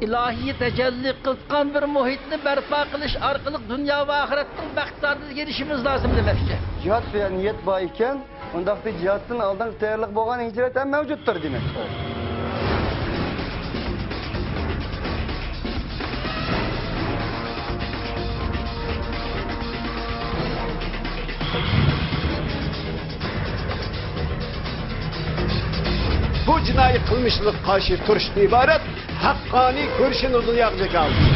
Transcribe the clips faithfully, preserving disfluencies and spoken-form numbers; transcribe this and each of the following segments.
ئىلاھىي تەجەللى قىلىۋاتقان بىر مۇھىتنى بەرپا قىلىش ئارقىلىق دۇنيا ۋە ئاخىرەتنىڭ بەخت-سائادىتىگە ئېرىشىشىمىز لازىم دېمەكچى. جىھاد دېگەن نىيەت بار ئىكەن، ئۇنداقتا جىھادتىن ئالدىنقى تەييارلىق بولغان ھىجرەت ھەم مەۋجۇتتۇر دېمەك. بۇ جىنايى قىلمىشلىققا قارشى تۇرۇشتىن ئىبارەت ھەققانىي كۈرىشىنى دۇنياغا جاكارلىدى.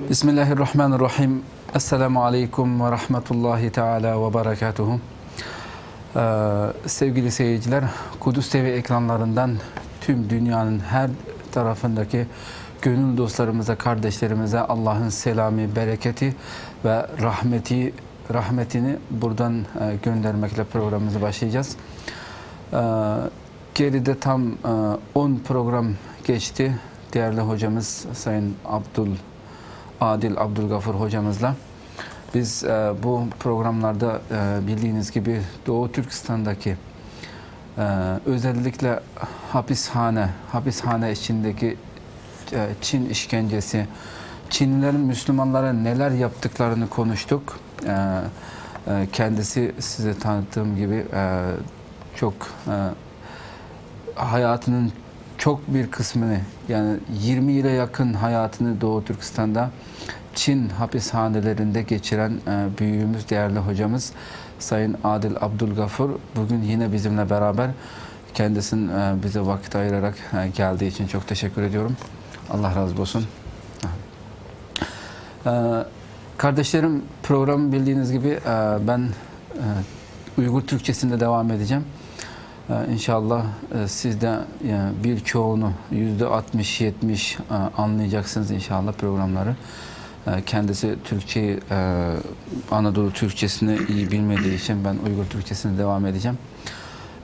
بىسمىللاھىررەھمانىررەھىم. ئەسسالامۇ ئەلەيكۇم ۋە رەھمەتۇللاھى تەئالا ۋە بەرەكاتۇھۇ. Ee, sevgili seyirciler, Kudüs T V ekranlarından tüm dünyanın her tarafındaki gönül dostlarımıza, kardeşlerimize Allah'ın selamı, bereketi ve rahmeti, rahmetini buradan, e, göndermekle programımızı başlayacağız. Ee, Geride tam, e, on program geçti. Değerli hocamız Sayın Abdul, Adil Abdülgafur hocamızla biz, e, bu programlarda, e, bildiğiniz gibi Doğu Türkistan'daki, e, özellikle hapishane, hapishane içindeki, e, Çin işkencesi, Çinlilerin Müslümanlara neler yaptıklarını konuştuk. E, e, kendisi size tanıttığım gibi, e, çok, e, hayatının çok bir kısmını, yani yirmi yıla yakın hayatını Doğu Türkistan'da Çin hapishanelerinde geçiren, e, büyüğümüz, değerli hocamız Sayın Adil Abdülgafur bugün yine bizimle beraber. Kendisinin, e, bize vakit ayırarak, e, geldiği için çok teşekkür ediyorum. Allah razı olsun. Ee, Kardeşlerim, programı bildiğiniz gibi, e, ben, e, Uygur Türkçesinde devam edeceğim. E, İnşallah, e, siz de, e, birçoğunu, yüzde altmış yetmiş, e, anlayacaksınız inşallah programları. E, kendisi Türkçeyi, e, Anadolu Türkçesini iyi bilmediği için ben Uygur Türkçesinde devam edeceğim.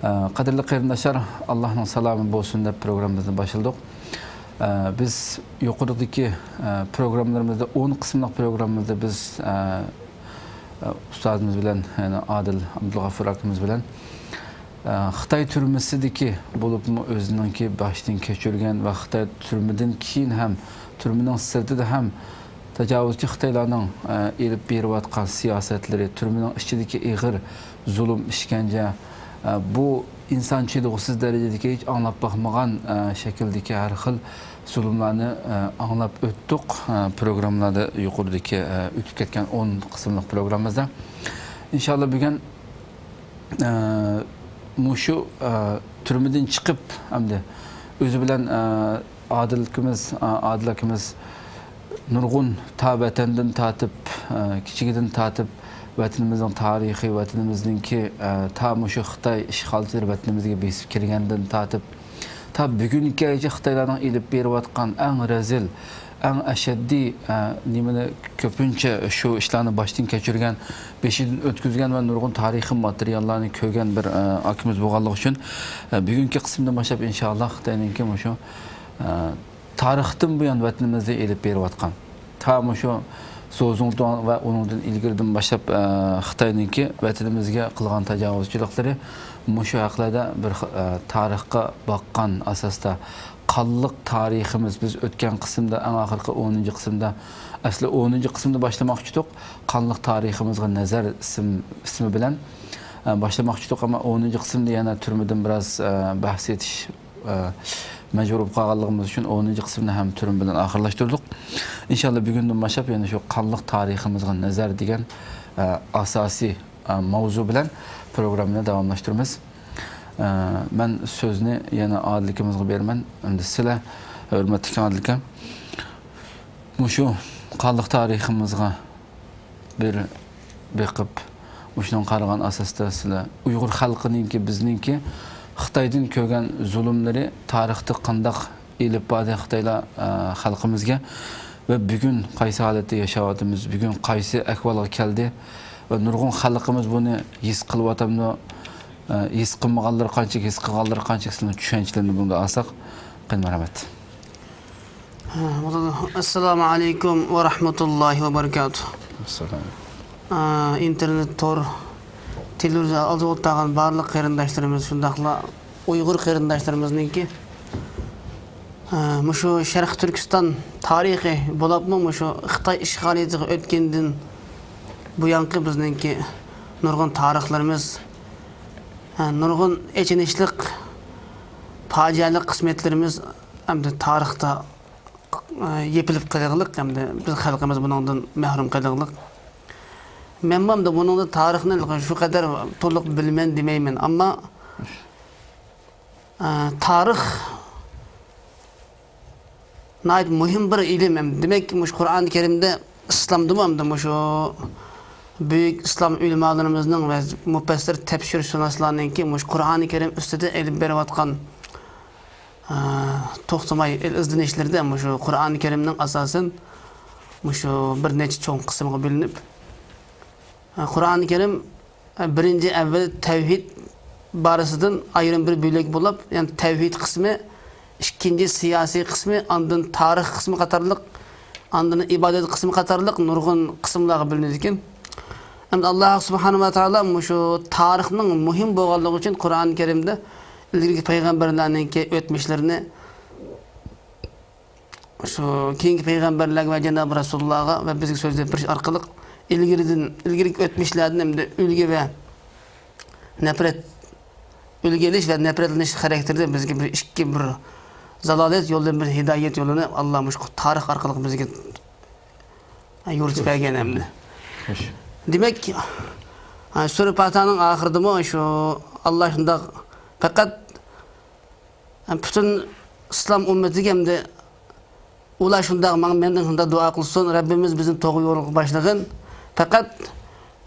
Ee, قەدىرلىك قېرىنداشلار، ئاللاھنىڭ سالامى بولسۇن دەپ پروگراممىمىزنى باشلىدۇق. Ee، بىز يۇقىرىدىكى، ئە، پروگراممىلىرىمىزدا، ئون قىسىملىق پروگراممىمىزدا بىز، ئە، ئە، ئۇستازىمىز بىلەن، يەنى ئادىل ئابدۇلغەپۇر ئاكىمىز بىلەن، ئە، خىتاي تۈرمىسىدىكى، بولۇپمۇ ئۆزىنىڭكى باشتىن كەچۈرگەن ۋە خىتاي تۈرمىدىن كېيىن ھەم تۈرمىنىڭ سىرتىدا ھەم تاجاۋۇزچى خىتايلارنىڭ، ئە، ئېلىپ بېرىۋاتقان سىياسەتلىرى، تۈرمىنىڭ ئىچىدىكى ئېغىر زۇلۇم، ئىشكەنجە، ئە، بۇ ئىنسان چىدىغۇسىز دەرىجىدىكى، ھېچ ئاڭلاپ باقمىغان، ئە، شەكىلدىكى ھەر خىل زۇلۇملارنى، ئە، ئاڭلاپ ئۆتتۇق، ئە، پروگراممىلاردا يۇقىرىدىكى، ئە، ئۆتۈپ كەتكەن ئون قىسىملىق پروگراممىمىزدا. ئىنشاللا بۈگۈن، ئە، مۇشۇ، ئە، تۈرمىدىن چىقىپ، ئەمدى ئۆزى بىلەن، ئە، ئادىل ئاكىمىز، ئادىل ئاكىمىز نۇرغۇن تا ۋەتەندىن تارتىپ، كىچىكىدىن تارتىپ ۋەتىنىمىزنىڭ تارىخى، ۋەتىنىمىزنىڭكى، تا مۇشۇ خىتاي ئىشغالچىلىرى ۋەتىنىمىزگە بېسىپ كىرگەندىن تارتىپ، تا بۈگۈنگىچە خىتايلارنىڭ ئېلىپ بېرىۋاتقان ئەڭ رەزىل، ئەڭ ئەشەددىي، نېمىنى كۆپىنچە شۇ ئىشلارنى باشتىن كەچۈرگەن، بېشىدىن ئۆتكۈزگەن ۋە نۇرغۇن تارىخىي ماتېرىياللارنى كۆرگەن بىر، ئاكىمىز بولغانلىقى ئۈچۈن، بۈگۈنكى قىسىمدىن باشلاپ ئىنشاللا خىتاينىڭكى مۇشۇ، تارىختىن بۇيان ۋەتىنىمىزدە ئېلىپ بېرىۋاتقان، تا مۇشۇ زوزۇڭتۇڭ ۋە ئۇنىڭدىن ئىلگىرىدىن باشلاپ، ئە، خىتاينىڭكى ۋەتىنىمىزگە قىلغان تاجاۋۇزچىلىقلىرى، مۇشۇ ھەقلەردە بىر، ئە، تارىخقا باققان ئاساستا، قانلىق تارىخىمىز، بىز ئۆتكەن قىسىمدا، ئەڭ ئاخىرقى ئونىنچى قىسىمدا، ئەسلى ئونىنچى قىسىمدا باشلىماقچىدۇق، قانلىق تارىخىمىزغا نەزەر ئىسىم، ئىسمى بىلەن، ئە، باشلىماقچىدۇق، ئەمما ئونىنچى قىسىمدا يەنە تۈرمىدىن بىراز، ئە، بەھس ئېتىش ئە، مەجبۇر بولۇپ قالغانلىقىمىز ئۈچۈن ئونىنچى قىسىمنى ھەم تۈرمە بىلەن ئاخىرلاشتۇردۇق. ئىنشاللا بۈگۈندىن باشلاپ يەنە شۇ قانلىق تارىخىمىزغا نەزەر دېگەن، ئە، ئاساسىي، ئە، ماۋزۇ بىلەن پروگراممىنى داۋاملاشتۇرىمىز. ئە، مەن سۆزنى يەنە ئادىل ئاكىمىزغا بېرىمەن. ئەمدى سىلەر، ھۆرمەتلىك ئادىل ئاكا، مۇشۇ قانلىق تارىخىمىزغا بىر بېقىپ، مۇشۇنىڭغا قارىغان ئاساستا سىلەر ئۇيغۇر خەلقىنىڭكى، بىزنىڭكى خىتايدىن كۆرگەن زۇلۇملىرى تارىختا قانداق ئېلىپ باردى خىتايلار، ئە، خەلقىمىزگە ۋە بۈگۈن قايسى ھالەتتە ياشاۋاتىمىز، بۈگۈن قايسى ئەھۋالغا كەلدى ۋە نۇرغۇن خەلقىمىز بۇنى ھېس قىلىۋاتامدۇ؟ ئە، ھېس قىلمىغانلىرى قانچىلىك، ھېس قىلغانلىرى قانچىلىك، سىلەرنىڭ چۈشەنچىلىرىنى بۇنىڭدا ئالساق، قېنى، مەرھەمەت. ئەسسالامۇ ئەلەيكۇم ۋە رەھمەتۇللاھى ۋە بەرىكاتۇھ. ئەسسالام. ئىنتېرنېت تور، تېلېۋىزور ئالدىدا ئولتۇرغان بارلىق قېرىنداشلىرىمىز، شۇنداقلا ئۇيغۇر قېرىنداشلىرىمىزنىڭكى، ئە، مۇشۇ شەرقىي تۈركىستان تارىخى بولۇپمۇ مۇشۇ خىتاي ئىشغالىيىتىگە ئۆتكەندىن بۇيانقى بىزنىڭكى نۇرغۇن تارىخلىرىمىز، ئە، نۇرغۇن ئېچىنىشلىق، پاجىئەلىك قىسمەتلىرىمىز ئەمدى تارىختا، ئە، يېپىلىپ قېلىغلىق، ئەمدى بىز خەلقىمىز بۇنىڭدىن مەھرۇم قېلىغلىق. مەنمۇ ئەمدى بۇنىڭدا تارىخنى شۇ قەدەر تولۇق بىلىمەن دېمەيمەن، ئەمما ئە، تارىخ ناھايىتى مۇھىم بىر ئىلىم. دېمەك، مۇشۇ قۇرئان كەرىمدە ئىسلامدىمۇ ئەمدى مۇشۇ بۈيۈك ئىسلام ئۆلىمالىرىمىزنىڭ ۋە مۇپەسسىر تەپسىرشۇناسلارنىڭكى مۇشۇ قۇرئان كەرىم ئۈستىدە ئېلىپ بېرىۋاتقان، ئە، توختىماي ئىل-، ئىزدىنىشلىرىدە مۇشۇ قۇرئان كەرىمنىڭ ئاساسەن مۇشۇ بىر نەچچە چوڭ قىسىمغا بۆلۈنۈپ، ئە، قۇرئان كەرىم بىرىنچى، ئەۋۋەل تەۋھىد بارىسىدىن ئايرىم بىر بۆلەك بولۇپ، يەنى تەۋھىد قىسمى، ئىككىنچى، سىياسىي قىسمى، ئاندىن تارىخ قىسمى قاتارلىق، ئاندىن ئىبادەت قىسمى قاتارلىق نۇرغۇن قىسىملارغا بۆلۈنىدىكەن. ئەمدى ئاللاھ سۇبھانەھۇ ۋە تائالا مۇشۇ تارىخنىڭ مۇھىم بولغانلىقى ئۈچۈن قۇرئان كەرىمدە ئىلگىرىكى پەيغەمبەرلەرنىڭكى ئۆتمۈشلىرىنى شۇ كېيىنكى پەيغەمبەرلەرگە ۋە جانابى رەسۇلۇللاغا ۋە بىزگە سۆزلەپ بېرىش ئارقىلىق ئىلگىرىدىن، ئىلگىرىكى ئۆتمۈشلەردىن ئەمدى ئۈلگە ۋە نەپرەت، ئۈلگە ئېلىش ۋە نەپرەتلىنىش خاراكتېرىدە بىزگە بىر ئىككى بىر زالالەت يولىدىن بىر ھىدايەت يولىنى ئاللا مۇشۇ تارىخ ئارقىلىق بىزگە يورۇتۇپ بەرگەن ئەمدى. خوش. دېمەك، ھە، سۈرە پاتىھانىڭ ئاخىرىدىمۇ شۇ ئاللا شۇنداق پەقەت پۈتۈن ئىسلام ئۈممىتىگە ئەمدى ئۇلار شۇنداق ماڭ-، مەندىن شۇنداق دۇئا قىلسۇن، رەببىمىز بىزنى توغرا يولغا باشلىغىن. پەقەت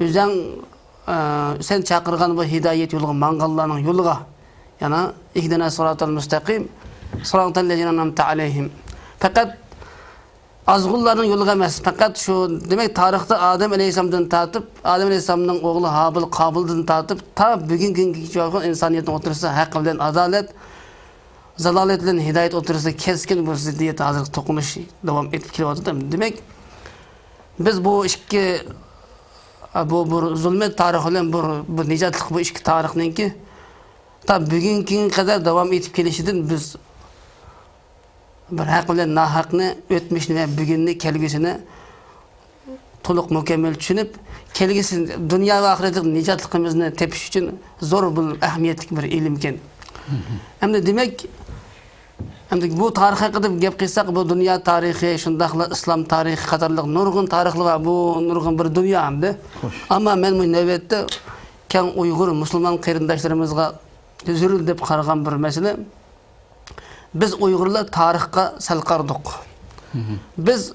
ئۆزەڭ، ئە، سەن چاقىرغان بۇ ھىدايەت يولىغا ماڭغانلارنىڭ يولىغا، يەنى اهدنا الصراط المستقيم، صراط الذين أنعمت عليهم. پەقەت ئازغۇنلارنىڭ يولىغا ئەمەس، پەقەت شۇ، دېمەك، تارىختا ئادەم ئەلەيھىسسالامدىن تارتىپ، ئادەم ئەلەيھىسسالامنىڭ ئوغلى ھابىل قابىلدىن تارتىپ، تا بۈگۈنكى كۈنگىچە ئىنسانىيەتنىڭ ئوتتۇرىسىدا ھەق بىلەن ئادالەت، زالالەت بىلەن ھىدايەت ئوتتۇرىسىدا كەسكىن بۇ زىددىيەت، ھازىرقى توقۇنۇش داۋام ئېتىپ كېلىۋاتىدۇ. دېمەك، بىز بۇ ئىككى، بۇ، بۇ زۇلمەت تارىخى بىلەن بۇ، بۇ نىجاتلىق بۇ ئىككى تارىخنىڭكى تا بۈگۈنكى كۈنگە قەدەر داۋام ئېتىپ كېلىشىدىن بىز بىر ھەق بىلەن ناھەقنى، ئۆتمۈشنى ۋە بۈگۈننى، كەلگۈسىنى تولۇق مۇكەممەل چۈشىنىپ، كەلگۈسى دۇنيا ۋە ئاخىرەتلىك نىجاتلىقىمىزنى تېپىش ئۈچۈن زور بىر ئەھمىيەتلىك بىر ئىلىمكەن. ئەمدى دېمەك، ئەمدى بۇ تارىخ ھەققىدە گەپ قىلساق، بۇ دۇنيا تارىخى، شۇنداقلا ئىسلام تارىخى قاتارلىق نۇرغۇن تارىخلار بار. بۇ نۇرغۇن بىر دۇنيا ئەمدى. خوش. ئەمما مەن بۇ نۆۋەتتە كەڭ ئۇيغۇر مۇسۇلمان قېرىنداشلىرىمىزغا زۆرۈر دەپ قارىغان بىر مەسىلە، بىز ئۇيغۇرلار تارىخقا سەل قارىدۇق. بىز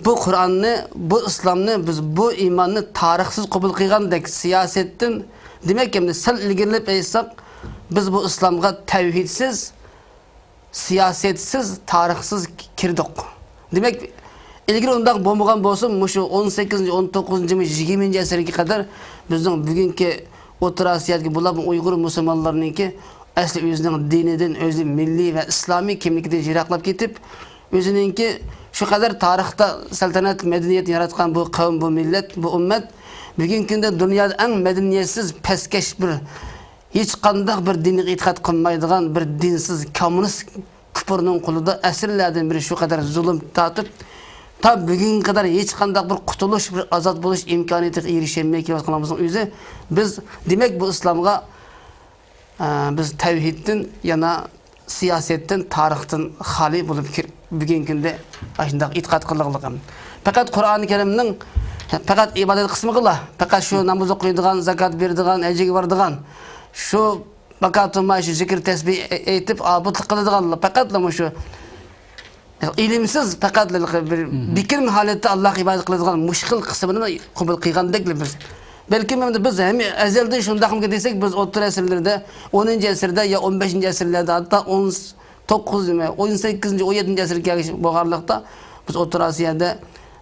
بۇ قۇرئاننى، بۇ ئىسلامنى، بىز بۇ ئىماننى تارىخسىز قوبۇل قىلغاندەك سىياسەتتىن، دېمەك، ئەمدى سەل ئىلگىرىلەپ ئېيتساق، بىز بۇ ئىسلامغا تەۋھىدسىز، سىياسەتسىز، تارىخسىز كىردۇق. دېمەك، ئىلگىرى ئۇنداق بولمىغان بولسا، مۇشۇ ئون سەككىزىنچى، ئون توققۇزىنچى، يىگىرمىنچى ئەسىرگە قەدەر بىزنىڭ بۈگۈنكى ئوتتۇرا ئاسىيادىكى، بولۇپمۇ ئۇيغۇر مۇسۇلمانلىرىنىڭكى ئەسلى ئۆزىنىڭ دىنىدىن، ئۆزى مىللىي ۋە ئىسلامىي كىملىكىدىن يىراقلاپ كېتىپ، ئۆزىنىڭكى شۇ قەدەر تارىختا سەلتەنەتلىك مەدەنىيەتنى ياراتقان بۇ قەۋم، بۇ مىللەت، بۇ ئۈممەت بۈگۈنكى كۈندە دۇنيادا ئەڭ مەدەنىيەتسىز، پەسكەش بىر، ھېچقانداق بىر دىنغا ئېتىقاد قىلمايدىغان بىر دىنسىز كوممۇنىست كۇپۇرنىڭ قولىدا ئەسىرلەردىن بېرى شۇ قەدەر زۇلۇم تارتىپ، تا بۈگۈنگە قەدەر ھېچقانداق بىر قۇتۇلۇش، بىر ئازاد بولۇش ئىمكانىيىتىگە ئېرىشەلمەي كېلىۋاتقىنىمىزنىڭ ئۆزى، بىز، دېمەك، بۇ ئىسلامغا، ئە، بىز تەۋھىدتىن يەنە سىياسەتتىن، تارىختىن خالىي بولۇپ كىر-، بۈگۈنكى كۈندە ئاشۇنداق ئېتىقاد قىلغانلىقىم. پەقەت قۇرئانى كەرىمنىڭ پەقەت ئىبادەت قىسمىغىلا، پەقەت شۇ ناماز ئوقۇيدىغان، زاكات بېرىدىغان، ھەجگە بارىدىغان، شۇ ماكاتۇما شۇ زىكىر تەسبىھ ئېيتىپ ئابىدلىق قىلىدىغانلار پەقەتلا مۇشۇ ئىلىمسىز، پەقەتلا بىر بېكىنمە ھالەتتە ئاللاھقا ئىبادەت قىلىدىغان مۇشۇ خىل قىسمىنى قوبۇل قىلغاندەكلا بىز. بەلكىم ئەمدى بىز ھەم ئەزەلدىن شۇنداقمىكىن دېسەك، بىز ئوتتۇرا ئەسىرلەردە، ئونىنچى ئەسىردە يا ئون بەشىنچى ئەسىرلەردە، ھەتتا ئون توققۇزىنچى، ئون سەككىزىنچى، ئون يەتتىنچى ئەسىرگە كەلگەن بولغانلىقتا، بىز ئوتتۇرا ئاسىيادا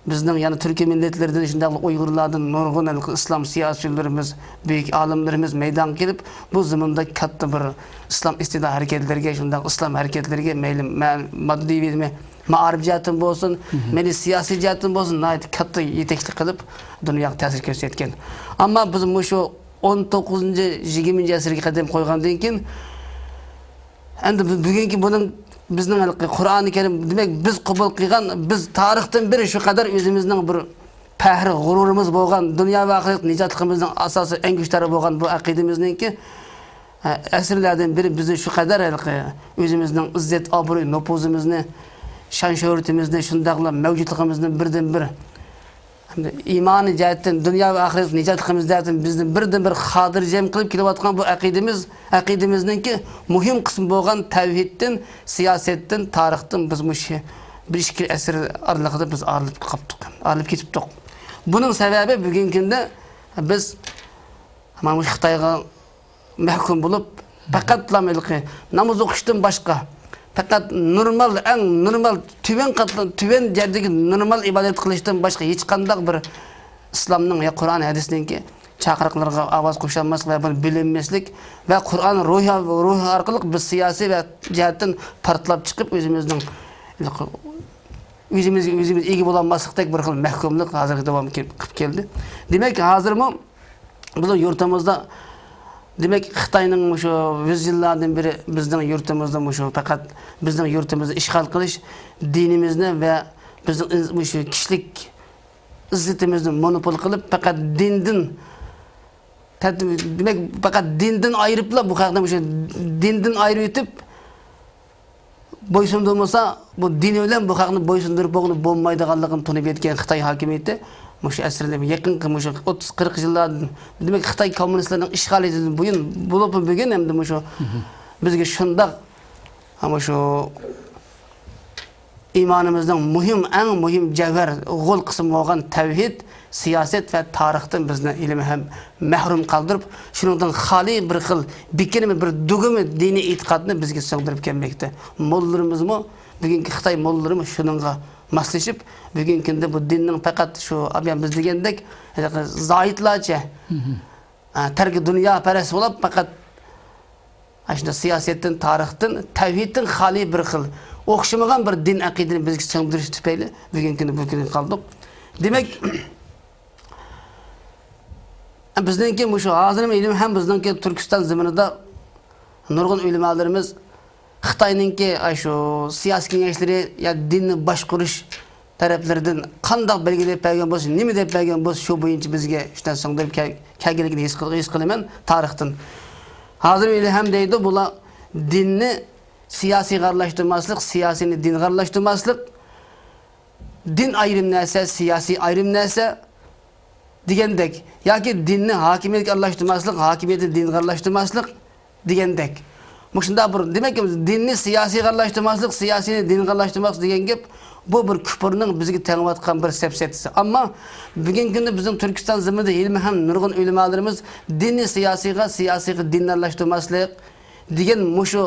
بىزنىڭ يەنە تۈركىي مىللەتلەردىن، شۇنداقلا ئۇيغۇرلاردىن نۇرغۇن ھېلىقى ئىسلام سىياسىيونلىرىمىز، بۈيۈك ئالىملىرىمىز مەيدانغا كېلىپ، بۇ زېمىندا كاتتا بىر ئىسلام ئىستىدلال ھەرىكەتلىرىگە، شۇنداق ئىسلام ھەرىكەتلىرىگە مەيلى مە-، ماددىي بىلىمى، مائارىپ جەھەتتىن بولسۇن، مىللىي سىياسىي جەھەتتىن بولسۇن، ناھايىتى كاتتا يېتەكچىلىك قىلىپ، دۇنياغا تەسىر كۆرسەتكەن. ئەمما بىز مۇشۇ ئون توققۇزىنچى، يىگىرمىنچى ئەسىرگە قەدەم قويغاندىن كېيىن، ئەمدى بۇ-، بۈگۈنكى بۇنىڭ، بىزنىڭ ھېلىقى قۇرئانى كەرىم، دېمەك، بىز قوبۇل قىلغان، بىز تارىختىن بېرى شۇ قەدەر ئۆزىمىزنىڭ بىر پەخىر غۇرۇرىمىز بولغان، دۇنيا ۋە ئاخىرەت نىجاتلىقىمىزنىڭ ئاساسىي ئەڭگۈشتەرى بولغان بۇ ئەقىدىمىزنىڭكى، ئە، ئەسىرلەردىن بېرى بىزنى شۇ قەدەر ھېلىقى ئۆزىمىزنىڭ ئىززەت، ئابرۇي، نوپۇزىمىزنى، شان-شۆھرىتىمىزنى، شۇنداقلا مەۋجۇتلۇقىمىزنى بىردىنبىر ھەمدە ئىمانىي جەھەتتىن، دۇنيا ۋە ئاخىرەت نىجاتلىقىمىز جەھەتتىن بىزنى بىردىنبىر خاتىرجەم قىلىپ كېلىۋاتقان بۇ ئەقىدىمىز، ئەقىدىمىزنىڭكى مۇھىم قىسمى بولغان تەۋھىدتىن، سىياسەتتىن، تارىختىن بىز مۇشۇ بىر ئىككى ئەسىر ئارىلىقىدا بىز ئايرىلىپ قاپتۇق، ئايرىلىپ كېتىپتۇق. بۇنىڭ سەۋەبى بۈگۈنكى كۈندە بىز مانا مۇشۇ خىتايغا مەھكۇم بولۇپ، پەقەتلا ھېلىقى ناماز ئوقۇشتىن باشقا، پەقەت نورمال، ئەڭ نورمال، تۆۋەن قاتلا-، تۆۋەن دەرىجىدىكى نورمال ئىبادەت قىلىشتىن باشقا ھېچقانداق بىر ئىسلامنىڭ يا قۇرئان ھەدىسنىڭكى چاقىرىقلىرىغا ئاۋاز قوشالماسلىق ۋە بۇنى بىلمەسلىك ۋە قۇرئان روھى، روھى ئارقىلىق بىز سىياسىي ۋە جەھەتتىن پارتلاپ چىقىپ، ئۆزىمىزنىڭ ئۆزىمىز، ئۆزىمىز ئىگە بولالماسلىقتەك بىر خىل مەھكۇملۇق ھازىرغا داۋام قىلىپ كەلدى. دېمەك، ھازىرمۇ بىزنىڭ يۇرتىمىزدا، دېمەك، خىتاينىڭ مۇشۇ يۈز يىللاردىن بېرى بىزنىڭ يۇرتىمىزدا مۇشۇ پەقەت بىزنىڭ يۇرتىمىزنى ئىشغال قىلىش، دىنىمىزنى ۋە بىزنىڭ ئىز-، مۇشۇ كىشىلىك ئىززىتىمىزنى مونوپول قىلىپ، پەقەت دىندىن، دېمەك، پەقەت دىندىن ئايرىپلا بۇ خەقنى مۇشۇ دىندىن ئايرىۋېتىپ، بويسۇندۇرمىسا، بۇ دىنى بىلەن بۇ خەقنى بويسۇندۇرۇپ بولغىلى بولمايدىغانلىقىنى تونۇپ يەتكەن خىتاي ھاكىمىيىتى مۇشۇ ئەسىرنى يېقىنقى مۇشۇ ئوتتۇز قىرىق يىللاردىن، دېمەك، خىتاي كوممۇنىستلىرىنىڭ ئىشغالىيىتىدىن بۇيان، بولۇپمۇ بۈگۈن ھەمدە مۇشۇ بىزگە شۇنداق، ھە، مۇشۇ ئىمانىمىزنىڭ مۇھىم، ئەڭ مۇھىم جەۋھەر، غول قىسمى بولغان تەۋھىد، سىياسەت ۋە تارىختىن بىزنى ھېلىمۇ ھەم مەھرۇم قالدۇرۇپ، شۇنىڭدىن خالىي بىر خىل بېكىنمە، بىر دۇگمە دىنىي ئېتىقادنى بىزگە سىڭدۈرۈپ كەلمەكتە. موللىلىرىمىزمۇ، بۈگۈنكى خىتاي موللىلىرىمۇ شۇنىڭغا ماسلىشىپ، بۈگۈنكى كۈندە بۇ دىننىڭ پەقەت شۇ، ئابىيان بىز دېگەندەك، ھېلىقى زاھىدلارچە، ئە، تەركى دۇنياپەرەس بولۇپ، پەقەت ئاشۇنداق سىياسەتتىن، تارىختىن، تەۋھىدتىن خالىي بىر خىل ئوخشىمىغان بىر دىن ئەقىدىنى بىزگە سىڭدۈرۈش تۈپەيلى بۈگۈنكى كۈندە بۇ كۈنگە قالدۇق. دېمەك، بىزنىڭكى مۇشۇ ھازىرمۇ ھېلىمۇ ھەم بىزنىڭكى تۈركىستان زېمىنىدا نۇرغۇن ئۆلىمالىرىمىز خىتاينىڭكى ئاشۇ سىياسىي كېڭەشلىرى يا دىننى باشقۇرۇش تەرەپلىرىدىن قانداق بەلگە دەپ بەرگەن بولسا، نېمە دەپ بەرگەن بولسا، شۇ بويىچە بىزگە شۇنداق سىڭدۈرۈپ كەل-، كەلگەنلىكىنى ھېس قىل-، ھېس قىلىمەن تارىختىن. ھازىر ھېلىھەم دەيدۇ، بۇلار دىننى سىياسىيغا ئارىلاشتۇرماسلىق، سىياسىينى دىنغا ئارىلاشتۇرماسلىق، دىن ئايرىم نەرسە، سىياسىي ئايرىم نەرسە دېگەندەك، ياكى دىننى ھاكىمىيەتكە ئارىلاشتۇرماسلىق، ھاكىمىيەتنى دىنغا ئارىلاشتۇرماسلىق دېگەندەك. مۇشۇنداق بىر، دېمەك، دىننى سىياسىيغا ئارىلاشتۇرماسلىق، سىياسىينى دىنغا ئارىلاشتۇرماسلىق دېگەن گەپ، بۇ بىر كۇپۇرنىڭ بىزگە تېڭىۋاتقان بىر سەپسەتىسى. ئەمما بۈگۈنكى كۈندە بىزنىڭ تۈركىستان زېمىنىدا ھېلىمۇ ھەم نۇرغۇن ئۆلىمالىرىمىز دىننى سىياسىيغا، سىياسىيغا دىننى ئارىلاشتۇرماسلىق دېگەن مۇشۇ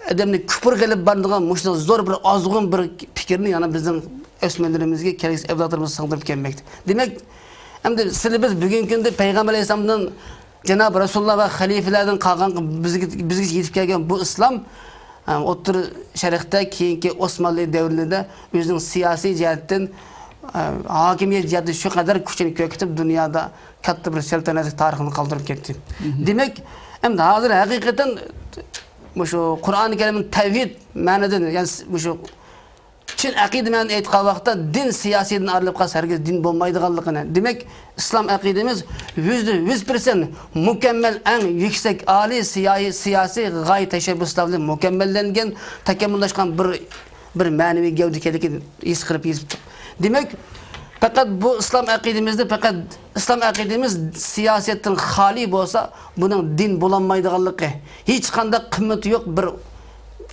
ئادەمنى كۇپۇرغا ئېلىپ بارىدىغان مۇشۇنداق زور بىر ئازغۇن بىر پىكىرنى يەنە بىزنىڭ ئۆسمۈرلىرىمىزگە، كەلگۈسى ئەۋلادلىرىمىزغا سىڭدۈرۈپ كەلمەكتە. دېمەك، ئەمدى سىلى بىز بۈگۈنكى كۈندە پەيغەمبەر ئەلەيھىسسالامدىن، جانابى رەسۇلۇللا ۋە خەلىپىلەردىن قالغان بىزگە، بىزگىچە يېتىپ كەلگەن بۇ ئىسلام، ئە، ئوتتۇرا شەرقتە كېيىنكى ئوسمانلى دەۋرلىرىدە ئۆزىنىڭ سىياسىي جەھەتتىن، ئە، ھاكىمىيەت جەھەتتىن شۇ قەدەر كۈچىنى كۆرسىتىپ، دۇنيادا كاتتا بىر سەلتەنەتلىك تارىخىنى قالدۇرۇپ كەتتى. دېمەك، ئەمدى ھازىر ھەقىقەتەن مۇشۇ قۇرئانى كەرىمنى تەۋھىد مەنىدىن، يەنى مۇشۇ چىن ئەقىدە مەنىدىن ئېيتقان ۋاقىتتا دىن سىياسىيدىن ئايرىلىپ قالسا ھەرگىز دىن بولمايدىغانلىقىنى، دېمەك، ئىسلام ئەقىدىمىز يۈزدە يۈز پىرسەنت مۇكەممەل، ئەڭ يۈكسەك، ئالىي سىياسىي، سىياسىي غايە تەشەببۇسلار بىلەن مۇكەممەللەنگەن، تاكامۇللاشقان بىر، بىر مەنىۋى گەۋدە ئىكەنلىكىنى ھېس قىلىپ يېزىپتۇق. دېمەك، پەقەت بۇ ئىسلام ئەقىدىمىزدە پەقەت ئىسلام ئەقىدىمىز سىياسەتتىن خالىي بولسا، بۇنىڭ دىن بولالمايدىغانلىقى، ھېچقانداق قىممىتى يوق بىر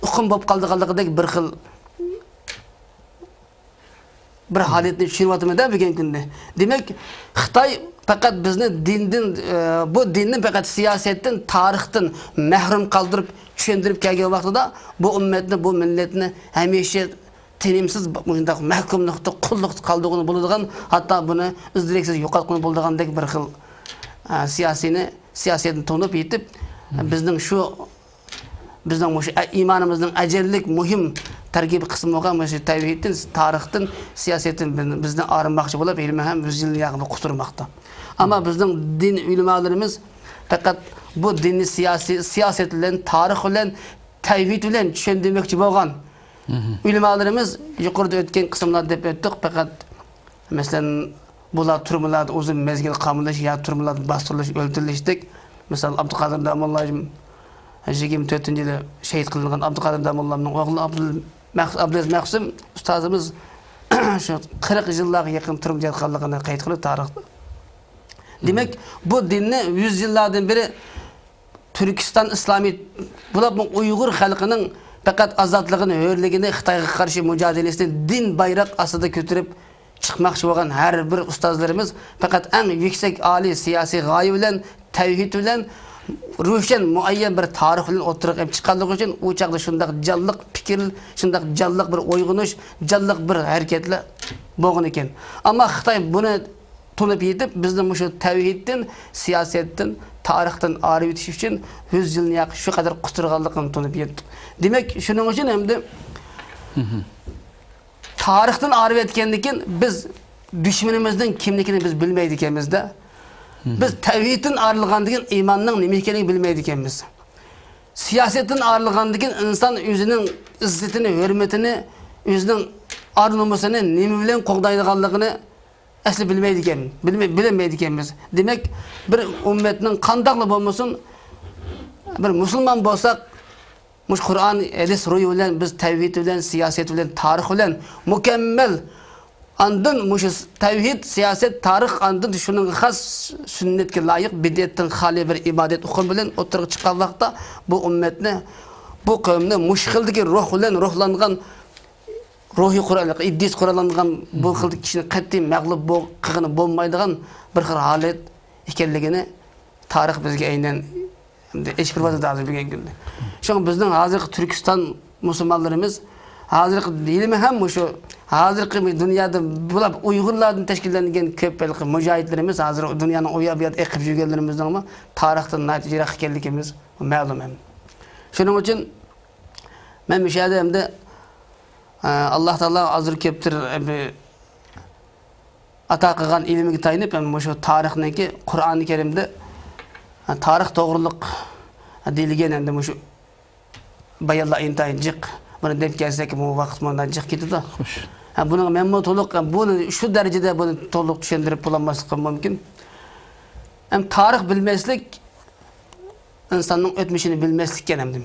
ئۇقۇم بولۇپ قالىدىغانلىقىدەك بىر خىل بىر ھالەتنى چۈشىنىۋاتىمىز-دە بۈگۈنكى كۈندە. دېمەك، خىتاي پەقەت بىزنى دىندىن، ئە، بۇ دىننى پەقەت سىياسەتتىن، تارىختىن مەھرۇم قالدۇرۇپ، چۈشەندۈرۈپ كەلگەن ۋاقتىدا بۇ ئۈممەتنى، بۇ مىللەتنى ھەمىشە تىنىمسىز مۇشۇنداق مەھكۇملۇقتا، قۇللۇقتا قالدۇرغىلى بولىدىغان، ھەتتا بۇنى ئىز-دېرەكسىز يوقاتقىلى بولىدىغاندەك بىر خىل، ئە، سىياسىينى، سىياسەتنى تونۇپ يېتىپ، بىزنىڭ شۇ بىزنىڭ مۇشۇ ئە-، ئىمانىمىزنىڭ ئەجەللىك مۇھىم تەركىبىي قىسمى بولغان مۇشۇ تەۋھىدتىن، تارىختىن، سىياسەتتىن بىز-، بىزنى ئايرىماقچى بولۇپ، ھېلىمۇ ھەم يۈز يىلنى ياقىندا قۇتۇرماقتا. ئەمما بىزنىڭ دىن ئۆلىمالىرىمىز پەقەت بۇ دىننى سىياسىي، سىياسەت بىلەن، تارىخ بىلەن، تەۋھىد بىلەن چۈشەندۈرمەكچى بولغان ئۆلىمالىرىمىز يۇقىرىدا ئۆتكەن قىسىملاردا دەپ ئۆتتۇق، پەقەت مەسىلەن، بۇلار تۈرمىلەردە ئۇزۇن مەزگىل قامىلىش يا تۈرمىلەردە باستۇرۇلۇش، ئۆلتۈرۈلۈشتەك. مىسال، ئابدۇقادىر داموللا يىگىرمە تۆتىنچى يىلى شېھىت قىلىنغان ئابدۇقادىر داموللامنىڭ ئوغلى ئابدۇل-، مەخ-، ئابدۇلئەزىز مەخسۇم ئۇستازىمىز شۇ قىرىق يىللارغا يېقىن تۈرمىدە ياتقانلىقىنى قەيت قىلىپ تارىختا. دېمەك، بۇ دىننى يۈز يىللاردىن بېرى تۈركىستان ئىسلامىي، بولۇپمۇ ئۇيغۇر خەلقىنىڭ پەقەت ئازادلىقىنى، ھۆرلۈكىنى، خىتايغا قارشى مۇجادىلىسىنى دىن بايراق ئاستىدا كۆتۈرۈپ چىقماقچى بولغان ھەر بىر ئۇستازلىرىمىز پەقەت ئەڭ يۈكسەك ئالىي سىياسىي غايە بىلەن، تەۋھىد بىلەن، روشەن مۇئەييەن بىر تارىخ بىلەن ئوتتۇرىغا ئېلىپ چىققانلىقى ئۈچۈن ئۇ چاغدا شۇنداق جانلىق پىكىر، شۇنداق جانلىق بىر ئويغىنىش، جانلىق بىر ھەرىكەتلەر بولغان ئىكەن. ئەمما خىتاي بۇنى تونۇپ يېتىپ، بىزنى مۇشۇ تەۋھىدتىن، سىياسەتتىن، تارىختىن ئايرىۋېتىش ئۈچۈن يۈز يىلنى ياق شۇ قەدەر قۇتۇرغانلىقىنى تونۇپ يەتتۇق. دېمەك، شۇنىڭ ئۈچۈن ئەمدى تارىختىن ئايرىۋەتكەندىن كېيىن بىز دۈشمىنىمىزنىڭ كىملىكىنى بىز بىلمەيدىكەنمىز-دە. بىز تەۋھىدتىن ئايرىلغاندىن كېيىن ئىماننىڭ نېمە ئىكەنلىكىنى بىلمەيدىكەنمىز. سىياسەتتىن ئايرىلغاندىن كېيىن ئىنسان ئۆزىنىڭ ئىززىتىنى، ھۆرمىتىنى، ئۆزىنىڭ ئار-نومۇسىنى نېمە بىلەن قوغدايدىغانلىقىنى ئەسلى بىلمەيدىكەن، بىلمەي-، بىلەلمەيدىكەنمىز. دېمەك، بىر ئۈممەتنىڭ قانداقلا بولمىسۇن، بىر مۇسۇلمان بولساق، مۇشۇ قۇرئان، ھەدىس روھى بىلەن بىز تەۋھىد بىلەن، سىياسەت بىلەن، تارىخ بىلەن مۇكەممەل، ئاندىن مۇشۇ تەۋھىد، سىياسەت، تارىخ، ئاندىن شۇنىڭغا خاس سۈننەتكە لايىق، بىدئەتتىن خالىي بىر ئىبادەت ئۇقۇمى بىلەن ئوتتۇرىغا چىققان ۋاقىتتا، بۇ ئۈممەتنى، بۇ قەۋمنى مۇشۇ خىلدىكى روھ بىلەن روھلانغان روھىي قورال، ئىدىيىسى قوراللانغان بۇ خىلدىكى كىشىنى قەتئىي مەغلۇپ بو-، قىلغىلى بولمايدىغان بىر خىل ھالەت ئىكەنلىكىنى تارىخ بىزگە ئەينەن ئېمدى ئېچىپ بېرىۋاتىدۇ ھازىر بۈگۈنكى كۈندە. شۇڭا بىزنىڭ ھازىرقى تۈركىستان مۇسۇلمانلىرىمىز ھازىرقى ھېلىمۇ ھەم مۇشۇ ھازىرقى دۇنيادا بۇلار ئۇيغۇرلاردىن تەشكىللەنگەن كۆپ ھېلىقى مۇجاھىدلىرىمىز، ھازىر دۇنيانىڭ ئۇ ياق بۇ ياقتا ئېقىپ يۈرگەنلىرىمىزنىڭمۇ تارىختىن ناھايىتى يىراق ئىكەنلىكىمىز مەلۇم ھەم. شۇنىڭ ئۈچۈن مەن مۇشۇ يەردە ئەمدى، ئە، ئاللا تائالا ئازدۇر كۆپتۇر، ئە، بۇ ئاتا قىلغان ئىلمىگە تايىنىپ، ھەم مۇشۇ تارىخنىڭكى قۇرئانى كەرىمدە، ئە، تارىخ توغرۇلۇق، ئە، دېيىلگەن ئەمدى مۇشۇ بايانلار ئىنتايىن جىق. بۇنى دەپ كەلسەك، بۇ ۋاقىت مۇنداق جىق كېتىدۇ. خوش. ھە، بۇنىڭ مەنمۇ تولۇق، بۇنى شۇ دەرىجىدە بۇنى تولۇق چۈشەندۈرۈپ بولالماسلىقىم مۇمكىن. ھەم تارىخ بىلمەسلىك ئىنساننىڭ ئۆتمۈشىنى بىلمەسلىك ئىكەن ئەمدى.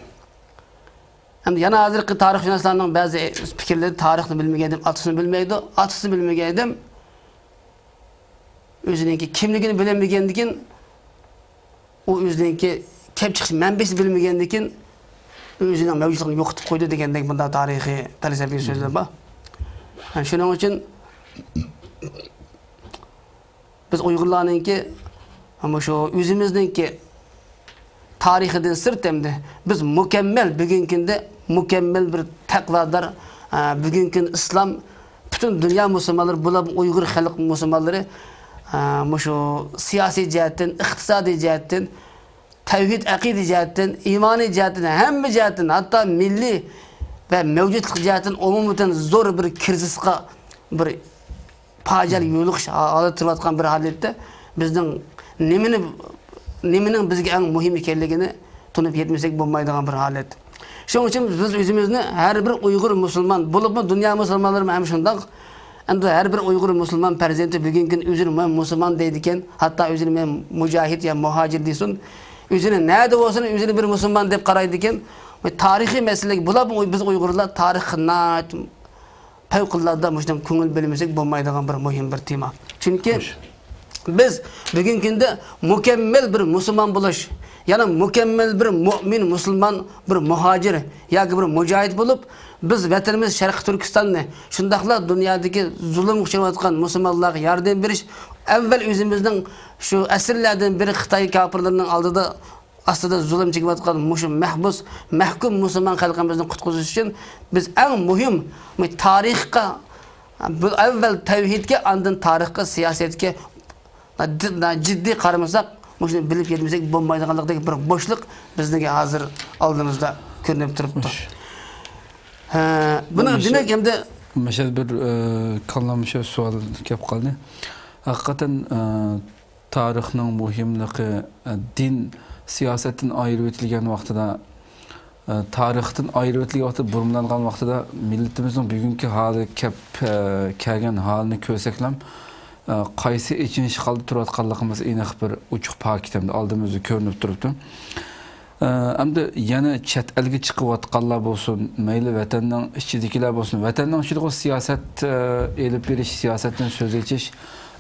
ھەم يەنە ھازىرقى تارىخشۇناسلارنىڭ بەزى پىكىرلىرى، تارىخنى بىلمىگەن ئادەم ئاتىسىنى بىلمەيدۇ، ئاتىسىنى بىلمىگەن ئادەم ئۆزىنىڭكى كىملىكىنى بىلەلمىگەندىكىن، ئۇ ئۆزىنىڭكى كەپ چىقىش مەنبىسىنى بىلمىگەندىكىن، ئۆزىنىڭ مەۋجۇتلۇقىنى يوقىتىپ قويىدۇ دېگەندەك بۇنداق تارىخىي پەلسەپىۋى سۆزلەر بار. ھە، شۇنىڭ ئۈچۈن بىز ئۇيغۇرلارنىڭكى، مۇشۇ ئۆزىمىزنىڭكى تارىخىدىن سىرت ئەمدى بىز مۇكەممەل، بۈگۈنكى كۈندە مۇكەممەل بىر تەقۋادار، ئە، بۈگۈنكى كۈندە ئىسلام، پۈتۈن دۇنيا مۇسۇلمانلىرى، بۇلار ئۇيغۇر خەلق مۇسۇلمانلىرى، ئە، مۇشۇ سىياسىي جەھەتتىن، ئىقتىسادىي جەھەتتىن، تەۋھىد ئەقىدە جەھەتتىن، ئىمانىي جەھەتتىن، ھەممە جەھەتتىن، ھەتتا مىللىي ۋە مەۋجۇتلۇق جەھەتتىن ئومۇمەن زور بىر كىرىزىسقا، بىر پاجىئەگە يولۇقۇش ھالەتتە تۇرۇۋاتقان بىر ھالەتتە بىزنىڭ نېمىنى، نېمىنىڭ بىزگە ئەڭ مۇھىم ئىكەنلىكىنى تونۇپ يەتمىسەك بولمايدىغان بىر ھالەت. شۇنىڭ ئۈچۈن بىز ئۆزىمىزنى ھەر بىر ئۇيغۇر مۇسۇلمان، بولۇپمۇ دۇنيا مۇسۇلمانلىرىمۇ ھەم شۇنداق. ئەمدى ھەر بىر ئۇيغۇر مۇسۇلمان پەرزەنتى بۈگۈنكى كۈن ئۆزىنى مەن مۇسۇلمان دەيدىكەن، ھەتتا ئۆزىنى مەن مۇجاھىد يا مۇھاجىر دېسۇن، ئۆزىنى نەدە بولسۇن ئۆزىنى بىر مۇسۇلمان دەپ قارايدىكەن. تارىخىي مەسىلىگە بۇلار، بىز ئۇيغۇرلار تارىخقا ناھايىتى پەۋقۇلئاددە مۇشۇنداق كۆڭۈل بۆلمىسەك بولمايدىغان بىر مۇھىم بىر تېما. چۈنكى خوش. بىز بۈگۈنكى كۈندە مۇكەممەل بىر مۇسۇلمان بولۇش، يەنى مۇكەممەل بىر مۇئمىن، مۇسۇلمان، بىر مۇھاجىر ياكى بىر مۇجاھىد بولۇپ، بىز ۋەتىنىمىز شەرقىي تۈركىستاننى، شۇنداقلا دۇنيادىكى زۇلۇمغا ئۇچراۋاتقان مۇسۇلمانلارغا ياردەم بېرىش، ئەۋۋەل ئۆزىمىزنىڭ شۇ ئەسىرلەردىن بېرى خىتاي كاپىرلىرىنىڭ ئالدىدا ئاستىدا زۇلۇم چېكىۋاتقان مۇشۇ مەھبۇس، مەھكۇم مۇسۇلمان خەلقىمىزنى قۇتقۇزۇش ئۈچۈن بىز ئەڭ مۇھىم، مۇ-، تارىخقا، بۇ ئەۋۋەل تەۋھىدكە، ئاندىن تارىخقا، سىياسەتكە جىد-، جىددىي قارىمىساق، مۇشۇنى بىلىپ يەتمىسەك بولمايدىغانلىقىدەك بىر بوشلۇق بىزنىڭكى ھازىر ئالدىمىزدا كۆرۈنۈپ تۇرۇپتۇ. خوش. ھە، بۇنىڭ مۇشۇ، دېمەك، ئەمدى مۇشۇ بىر، ئە، كاللامغا شۇ سوئال كەپ قالدى. ھەقىقەتەن، ئە، تارىخنىڭ مۇھىملىقى، ئە، دىن سىياسەتتىن ئايرىۋېتىلگەن ۋاقتىدا، ئە، تارىختىن ئايرىۋېتىلگەن ۋاقتىدا، بۇرمىلانغان ۋاقتىدا مىللىتىمىزنىڭ بۈگۈنكى ھالى كەپ-، ئە، كەلگەن ھالىنى كۆرسەكلەم، ئە، قايسى ئېچىنىش ھالدا تۇرۇۋاتقانلىقىمىز ئېنىق بىر ئوچۇق پاكىت ھەمدە ئالدىمىزدا كۆرۈنۈپ تۇرۇپتۇ. ئە، ئەمدى يەنە چەت ئەلگە چىقىۋاتقانلار بولسۇن، مەيلى ۋەتەننىڭ ئىچىدىكىلەر بولسۇن، ۋەتەننىڭ ئىچىدىغۇ سىياسەت، ئە، ئېلىپ بېرىش، سىياسەتتىن سۆز ئېچىش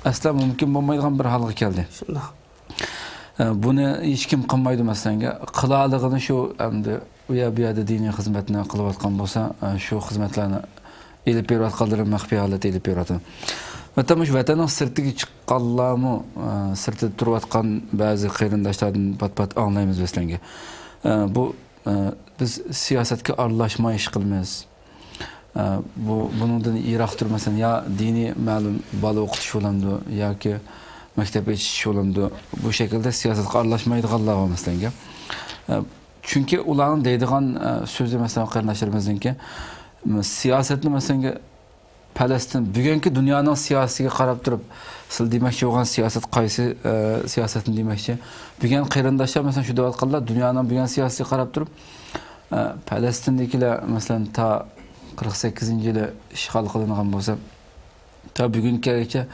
ئەسلا مۇمكىن بولمايدىغان بىر ھالغا كەلدى. شۇنداق. ئە، بۇنى ھېچكىم قىلمايدۇ، مەسىلەن، قىلالىغىنى شۇ، ئەمدى ئۇ يەر بۇ يەردە دىنىي خىزمەتنى قىلىۋاتقان بولسا، ئە، شۇ خىزمەتلەرنى ئېلىپ بېرىۋاتقانلىرى مەخپىي ھالەتتە ئېلىپ بېرىۋاتىدۇ. ۋەتەن مۇشۇ ۋەتەننىڭ سىرتىغا چىققانلارمۇ، ئە، سىرتىدا تۇرۇۋاتقان بەزى قېرىنداشلاردىن پات-پات ئاڭلايمىز مەسىلەنگە. ئە، بۇ، ئە، بىز سىياسەتكە ئارىلاشماي ئىش قىلىمىز. ئە، بۇ، بۇنىڭدىن يىراق تۇرۇپ، مەسىلەن، يا دىنىي مەلۇم بالا ئوقۇتۇش بولامدۇ ياكى مەكتەپ ئېچىش بولامدۇ، بۇ شەكىلدە سىياسەتكە ئارىلاشمايدىغانلار بار مەسىلەنگە. ئە، چۈنكى ئۇلارنىڭ دەيدىغان، ئە، سۆزى، مەسىلەن، قېرىنداشلىرىمىزنىڭكى، سىياسەتنى، مەسىلەنگە، پەلەستىن، بۈگۈنكى دۇنيانىڭ سىياسىتىگە قاراپ تۇرۇپ، سىلەر دېمەكچى بولغان سىياسەت قايسى، ئە، سىياسەتنى دېمەكچى؟ بۈگۈن قېرىنداشلار، مەسىلەن، شۇ دەۋاتقانلار، دۇنيانىڭ بۈگۈن سىياسىتىگە قاراپ تۇرۇپ، ئە، پەلەستىندىكىلەر، مەسىلەن، تا قىرىق سەككىزىنچى يىلى ئىشغال قىلىنغان بولسا، تا بۈگۈنگىچە،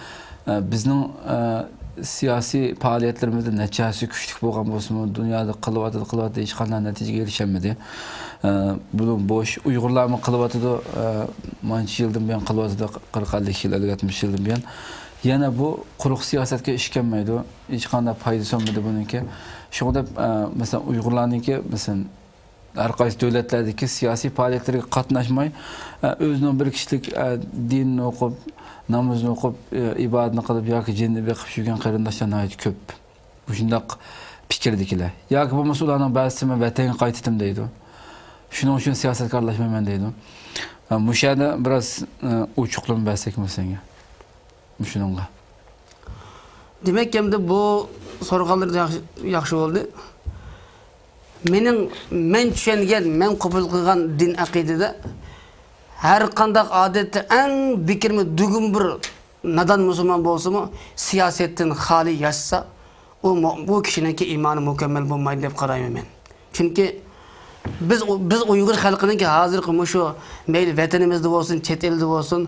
ئە، بىزنىڭ، ئە، سىياسىي پائالىيەتلىرىمىزدە نەچچە ھەسسە كۈچلۈك بولغان بولسىمۇ، دۇنيادا قىلىۋاتىدۇ، قىلىۋاتىدۇ، ھېچقانداق نەتىجىگە ئېرىشەلمىدى. ئە، بۇنىڭ بوش. ئۇيغۇرلارمۇ قىلىۋاتىدۇ، ئە، مانچە يىلدىن بۇيان قىلىۋاتىدۇ، قىرىق، ئەللىك يىل، ئەللىك، يەتمىش يىلدىن بۇيان. يەنە بۇ قۇرۇق سىياسەتكە ئىش كەلمەيدۇ، ھېچقانداق پايدىسى بولمىدى بۇنىڭكى. شۇڭا دەپ، ئە، مەسىلەن، ئۇيغۇرلارنىڭكى، مەسىلەن، ھەر قايسى دۆلەتلەردىكى سىياسىي پائالىيەتلىرىگە قاتناشماي، ئە، ئۆزىنىڭ بىر كىشىلىك، ئە، دىنىنى ئوقۇپ، نامىزىنى ئوقۇپ، ئە، ئىبادىتىنى قىلىپ ياكى جىننى بېقىپ يۈرگەن قېرىنداشلار ناھايىتى كۆپ. مۇشۇنداق پىكىردىكىلەر. ياكى بولمىسا ئۇلارنىڭ بەزىسى «مەن ۋەتەنگە قايتىتىم» دەيدۇ. شۇنىڭ ئۈچۈن سىياسەتكە ئارىلاشمايمەن دەيدۇ. ئە، مۇشۇ يەردە بىراز، ئە، ئوچۇقلىما بەرسەك مەسىلىگە. مۇشۇنىڭغا. دېمەك، ئەمدى بۇ سورىغانلىرى ياخشى، ياخشى بولدى. مېنىڭ، مەن چۈشەنگەن، مەن قوبۇل قىلغان دىن ئەقىدىدە ھەر قانداق ئادەتتە ئەڭ بېكىنمە دۈگۈن بىر نادان مۇسۇلمان بولسىمۇ، سىياسەتتىن خالىي ياشىسا، ئۇ مۇ-، بۇ كىشىنىڭكى ئىمانى مۇكەممەل بولمايدۇ دەپ قارايمەن مەن. چۈنكى بىز، بىز ئۇيغۇر خەلقىنىڭكى ھازىرقى مۇشۇ مەيلى ۋەتىنىمىزدە بولسۇن، چەت ئەلدە بولسۇن،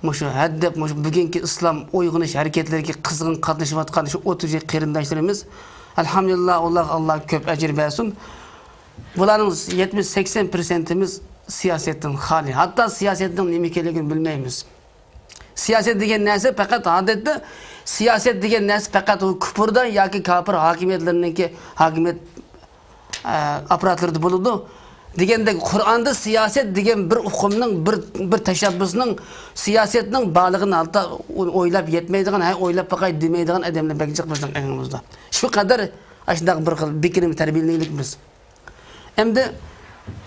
مۇشۇ ھەددەپ، مۇشۇ بۈگۈنكى ئىسلام ئويغىنىش ھەرىكەتلىرىگە قىزغىن قاتنىشىۋاتقان شۇ ئوتتۇز يەتتە قېرىنداشلىرىمىز، ئەلھەمدۇلىللا، ئاللا، ئاللا كۆپ ئەجىر بەرسۇن. بۇلارنىڭ يەتمىش، سەكسەن پىرسەنتىمىز سىياسەتتىن خالىي. ھەتتا سىياسەتنىڭ نېمە ئىكەنلىكىنى بىلمەيمىز. سىياسەت دېگەن نەرسە پەقەت ئادەتتە، سىياسەت دېگەن نەرسە پەقەت ئۇ كۇپۇردا ياكى كاپىر ھاكىمىيەتلىرىنىڭكى ھاكىمىيەت، ئە، ئاپپاراتلىرىدا بولىدۇ. دېگەندەك، قۇرئاندا سىياسەت دېگەن بىر ئۇقۇمنىڭ، بىر، بىر تەشەببۇسنىڭ، سىياسەتنىڭ بارلىقىنى ھەتتا ئويلاپ يەتمەيدىغان، ھەي، ئويلاپ باقاي دېمەيدىغان ئادەملەر بەك جىق بىزنىڭ ئېڭىمىزدا. شۇ قەدەر ئاشۇنداق بىر خىل بېكىنىپ تەربىيەلىنگەنلىكمىز. ئەمدى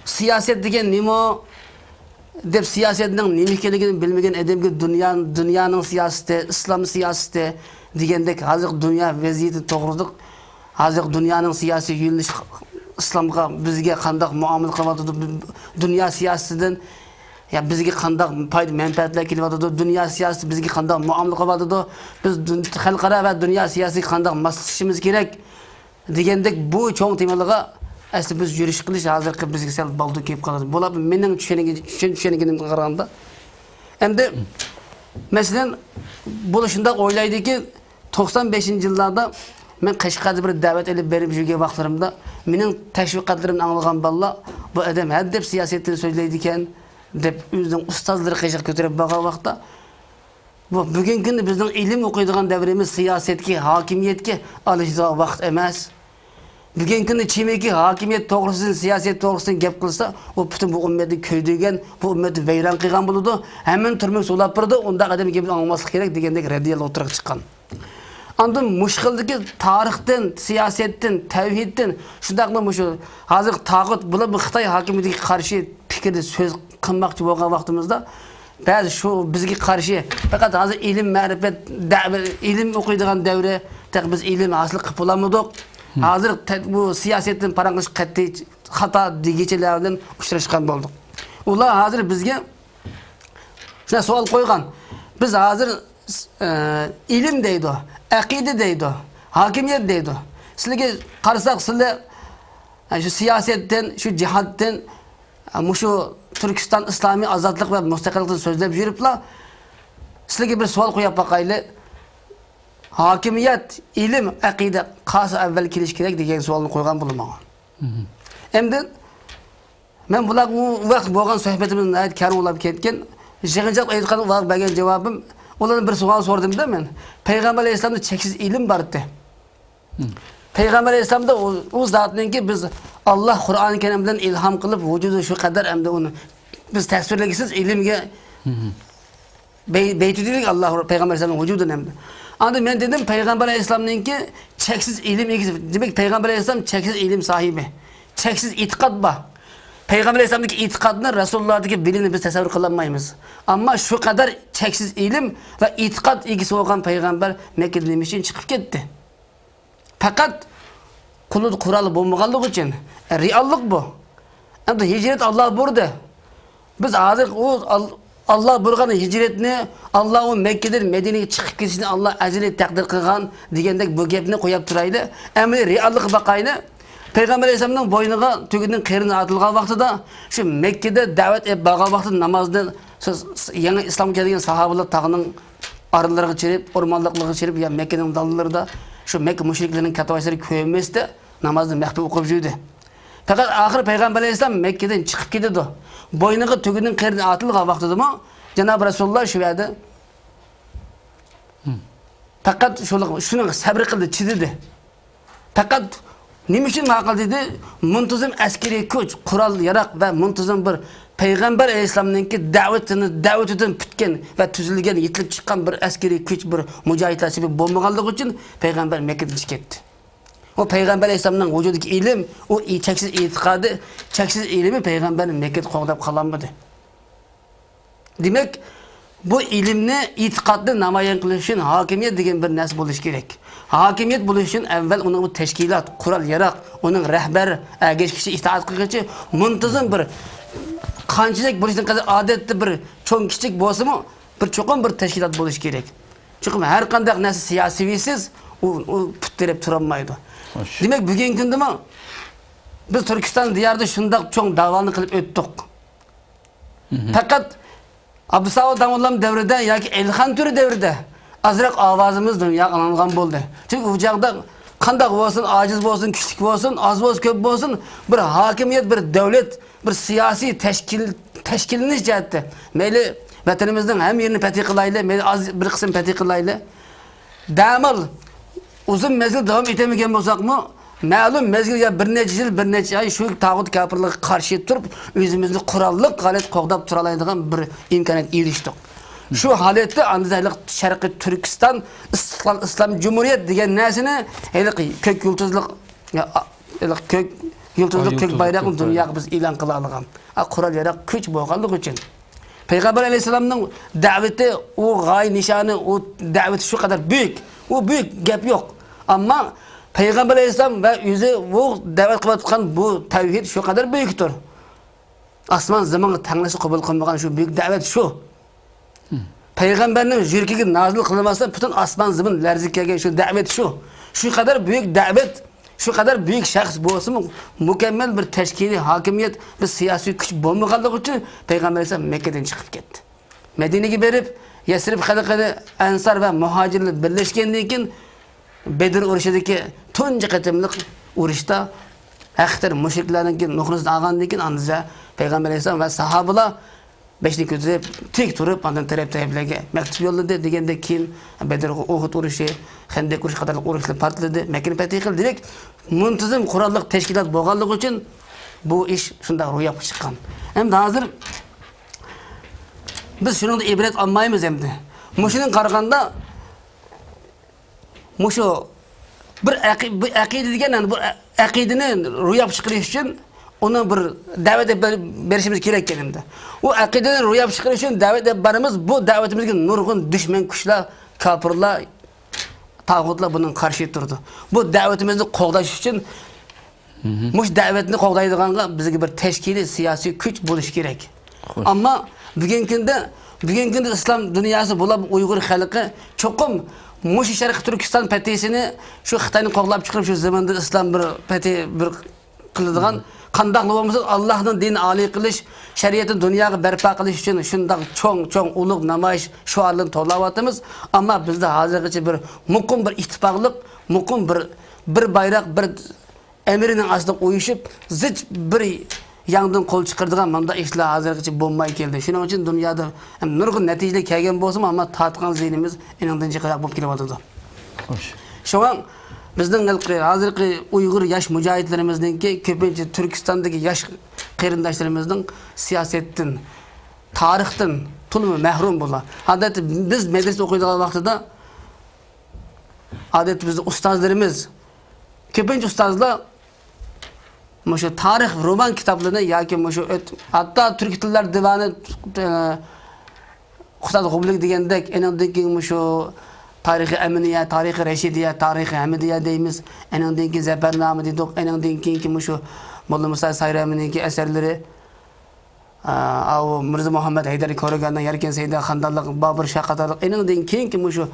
سىياسەت دېگەن نېمە دەپ، سىياسەتنىڭ نېمە ئىكەنلىكىنى بىلمىگەن ئادەمگە دۇنيا، دۇنيانىڭ سىياسىتى، ئىسلام سىياسىتى دېگەندەك، ھازىرقى دۇنيا ۋەزىيىتى توغرىلىق، ھازىرقى دۇنيانىڭ سىياسىي يۆنىلىشى ئىسلامغا، بىزگە قانداق مۇئامىلە قىلىۋاتىدۇ، دۇنيا سىياسىتىدىن، يا، بىزگە قانداق پايدا، مەنپەئەتلەر كېلىۋاتىدۇ، دۇنيا سىياسىتى بىزگە قانداق مۇئامىلە قىلىۋاتىدۇ، بىز دۇن-، خەلقئارا ۋە دۇنيا سىياسىتىگە قانداق ماسلىشىشىمىز كېرەك؟ دېگەندەك بۇ چوڭ تېمىلىرغا ئەسلى بىز يۈرۈش قىلىش ھازىرقى بىزگە سەل بالدۇر كېلىپ قالىدۇ. بۇلار مېنىڭ چۈشەنگەن-، چۈشەن-، چۈشەنگىنىمگە قارىغاندا. ئەمدى، مەسىلەن، بۇلار شۇنداق ئويلايدۇكى، توقسان بەشىنچى يىللاردا مەن قەشقەردە بىر دەۋەت ئېلىپ بېرىپ يۈرگەن ۋاقىتلىرىمدا مېنىڭ تەشۋىقاتلىرىمنى ئاڭلىغان بالىلار، «بۇ ئادەم ھەددەپ سىياسەتتىن سۆزلەيدىكەن» دەپ ئۆزىنىڭ ئۇستازلىرى قېشىغا كۆتۈرۈپ بارغان ۋاقىتتا، بۇ بۈگۈنكى كۈندە بىزنىڭ ئىلىم ئوقۇيدىغان دەۋرىمىز سىياسەتكە، ھاكىمىيەتكە ئالىشىدىغان ۋاقىت ئەمەس. بۈگۈنكى كۈندە چىمكى ھاكىمىيەت توغرىسىدىن، سىياسەت توغرىسىدىن گەپ قىلسا، ئۇ پۈتۈن بۇ ئۈممەتنى كۆيدۈرگەن، بۇ ئۈممەتنى ۋەيران قىلغان بولىدۇ، ھەممىنى تۈرمىگە سولاپ بېرىدۇ، ئۇنداق ئادەم گېپىنى ئاڭلىماسلىق كېرەك دېگەندەك رەددىيەلەر ئوتتۇرىغا چىققان. ئاندىن مۇشۇ خىلدىكى تارىختىن، سىياسەتتىن، تەۋھىدتىن، شۇنداقلا مۇشۇ ھازىرقى تاغۇت، بۇلار بۇ خىتاي ھاكىمىيىتىگە قارشى پىكىردە سۆز قىلماقچى بولغان ۋاقتىمىزدا، بەزى شۇ بىزگە قارشى پەقەت ھازىر ئىلىم، مەرىپەت، دەۋە-، ئىلىم ئوقۇيدىغان دەۋرى، تېخى بىز ئىلىم ھاسىل قىلىپ بولالمىدۇق. ھازىر تە-، بۇ سىياسەتتىن پاراڭلىشىپ قەتئىي خاتا دېگۈچىلەر بىلەن ئۇچراشقان بولدۇق. ئۇلار ھازىر بىزگە شۇنداق سوئال قويغان. بىز ھازىر، ئە، ئىلىم دەيدۇ، ئەقىدە دەيدۇ، ھاكىمىيەت دەيدۇ. سىلەرگە قارىساق، سىلەر، ئە، شۇ سىياسەتتىن، شۇ جىھادتىن، ئە، مۇشۇ تۈركىستان ئىسلامىي ئازادلىق ۋە مۇستەقىللىقتىن سۆزلەپ يۈرۈپلا، سىلەرگە بىر سوئال قويۇپ باقايلى. ھاكىمىيەت، ئىلىم، ئەقىدە قايسى ئەۋۋەل كېلىشى كېرەك دېگەن سوئالنى قويغان بولدۇم ماڭا. ئەمدى مەن بۇلار ئۇ ۋاقىت بولغان سۆھبىتىمىز ناھايىتى كەڭ بولۇپ كەتكەن. يىغىنچاق ئېيتقان ۋاقىت بەرگەن جاۋابىم، ئۇلارنى بىر سوئال سورىدىم-دە مەن. پەيغەمبەر ئەلەيھىسسالامدا چەكسىز ئىلىم بار ئىدى. پەيغەمبەر ئەلەيھىسسالامدا ئۇ، ئۇ زاتنىڭكى بىز، ئاللا قۇرئان كەرىم بىلەن ئىلھام قىلىپ ۋۇجۇدى شۇ قەدەر ئەمدى ئۇنى بىز تەسۋىرلىگۈسىز ئىلىمگە بەي-، بەيتىدىلىك ئاللا پەيغەمبەر ئەلەيھىسسالام ۋۇجۇدىنى ئەمدى. ئاندىن مەن دېدىم، پەيغەمبەر ئەلەيھىسسالامنىڭكى چەكسىز ئىلىم ئىگىسى. دېمەك، پەيغەمبەر ئەلەيھىسسالام چەكسىز ئىلىم ساھىبى. چەكسىز ئېتىقاد بار. پەيغەمبەر ئەلەيھىسسالامدىكى ئېتىقادنى، رەسۇلۇللاھدىكى بىلىمنى بىز تەسەۋۋۇر قىلالمايمىز. ئەمما شۇ قەدەر چەكسىز ئىلىم ۋە ئېتىقاد ئىگىسى بولغان پەيغەمبەر مەككىدىن نېمە ئۈچۈن چىقىپ كەتتى؟ پەقەت قولىدا قورالى بولمىغانلىقى ئۈچۈن. رېئاللىق بۇ. ئەمدى ھىجرەت ئاللا بۇيرۇدى. بىز ھازىر ئۇ ئال-، ئاللا بۇيرۇغان ھىجرەتنى، ئاللا ئۇ مەككىدىن مەدىنىگە چىقىپ كېتىشنى ئاللا ئەزەلىي تەقدىر قىلغان دېگەندەك بۇ گەپنى قويۇپ تۇرايلى. ئەمەلىي رېئاللىققا باقايلى. پەيغەمبەر ئەلەيھىسسالامنىڭ بوينىغا تۆگىنىڭ قېرىنى ئاتىلغان ۋاقتىدا، شۇ مەككىدە دەۋەت ئېلىپ بارغان ۋاقتىدا نامازنى، سىز، يېڭى ئىسلامغا كەلگەن ساھابىلار تاغنىڭ ئارىلىرىغا چىرىپ، ئورمانلىقلىرىغا چىرىپ، يا مەككىنىڭ دالىلىرىدا شۇ مەككە مۇشرىكلىرىنىڭ كاتتىباشلىرى كۆرمەستە نامازنى مەخپىي ئوقۇپ يۈردى. پەقەت ئاخىرى پەيغەمبەر ئەلەيھىسسالام مەككىدىن چىقىپ كېتىدۇ. بوينىغا تۆگىنىڭ قېرىنى ئاتىلغان ۋاقتىدىمۇ جانابى رەسۇلۇللا شۇ يەردە پەقەت شۇنىڭ، شۇنىڭغا سەبرى قىلدى، چىدىدى. پەقەت نېمە ئۈچۈن ماقۇل دېدى؟ مۇنتىزىم ئەسكىرىي كۈچ، قورال-ياراغ ۋە مۇنتىزىم بىر پەيغەمبەر ئەلەيھىسسالامنىڭكى دەۋىتىنى، دەۋىتىدىن پۈتكەن ۋە تۈزۈلگەن، يېتىلىپ چىققان بىر ئەسكىرىي كۈچ، بىر مۇجاھىدلار سېپى بولمىغانلىقى ئۈچۈن پەيغەمبەر مەككىدىن چىقىپ كەتتى. ئۇ پەيغەمبەر ئەلەيھىسسالامنىڭ ۋۇجۇدىدىكى ئىلىم، ئۇ ئى-، چەكسىز ئېتىقادى، چەكسىز ئىلىمى پەيغەمبەرنى مەككىدە قوغداپ قالالمىدى. دېمەك، بۇ ئىلىمنى، ئېتىقادنى نامايان قىلىش ئۈچۈن ھاكىمىيەت دېگەن بىر نەرسە بولۇشى كېرەك. ھاكىمىيەت بولۇش ئۈچۈن ئەۋۋەل ئۇنىڭ بۇ تەشكىلات، قورال-ياراغ، ئۇنىڭ رەھبەر، ئەگەشكۈچى، ئىتائەت قىلغۇچى، مۇنتىزىم بىر قانچىلىك بولۇشىدىن قەدەر ئادەتتە بىر چوڭ-كىچىك بولسىمۇ، بىر چوقۇم بىر تەشكىلات بولۇشى كېرەك. چوقۇم ھەر قانداق نەرسە سىياسىيسىز، ئۇ، ئۇ پۇت تىرەپ تۇرالمايدۇ. خوش. دېمەك، بۈگۈنكى كۈندىمۇ بىز تۈركىستان دىيارىدا شۇنداق چوڭ داۋالارنى قىلىپ ئۆتتۇق. مھم. پەقەت ئابدۇساۋۇت داموللام دەۋرىدە ياكى ئەلىخان تۆرە دەۋرىدە ئازراق ئاۋازىمىز دۇنياغا ئاڭلانغان بولدى. چۈنكى ئۇ چاغدا قانداق بولسۇن، ئاجىز بولسۇن، كۈچلۈك بولسۇن، ئاز بولسۇن، كۆپ بولسۇن، بىر ھاكىمىيەت، بىر دۆلەت، بىر سىياسىي تەشكىل، تەشكىللىنىش جەھەتتە، مەيلى ۋەتىنىمىزنىڭ ھەممە يېرىنى پەتھى قىلايلى، مەيلى ئاز بىر قىسىم پەتھى قىلايلى، دەمال ئۇزۇن مەزگىل داۋام ئېتەلمىگەن بولساقمۇ، مەلۇم مەزگىل يا بىر نەچچە يىل، بىر نەچچە ئاي شۇ تاغۇت كاپىرلىققا قارشى تۇرۇپ، ئۆزىمىزنى قوراللىق ھالەتتە قوغداپ تۇرالايدىغان بىر ئىمكانىيەتكە ئېرىشتۇق. شۇ ھالەتتە ئاندىن ھېلىقى شەرقىي تۈركىستان ئىستىقلال ئىسلام جۇمھۇرىيەت دېگەن نەرسىنى ھېلىقى كۆك يۇلتۇزلۇق، يا، ھېلىقى كۆك يۇلتۇزلۇق ئاي كۆك يۇلتۇزلۇق بايراقنى كۆك بايراق. دۇنياغا بىز ئېلان قىلالىغان. ئا، قورال ياراق كۈچ بولغانلىقى ئۈچۈن. پەيغەمبەر ئەلەيھىسسالامنىڭ دەۋىتى، ئۇ غايە نىشانى، ئۇ دەۋىتى شۇ قەدەر بۈيۈك. ئۇ بۈيۈك، گەپ يوق. ئەمما پەيغەمبەر ئەلەيھىسسالام ۋە ئۆزى ئۇ دەۋەت قىلىۋاتقان بۇ تەۋھىد شۇ قەدەر بۈيۈكتۇر. ئاسمان زېمىنغا تەڭلىسە قوبۇل قىلمىغان شۇ بۈيۈك دەۋەت شۇ. پەيغەمبەرنىڭ يۈرىكىگە نازىل قىلىنماسا، پۈتۈن ئاسمان زېمىن لەرزىگە كەلگەن شۇ دەۋەت شۇ. شۇ قەدەر بۈيۈك دەۋەت، شۇ قەدەر بۈيۈك شەخس بولسىمۇ، مۇكەممەل بىر تەشكىلىي ھاكىمىيەت، بىر سىياسىي كۈچ بولمىغانلىقى ئۈچۈن پەيغەمبەر ئەلەيھىسسالام مەككىدىن چىقىپ كەتتى. مەدىنىگە بېرىپ، يەسرىب خەلقىنى، ئەنسار ۋە مۇھاجىرلار بىرلەشكەندىن كېيىن، بەدر ئۇرۇشىدىكى تۇنجى قېتىملىق ئۇرۇشتا ھەقتىر مۇشرىكلارنىڭكى نوخرىسىنى ئالغاندىن كېيىن، ئاندىن پەيغەمبەر ئەلەيھىسسالام ۋە ساھابىلار بېشىنى كۆتۈرۈپ، تىك تۇرۇپ، ئاندىن تەرەپ-تەرەپلەرگە مەكتۇپ يوللىدى دېگەندەك، كېيىن بەدر، ئۇھۇد ئۇرۇشى، خەندەك ئۇرۇشى قاتارلىق ئۇرۇشلار پارتلىدى، مەككىنى پەتھى قىلدى. دېمەك، مۇنتىزىم قوراللىق تەشكىلات بولغانلىقى ئۈچۈن بۇ ئىش شۇنداق روياپقا چىققان. ئەمدى ھازىر بىز شۇنىڭدىن ئىبرەت ئالمايمىز ئەمدى. مۇشۇنىڭغا قارىغاندا، مۇشۇ بىر ئەقى-، بىر ئەقىدە دېگەن، يەنى بۇ ئە-، ئەقىدىنى روياپقا چىقىرىش ئۈچۈن ئۇنى بىر دەۋەت ئېلىپ بېرىشىمىز كېرەك ئىكەن ئەمدى. ئۇ ئەقىدىنى روياپقا چىقىرىش ئۈچۈن دەۋەت ئېلىپ بارىمىز، بۇ دەۋىتىمىزگە نۇرغۇن دۈشمەن كۈچلەر، كاپىرلار، تاغۇتلار بۇنىڭغا قارشى تۇرىدۇ. بۇ دەۋىتىمىزنى قوغداش ئۈچۈن مۇشۇ دەۋەتنى قوغدايدىغانغا بىزگە بىر تەشكىلىي سىياسىي كۈچ بولۇشى كېرەك. ئەمما بۈگۈنكى كۈندە، بۈگۈنكى كۈندە ئىسلام دۇنياسى بولۇپ ئۇيغۇر خەلقى چوقۇم مۇشۇ شەرقىي تۈركىستان پەتھىسىنى شۇ خىتاينى قوغلاپ چىقىرىپ، شۇ زېمىندا ئىسلام بىر پەتھى بىر قىلىدىغان، قانداقلا بولمىسۇن، ئاللاھنىڭ دىنىنى ئالىي قىلىش، شەرىئەتنى دۇنياغا بەرپا قىلىش ئۈچۈن شۇنداق چوڭ، چوڭ، ئۇلۇغ نامايىش شوئارلىرىنى توۋلاۋاتىمىز. ئەمما بىزدە ھازىرغىچە بىر مۇقىم بىر ئىتتىپاقلىق، مۇقىم بىر، بىر بايراق، بىر ئەمىرنىڭ ئاستىدا ئۇيۇشۇپ، زىچ بىر ياڭدىن قول چىقىرىدىغان مۇنداق ئىشلار ھازىرغىچە بولماي كەلدى. شۇنىڭ ئۈچۈن دۇنيادا نۇرغۇن نەتىجىلەر كەلگەن بولسىمۇ، ئەمما تارتقان زىيىنىمىز ئېنىڭدىن جىقراق بولۇپ كېلىۋاتىدۇ. خوش. شۇڭا بىزنىڭ ھېلىقى، ھازىرقى ئۇيغۇر ياش مۇجاھىدلىرىمىزنىڭكى كۆپىنچە تۈركىستاندىكى ياش قېرىنداشلىرىمىزنىڭ سىياسەتتىن، تارىختىن تولىمۇ مەھرۇم بۇلار. ئادەتتە بىز مەدرىسىدە ئوقۇيدىغان ۋاقتىدا، ئادەتتە بىزنىڭ ئۇستازلىرىمىز، كۆپىنچە ئۇستازلار مۇشۇ تارىخ، رومان كىتابلىرىنى ياكى مۇشۇ ئۆت-، ھەتتا تۈركىي تىللار دىۋانى، ئە، ئۇستاز غۇبلىك دېگەندەك، ئېنىڭدىن كېيىن مۇشۇ تارىخى ئەمىنىيە، تارىخى رەشىدىيە، تارىخى ھەمىدىيە دەيمىز. ئېنىڭدىن كېيىن زەپەرنامە دېدۇق. ئېنىڭدىن كېيىنكى مۇشۇ موللا مۇسا سايرامىنىڭكى ئەسەرلىرى، ئە، ئاۋۇ مىرزا مۇھەممەد ھەيدەر كورىگاننىڭ يەركەن سەيدە خاندانلىق بابۇر شاھ قاتارلىق. ئېنىڭدىن كېيىنكى مۇشۇ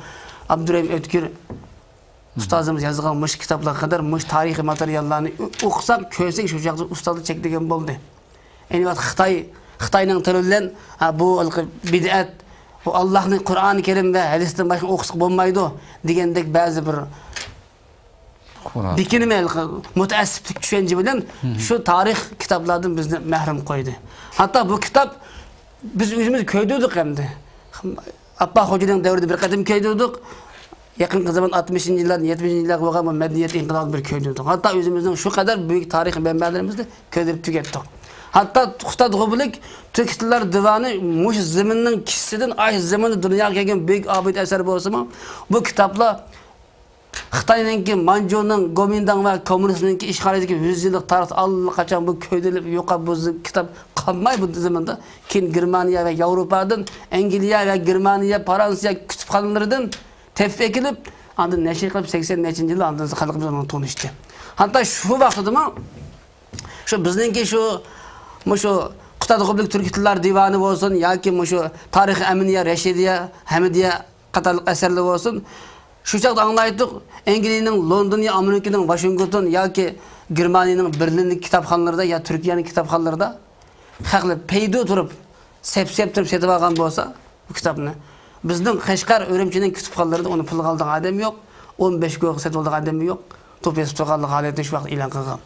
ئابدۇرېھىم ئۆتكۈر ئۇستازىمىز يازغان مۇشۇ كىتابلارغا قەدەر مۇشۇ تارىخىي ماتېرىياللارنى ئو-، ئوقۇساق، كۆرسەك، شۇ چاغدا ئۇستازلار چەكلىگەن بولدى. ئەينى ۋاقىت خىتاي، خىتاينىڭ تىلى بىلەن، ھە، بۇ ھېلىقى بىدئەت، بۇ ئاللاھنى قۇرئانى كەرىم ۋە ھەدىستىن باشقا ئوقۇساق بولمايدۇ دېگەندەك بەزى بىر خۇرافات. بېكىنمە ھېلىقى مۇتەئەسسىپلىك چۈشەنچە بىلەن شۇ تارىخ كىتابلاردىن بىزنى مەھرۇم قويدى. ھەتتا بۇ كىتاب بىز ئۆزىمىز كۆيدۈردۇق ئەمدى. ئاپپاق خوجىنىڭ دەۋرىدە بىر قېتىم كۆيدۈردۇق. يېقىنقى زامان ئاتمىشىنچى يىللاردىن يەتمىشىنچى يىللارغا بولغان بۇ مەدەنىيەت ئىنقىلابىنى بىر كۆيدۈردۇق. ھەتتا ئۆزىمىزنىڭ شۇ قەدەر بۈيۈك تارىخىي مەنبەلىرىمىزنى كۆيدۈرۈپ تۈگەتتۇق. ھەتتا ئۇستاز غۇبىلىك تۈركىي تىللار دىۋانى مۇشۇ زېمىننىڭ كىشىسىدىن، ئاش زېمىندا دۇنياغا كەلگەن بۈيۈك ئابىدە ئەسەر بولسىمۇ، بۇ كىتابلار خىتاينىڭكى مانجۇنىڭ، گومىنداڭ ۋە كوممۇنىستنىڭكى ئىشغالىيىتىدىكى يۈز يىللىق تارىختا ئاللىقاچان بۇ كۆيدۈرۈلۈپ يوقاپ، بۇ زى-، كىتاب قالماي بۇ زېمىندا. كېيىن گېرمانىيە ۋە ياۋروپادىن، ئەنگلىيە ۋە گېرمانىيە، فرانسىيە كۇتۇپخانىلىرىدىن تېپىپ ئەكېلىپ، ئاندىن نەشر قىلىپ، سەكسەن نەچچىنچى يىلى ئاندىن خەلقىمىز بۇنىڭ تونۇشتى. ھەتتا شۇ ۋاقتىدىمۇ شۇ بىزنىڭكى شۇ، مۇشۇ قۇتادغۇبلۇق تۈركىي تىللار دىۋانى بولسۇن ياكى مۇشۇ تارىخى ئەمىنىيە، رەشىدىيە، ھەمىدىيە قاتارلىق ئەسەرلەر بولسۇن، شۇ چاغدا ئاڭلايتتۇق، ئەنگلىيەنىڭ لوندونى، ئامېرىكىنىڭ ۋاشىنگتون ياكى گېرمانىيەنىڭ بېرلىندىكى كىتابخانىلىرىدا يا تۈركىيەنىڭ كىتابخانىلىرىدا خەقلەر پەيدۇ تۇرۇپ، سەپ-سەپ تۇرۇپ سېتىۋالغان بولسا بۇ كىتابنى، بىزنىڭ قەشقەر، ئۈرۈمچىنىڭ كۇتۇپخانىلىرىدا ئۇنى پۇلغا ئالىدىغان ئادەم يوق، ئون بەش كويغا سېتىۋالىدىغان ئادەم يوق، توپ يېزىپ تۇرغانلىق ھالەتنى شۇ ۋاقىت ئېلان قىلغان.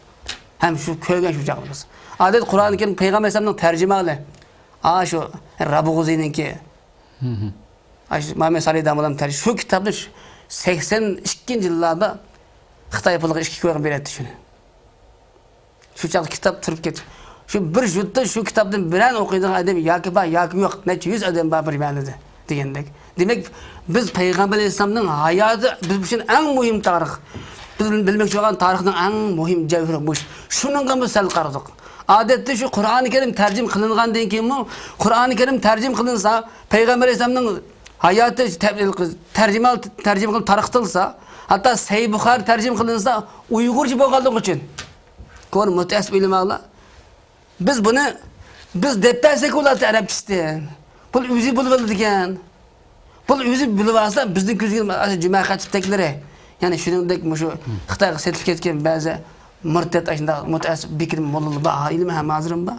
ھەم شۇ كۆرگەن شۇ چاغدا بىز. ئادەتتە قۇرئانى كەرىم پەيغەمبەر ئەلەيھىسسالامنىڭ تەرجىمىھالى. ئا، شۇ رابىغۇزىنىڭكى. ئا، شۇ مۇھەممەد سالىھ داموللام تەرجىمە. شۇ كىتابنى شۇ سەكسەن ئىككىنچى يىللاردا خىتاي پۇلىغا ئىككى كويغا بېرەتتى شۇنى. شۇ چاغدا كىتاب تۇرۇپ كەتتى. شۇ بىر يۇرتتا شۇ كىتابدىن بىرەرنى ئوقۇيدىغان ئادەم ياكى بار، ياكى يوق. نەچچە يۈز ئادەم بار بىر مەھەللىدە دېگەندەك. دېمەك، بىز پەيغەمبەر ئەلەيھىسسالامنىڭ ھاياتى بىز ئۈچۈن ئەڭ مۇھىم تارىخ. بىز بىلمەكچى بولغان تارىخنىڭ ئەڭ مۇھىم جەۋھىرى بۇ. شۇنىڭغا بىز سەل قارىدۇق. ئادەتتە شۇ قۇرئانى كەرىم تەرجىمە قىلىنغاندىن كېيىنمۇ، قۇرئانى كەرىم تەرجىمە قىلىنسا، پەيغەمبەر ئەلەيھىسسالامنىڭ ھاياتى تەرجىمە، تەرجىمە قىلىپ تارقىتىلسا، ھەتتا سەھىھ بۇخارى تەرجىمە قىلىنسا، ئۇيغۇرچە بولغانلىقى ئۈچۈن. كونا مۇتەئەسسىپ ئۆلىمالار، بىز بۇنى، بىز دەپ بەرسەك بولاتتى ئەرەبچىسىدىن. بۇ ئۆزى بولۇۋالىدىكەن. بۇ ئۆزى بولۇۋالسا، بىزنىڭ كۆزگە ئاشۇ جۈمە خەتىپتەكلىرى. يەنى شۇنىڭدەك مۇشۇ خىتايغا سېتىلىپ كەتكەن بەزى مۇرتەت، ئاشۇنداق مۇتەئەسسىپ بېكىنىم موللىلار بار، ئالىم ھەم ھازىرمۇ بار.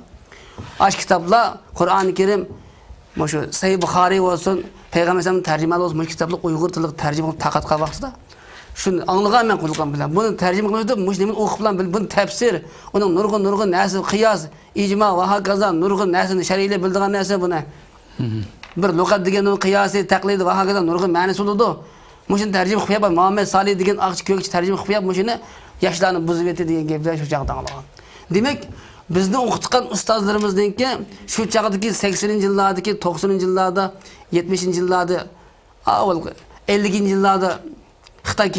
ئاشۇ كىتابلار، قۇرئانى كەرىم، مۇشۇ سەھىھ بۇخارىي بولسۇن، پەيغەمبەر ئەلەيھىسسالامنىڭ تەرجىمىھالى بولسۇن، مۇشۇ كىتابلار ئۇيغۇر تىلىغا تەرجىمە قىلىپ تارقاتقان ۋاقتىدا، شۇنى ئاڭلىغان مەن قۇلىقىم بىلەن. بۇنى تەرجىمە قىلىۋېتىپ، مۇشۇ نېمىنى ئوقۇپ بىلەن بىل-، بۇنى تەپسىر، ئۇنىڭ نۇرغۇن، نۇرغۇن نەرسە، قىياس، ئىجما ۋە ھاكازا نۇرغۇن نەرسىنى شەرئىيلەر بىلىدىغان نەرسە بۇنى. بىر لۇغەت دېگەننىڭ قىياسى، تەقلىدى ۋە ھاكازا نۇرغۇن مەنىسى بولىدۇ. مۇشۇنى تەرجىمە قىلىپ بېرىپ، مۇھەممەد سالىھ دېگەن ئاقچى كۆكچى تەرجىمە قىلىپ بېرىپ، مۇشۇنى ياشلارنى بۇزۇۋەتتى دېگەن گەپلەر شۇ چاغدا ئاڭلىغان. دېمەك، بىزنى ئوقۇتقان ئۇستازلىرىمىزنىڭكى شۇ چاغدىكى سەكسىنىنچى يىللاردىكى، توقسىنىنچى يىللاردا، يەتمىشىنچى يىللاردا، ئاۋۋال ئەللىكىنچى يىللاردا خىتاي،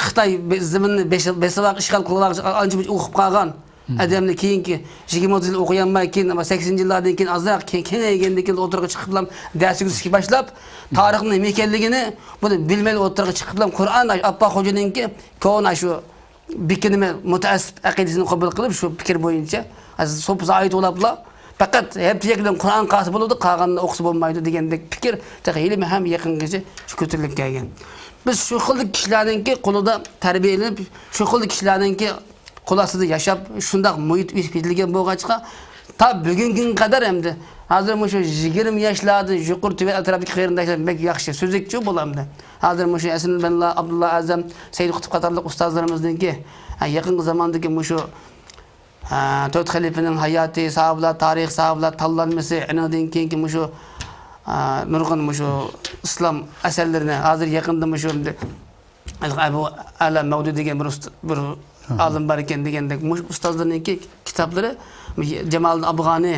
خىتاي زېمىننى بېسىۋالغان، ئىشغال قىلىۋالغان، ئانچە-مۇنچە ئوقۇپ قالغان ئادەمنى كېيىنكى يىگىرمە ئوتتۇز يىل ئوقۇيالماي، كېيىن سەكسىنىنچى يىللاردىن كېيىن ئازراق كېڭەيگەندىن كېيىن ئوتتۇرىغا چىقىپلا دەرس ئۆگىتىشكە باشلاپ، تارىخنىڭ نېمە ئىكەنلىكىنى بۇنى بىلمەيلا ئوتتۇرىغا چىقىپلا قۇرئان ئاپپاق خوجىنىڭكى كونا شۇ بېكىنىمى مۇتەئەسسىپ ئەقىدىسىنى قوبۇل قىلىپ، شۇ پىكىر بويىچە سوپى زاھىد بولاپلا پەقەت ھەپتىلىك بىلەن قۇرئان قىلسا بولىدۇ، قالغاننى ئوقۇسا بولمايدۇ دېگەندەك پىكىر تېخى ھېلىمۇ ھەم يېقىنغىچە شۇ كۆتۈرۈلۈپ كەلگەن. بىز شۇ خىلدىكى كىشىلەرنىڭكى قولىدا تەربىيەلىنىپ، شۇ خىلدىكى كىشىلەرنىڭكى قول ئاستىدا ياشاپ، شۇنداق مۇھىت ئۆسۈپ يېتىلگەن بولغاچقا، تا بۈگۈنكى كۈنگە قەدەر ئەمدى ھازىر مۇشۇ يىگىرمە ياشلاردىن يۇقىرى تۆۋەن ئەتراپتىكى قېرىنداشلار بەك ياخشى سۆزلۈكچۇ بۇلار ئەمدى. ھازىر مۇشۇ ھەسەن بەنلا، ئابدۇللا ئەزەم، سەيىد قۇتۇپ قاتارلىق ئۇستازلىرىمىزنىڭكى، ھە، يېقىنقى زاماندىكى مۇشۇ، ھە، تۆت خەلىپىنىڭ ھاياتى، ساھابىلار تارىخ، ساھابىلار تاللانمىسى، ئېنىڭدىن كېيىنكى مۇشۇ، ھە، نۇرغۇن مۇشۇ ئىسلام ئەسەرلىرىنى ھازىر يېقىندا مۇشۇ ئەبۇ ئەلا مەۋدۇ دېگەن بىر ئۇست-، بىر ئالىم بار ئىكەن دېگەندەك، مۇشۇ ئۇستازلارنىڭكى كىتابلىرى، جامالىدىن ئافغانى،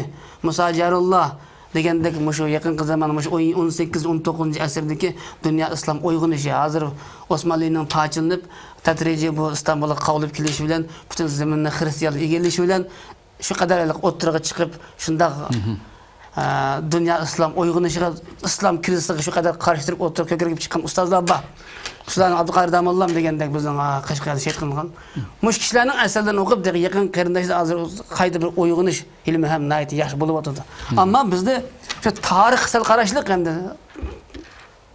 مۇسا جارۇللا دېگەندەك، مۇشۇ يېقىنقى زامان، مۇشۇ ئون، ئون سەككىزىنچى، ئون توققۇزىنچى ئەسىردىكى دۇنيا ئىسلام ئويغىنىشى، ھازىر ئوسمانلىنىڭ پارچىلىنىپ، تەدرىجىي بۇ ئىستانبۇلغا قاۋلىپ كېلىشى بىلەن، پۈتۈن زېمىننى خرىستىيانلار ئىگىلىشى بىلەن، شۇ قەدەر ھېلىقى ئوتتۇرىغا چىقىپ، شۇنداق، ئە، دۇنيا ئىسلام ئويغىنىشىغا، ئىسلام كىرىزىسىغا شۇ قەدەر قارشى تۇرۇپ ئوتتۇرىغا كۆكىرىپ چىققان ئۇستازلار بار. شۇلارنىڭ ئابدۇقادىر داموللام دېگەندەك بىزنىڭ، ئە، قەشقەردە شېھىت قىلىنغان. مۇشۇ كىشىلەرنىڭ ئەسەرلىرىنى ئوقۇپ، تېخى يېقىنقى قېرىنداشلار ھازىر قايتا بىر ئويغىنىش ھېلىمۇ ھەم ناھايىتى ياخشى بولۇۋاتىدۇ. ئەمما بىزدە شۇ تارىخقا سەل قاراشلىق ئەمدى.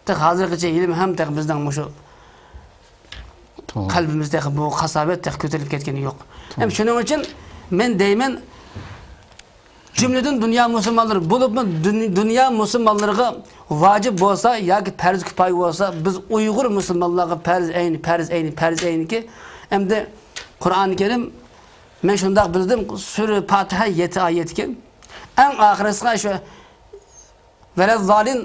تېخى ھازىرغىچە ھېلىمۇ ھەم تېخى بىزنىڭ مۇشۇ توغرا. قەلبىمىزدە تېخى بۇ قاساۋەت تېخى كۆتۈرۈلۈپ كەتكىنى يوق. توغرا. ھەم شۇنىڭ ئۈچۈن مەن دەيمەن، جۈملىدىن دۇنيا مۇسۇلمانلىرى بولۇپمۇ دۇن-، دۇنيا مۇسۇلمانلىرىغا ۋاجىپ بولسا ياكى پەرز كۇپايە بولسا، بىز ئۇيغۇر مۇسۇلمانلارغا پەرز ئەينى، پەرز ئەينى، پەرز ئەينىكى. ئەمدى قۇرئان كەرىم، مەن شۇنداق بىلدىم، سۈرە پاتىھە يەتتە ئايەت ئىكەن. ئەڭ ئاخىرىسىغا شۇ ۋەلەززالىن،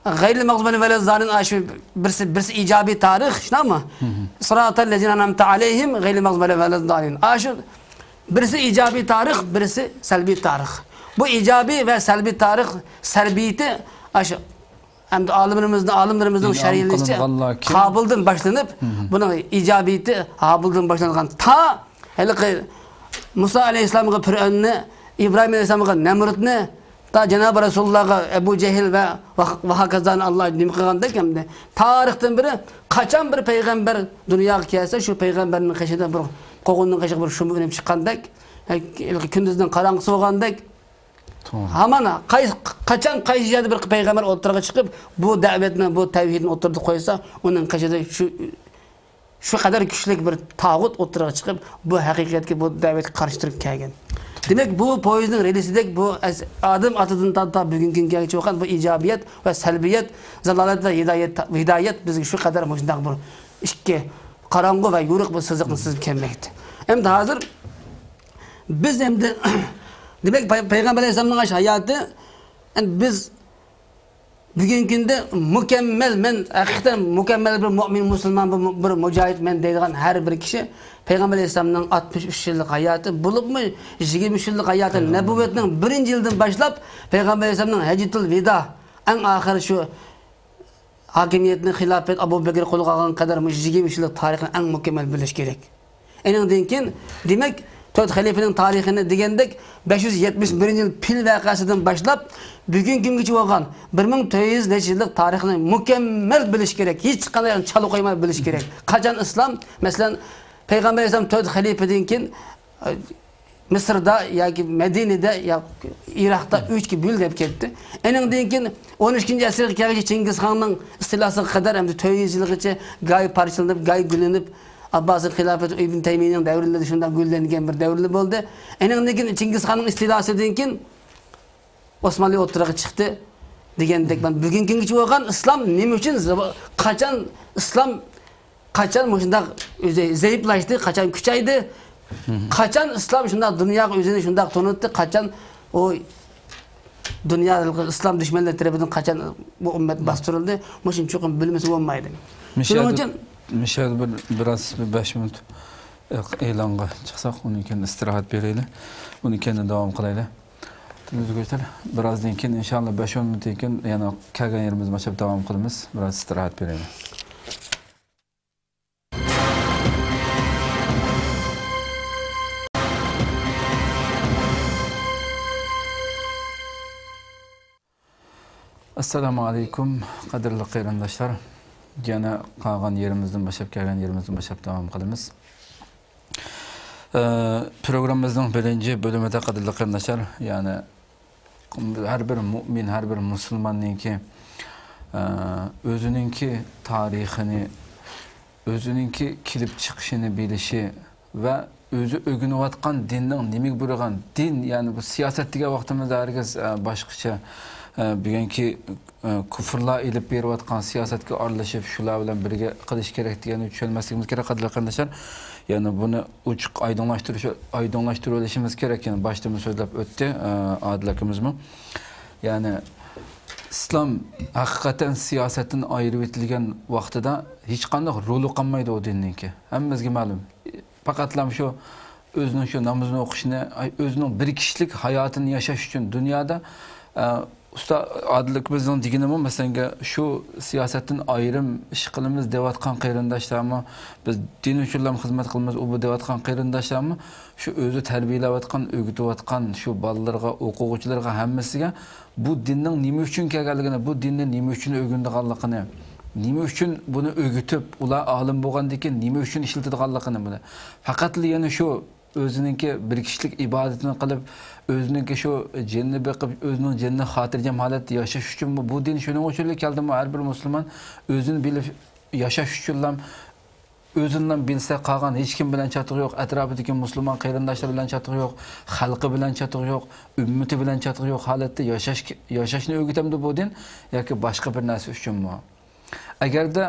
غەيرىل مەغزۇبى ۋەلەززالىن، ئاشۇ بىرسى، بىرسى ئىجابىي تارىخ، شۇنداقمۇ؟ سىراتەللەزىنە ئەنئەمتە ئەلەيھىم غەيرىل مەغزۇبى ۋەلەززالىن. ئاشۇ بىرسى ئىجابىي تارىخ، بىرسى سەلبىي تارىخ. بۇ ئىجابىي ۋە سەلبىي تارىخ، سەلبىيىتى ئاشۇ ئەمدى ئالىملىرىمىزنىڭ، ئالىملىرىمىزنىڭ شەرھلىشىچە، قابىلدىن باشلىنىپ، بۇنىڭ ئىجابىيىتى ھابىلدىن باشلانغان تا ھېلىقى مۇسا ئەلەيھىسسالامغا پىرئەۋننى، ئىبراھىم ئەلەيھىسسالامغا نەمرۇتنى، تا جانابى رەسۇلۇللاغا ئەبۇ جەھىل ۋە، ۋە، ۋە ھاكازانى ئاللا نېمە قىلغاندەك ئەمدى. تارىختىن بېرى قاچان بىر پەيغەمبەر دۇنياغا كەلسە، شۇ پەيغەمبەرنىڭ قېشىدا بىر قوغۇننىڭ قېشىغا بىر شۇم ئۈنۈپ چىققاندەك، ھېلىقى كۈندۈزنىڭ قاراڭغۇسى بولغاندەك، توغرا. ھامان قاي-، قاچان قايسى يەردە بىر پەيغەمبەر ئوتتۇرىغا چىقىپ، بۇ دەۋەتنى، بۇ تەۋھىدنى ئوتتۇرىدا قويسا، ئۇنىڭ قېشىدا شۇ، شۇ قەدەر كۈچلۈك بىر تاغۇت ئوتتۇرىغا چىقىپ، بۇ ھەقىقەتكە، بۇ دەۋەتكە قارشى تۇرۇپ كەلگەن. دېمەك، بۇ پويىزنىڭ رېلىسىدەك بۇ ئەس-، ئادەم ئاتىدىن تا، تا بۈگۈنكى كۈنگىچە بولغان بۇ ئىجابىيەت ۋە سەلبىيەت، زالالەت ۋە ھىدايەت، ھىدايەت بىزگە شۇ قەدەر مۇشۇنداق بىر ئىككى قاراڭغۇ ۋە يورۇق بىر سىزىقنى سىزىپ كەلمەكتە. ئەمدى ھازىر بىز ئەمدى، دېمەك، پەي-، پەيغەمبەر ئەلەيھىسسالامنىڭ ئاشۇ ھاياتى، ئەمدى بىز بۈگۈنكى كۈندە مۇكەممەل، مەن ھەقىقەتەن مۇكەممەل بىر مۆمىن، مۇسۇلمان، بىر مۇ-، بىر مۇجاھىد مەن دەيدىغان ھەر بىر كىشى پەيغەمبەر ئەلەيھىسسالامنىڭ ئاتمىش ئۈچ يىللىق ھاياتى، بولۇپمۇ يىگىرمە ئۈچ يىللىق ھاياتى، نەبۇۋۋەتنىڭ بىرىنچى يىلىدىن باشلاپ پەيغەمبەر ئەلەيھىسسالامنىڭ ھەججەتۇل ۋىدا، ئەڭ ئاخىرى شۇ ھاكىمىيەتنى خىلاپەت ئەبۇ بەكرى قولغا ئالغان قەدەر مۇشۇ يىگىرمە ئۈچ يىللىق تارىخنى ئەڭ مۇكەممەل بىلىش كېرەك. ئېنىڭدىن كېيىن، دېمەك، تۆت خەلىپىنىڭ تارىخىنى دېگەندەك، بەش يۈز يەتمىش بىرىنچى يىل پىل ۋەقەسىدىن باشلاپ، بۈگۈنكى كۈنگىچە بولغان بىر مىڭ تۆت يۈز نەچچە يىللىق تارىخنى مۇكەممەل بىلىش كېرەك. ھېچقانداق يەرنى چالا قويماي بىلىش كېرەك. قاچان ئىسلام، مەسىلەن، پەيغەمبەر ئەلەيھىسسالام تۆت خەلىپىدىن كېيىن، مىسىردا ياكى مەدىنىدە يا ئىراقتا ئۈچكە بۆلۈنۈپ كەتتى. ئېنىڭدىن كېيىن ئون ئىككىنچى ئەسىرگە كەلگۈچە چىڭگىز خاننىڭ ئىستىلاسىغا قەدەر ئەمدى تۆت يۈز يىلغىچە گاھى پارچىلىنىپ، گاھى گۈللىنىپ، ئابباسىي خىلاپىتى ئىبن تەيمىيەنىڭ دەۋرلىرىدە شۇنداق گۈللەنگەن بىر دەۋرلەر بولدى. ئېنىڭدىن كېيىن چىڭگىز خاننىڭ ئىستىلاسىدىن كېيىن ئوسمانلى ئوتتۇرىغا چىقتى دېگەندەك، مانا بۈگۈنكى كۈنگىچە بولغان ئىسلام نېمە ئۈچۈن زاۋا-، قاچان ئىسلام قاچان مۇشۇنداق ئۆزى زەئىپلەشتى، قاچان كۈچەيدى، قاچان ئىسلام شۇنداق دۇنياغا ئۆزىنى شۇنداق تونۇتتى، قاچان ئۇ دۇنيا ئىسلام دۈشمەنلىرى تەرىپىدىن قاچان بۇ ئۈممەت باستۇرۇلدى، مۇشۇنى چوقۇم بىلمىسە بولمايدۇ. شۇنىڭ ئۈچۈن مىشەدە بىر، بىراز بىر بەش مىنۇت ئېلانغا چىقساق، ئۇنىڭ كېيىن ئىستىراھەت بېرەيلى، ئۇنىڭ كېيىن داۋام قىلايلى. تېلېۋىزور كۆرۈشلەر، بىرازدىن كېيىن، ئىنشاللا، بەش ئون مىنۇتتىن كېيىن يەنە كەلگەن يېرىمىزدىن باشلاپ داۋام قىلىمىز. بىراز ئىستىراھەت بېرەيلى. ئەسسالامۇ ئەلەيكۇم، قەدىرلىك قېرىنداشلار. يەنە قالغان يېرىمىزدىن باشلاپ، كەلگەن يېرىمىزدىن باشلاپ داۋام قىلىمىز. ئە، پروگراممىمىزنىڭ بىرىنچى بۆلۈمىدە، قەدىرلىك قېرىنداشلار، يەنى ھەر بىر مۇئمىن، ھەر بىر مۇسۇلماننىڭكى، ئە، ئۆزىنىڭكى تارىخىنى، ئۆزىنىڭكى كېلىپ چىقىشىنى بىلىشى ۋە ئۆزى ئۆگىنىۋاتقان دىننىڭ نېمىگە بۇيرۇغان دىن، يەنى بۇ سىياسەت دېگەن ۋاقتىمىزدا ھەرگىز، ئە، باشقىچە، ئە، بۈگۈنكى، ئە، كۇفرلار ئېلىپ بېرىۋاتقان سىياسەتكە ئارىلىشىپ، شۇلار بىلەن بىرگە قىلىش كېرەك دېگەننى چۈشەنمەسلىكىمىز كېرەك، قەدىرلىك قېرىنداشلار. يەنى بۇنى ئوچۇق ئايدىڭلاشتۇرۇش، ئايدىڭلاشتۇرۇۋېلىشىمىز كېرەك. يەنى باشتىمۇ سۆزلەپ ئۆتتى، ئە، ئادىل ئاكىمىزمۇ. يەنى ئىسلام ھەقىقەتەن سىياسەتتىن ئايرىۋېتىلگەن ۋاقتىدا ھېچقانداق رولى قالمايدۇ ئۇ دىننىڭكى. ھەممىمىزگە مەلۇم. پەقەتلا شۇ ئۆزىنىڭ شۇ نامىزىنى ئوقۇشىنى، ئۆزىنىڭ بىر كىشىلىك ھاياتىنى ياشاش ئۈچۈن دۇنيادا، ئە، ئۇستا ئادىل ئاكىمىزنىڭ دېگىنىمۇ، مەسىلەن، شۇ سىياسەتتىن ئايرىم ئىش قىلىمىز دەۋاتقان قېرىنداشلارمۇ، بىز دىن ئۈچۈنلا خىزمەت قىلىمىز، ئۇ بۇ دەۋاتقان قېرىنداشلارمۇ شۇ ئۆزى تەربىيەلەۋاتقان، ئۆگىتىۋاتقان شۇ بالىلىرىغا، ئوقۇغۇچىلىرىغا ھەممىسىگە بۇ دىننىڭ نېمە ئۈچۈن كەلگەنلىكىنى، بۇ دىننى نېمە ئۈچۈن ئۆگىنىدىغانلىقىنى، نېمە ئۈچۈن بۇنى ئۆگىتىپ، ئۇلار ئالىم بولغاندىن كېيىن نېمە ئۈچۈن ئىشلىتىدىغانلىقىنى بۇنى. پەقەتلا يەنە شۇ ئۆزىنىڭكى بىر كىشىلىك ئىبادىتىنى قىلىپ، ئۆزىنىڭكى شۇ جېنىنى بېقىپ، ئۆزىنىڭ جېنىنى خاتىرجەم ھالەتتە ياشاش ئۈچۈنمۇ، بۇ دىن شۇنىڭ ئۈچۈنلا كەلدىمۇ، ھەر بىر مۇسۇلمان ئۆزىنى بىلىپ ياشاش ئۈچۈنلا، ئۆزىنىلا بىلسە، قالغان ھېچكىم بىلەن چاتىقى يوق، ئەتراپىدىكى مۇسۇلمان قېرىنداشلىرى بىلەن چاتىقى يوق، خەلقى بىلەن چاتىقى يوق، ئۈممىتى بىلەن چاتىقى يوق ھالەتتە ياشاش، ياشاشنى ئۆگىتەمدۇ بۇ دىن ياكى باشقا بىر نەرسە ئۈچۈنمۇ؟ ئەگەردە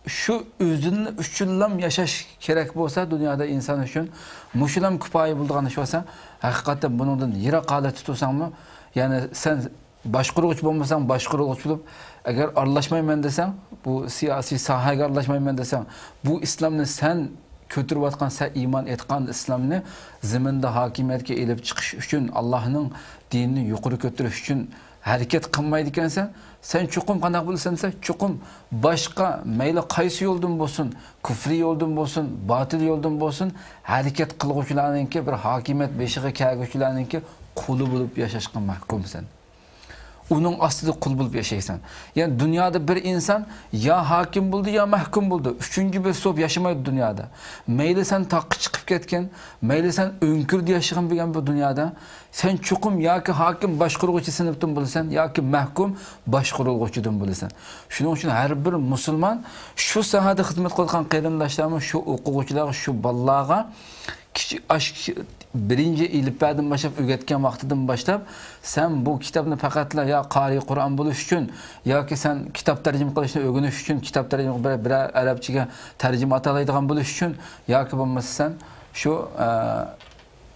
شۇ ئۆزۈڭ ئۈچۈنلام ياشاش كېرەك بولسا، دۇنيادا ئىنسان ئۈچۈن مۇشۇلام كۇپايە بولىدىغان ئىش بولسا، ھەقىقەتەن بۇنىڭدىن يىراق ھالەتتە تۇرساڭمۇ، يەنى سەن باشقۇرغۇچى بولمىساڭ، باشقۇرۇلغۇچى بولۇپ، ئەگەر ئارىلاشمايمەن دېسەڭ، بۇ سىياسىي ساھەگە ئارىلاشمايمەن دېسەڭ، بۇ ئىسلامنى سەن كۆتۈرۈۋاتقان، سەن ئىمان ئېيتقان ئىسلامنى زېمىندا ھاكىمىيەتكە ئېلىپ چىقىش ئۈچۈن، ئاللاھنىڭ دىنىنى يۇقىرى كۆتۈرۈش ئۈچۈن ھەرىكەت قىلمايدىكەنسەن، سەن چوقۇم قانداق بولىسەن دېسە، چوقۇم باشقا، مەيلى قايسى يولدىن بولسۇن، كۇفرىي يولدىن بولسۇن، باتىل يولدىن بولسۇن، ھەرىكەت قىلغۇچىلارنىڭكى، بىر ھاكىمىيەت بېشىغا كەلگۈچىلەرنىڭكى قۇلى بولۇپ ياشاشقا مەھكۇمسەن. ئۇنىڭ ئاستىدا قۇل بولۇپ ياشايسەن. يەنى دۇنيادا بىر ئىنسان يا ھاكىم بولىدۇ، يا مەھكۇم بولىدۇ. ئۈچىنچى بىر سوپ ياشىمايدۇ دۇنيادا. مەيلى سەن تاغقا چىقىپ كەتكىن، مەيلى سەن ئۆڭكۈردە ياشىغىن بىلگەن بۇ دۇنيادا، سەن چوقۇم ياكى ھاكىم باشقۇرغۇچى سىنىپتىن بولىسەن، ياكى مەھكۇم باشقۇرۇلغۇچىدىن بولىسەن. شۇنىڭ ئۈچۈن ھەر بىر مۇسۇلمان شۇ ساھەدە خىزمەت قىلىدىغان قېرىنداشلارمۇ شۇ ئوقۇغۇچىلارغا، شۇ بالىلارغا كىچىك، ئاش، بىرىنچى ئېلىپبەدىن باشلاپ ئۆگەتكەن ۋاقتىدىن باشلاپ، سەن بۇ كىتابنى پەقەتلا يا قارىي قۇرئان بولۇش ئۈچۈن ياكى سەن كىتاب تەرجىمە قىلىشنى ئۆگىنىش ئۈچۈن، كىتاب تەرجىمە، بىرەر، بىرەر ئەرەبچىگە تەرجىمە ئاتالايدىغان بولۇش ئۈچۈن ياكى بولمىسا سەن شۇ، ئە،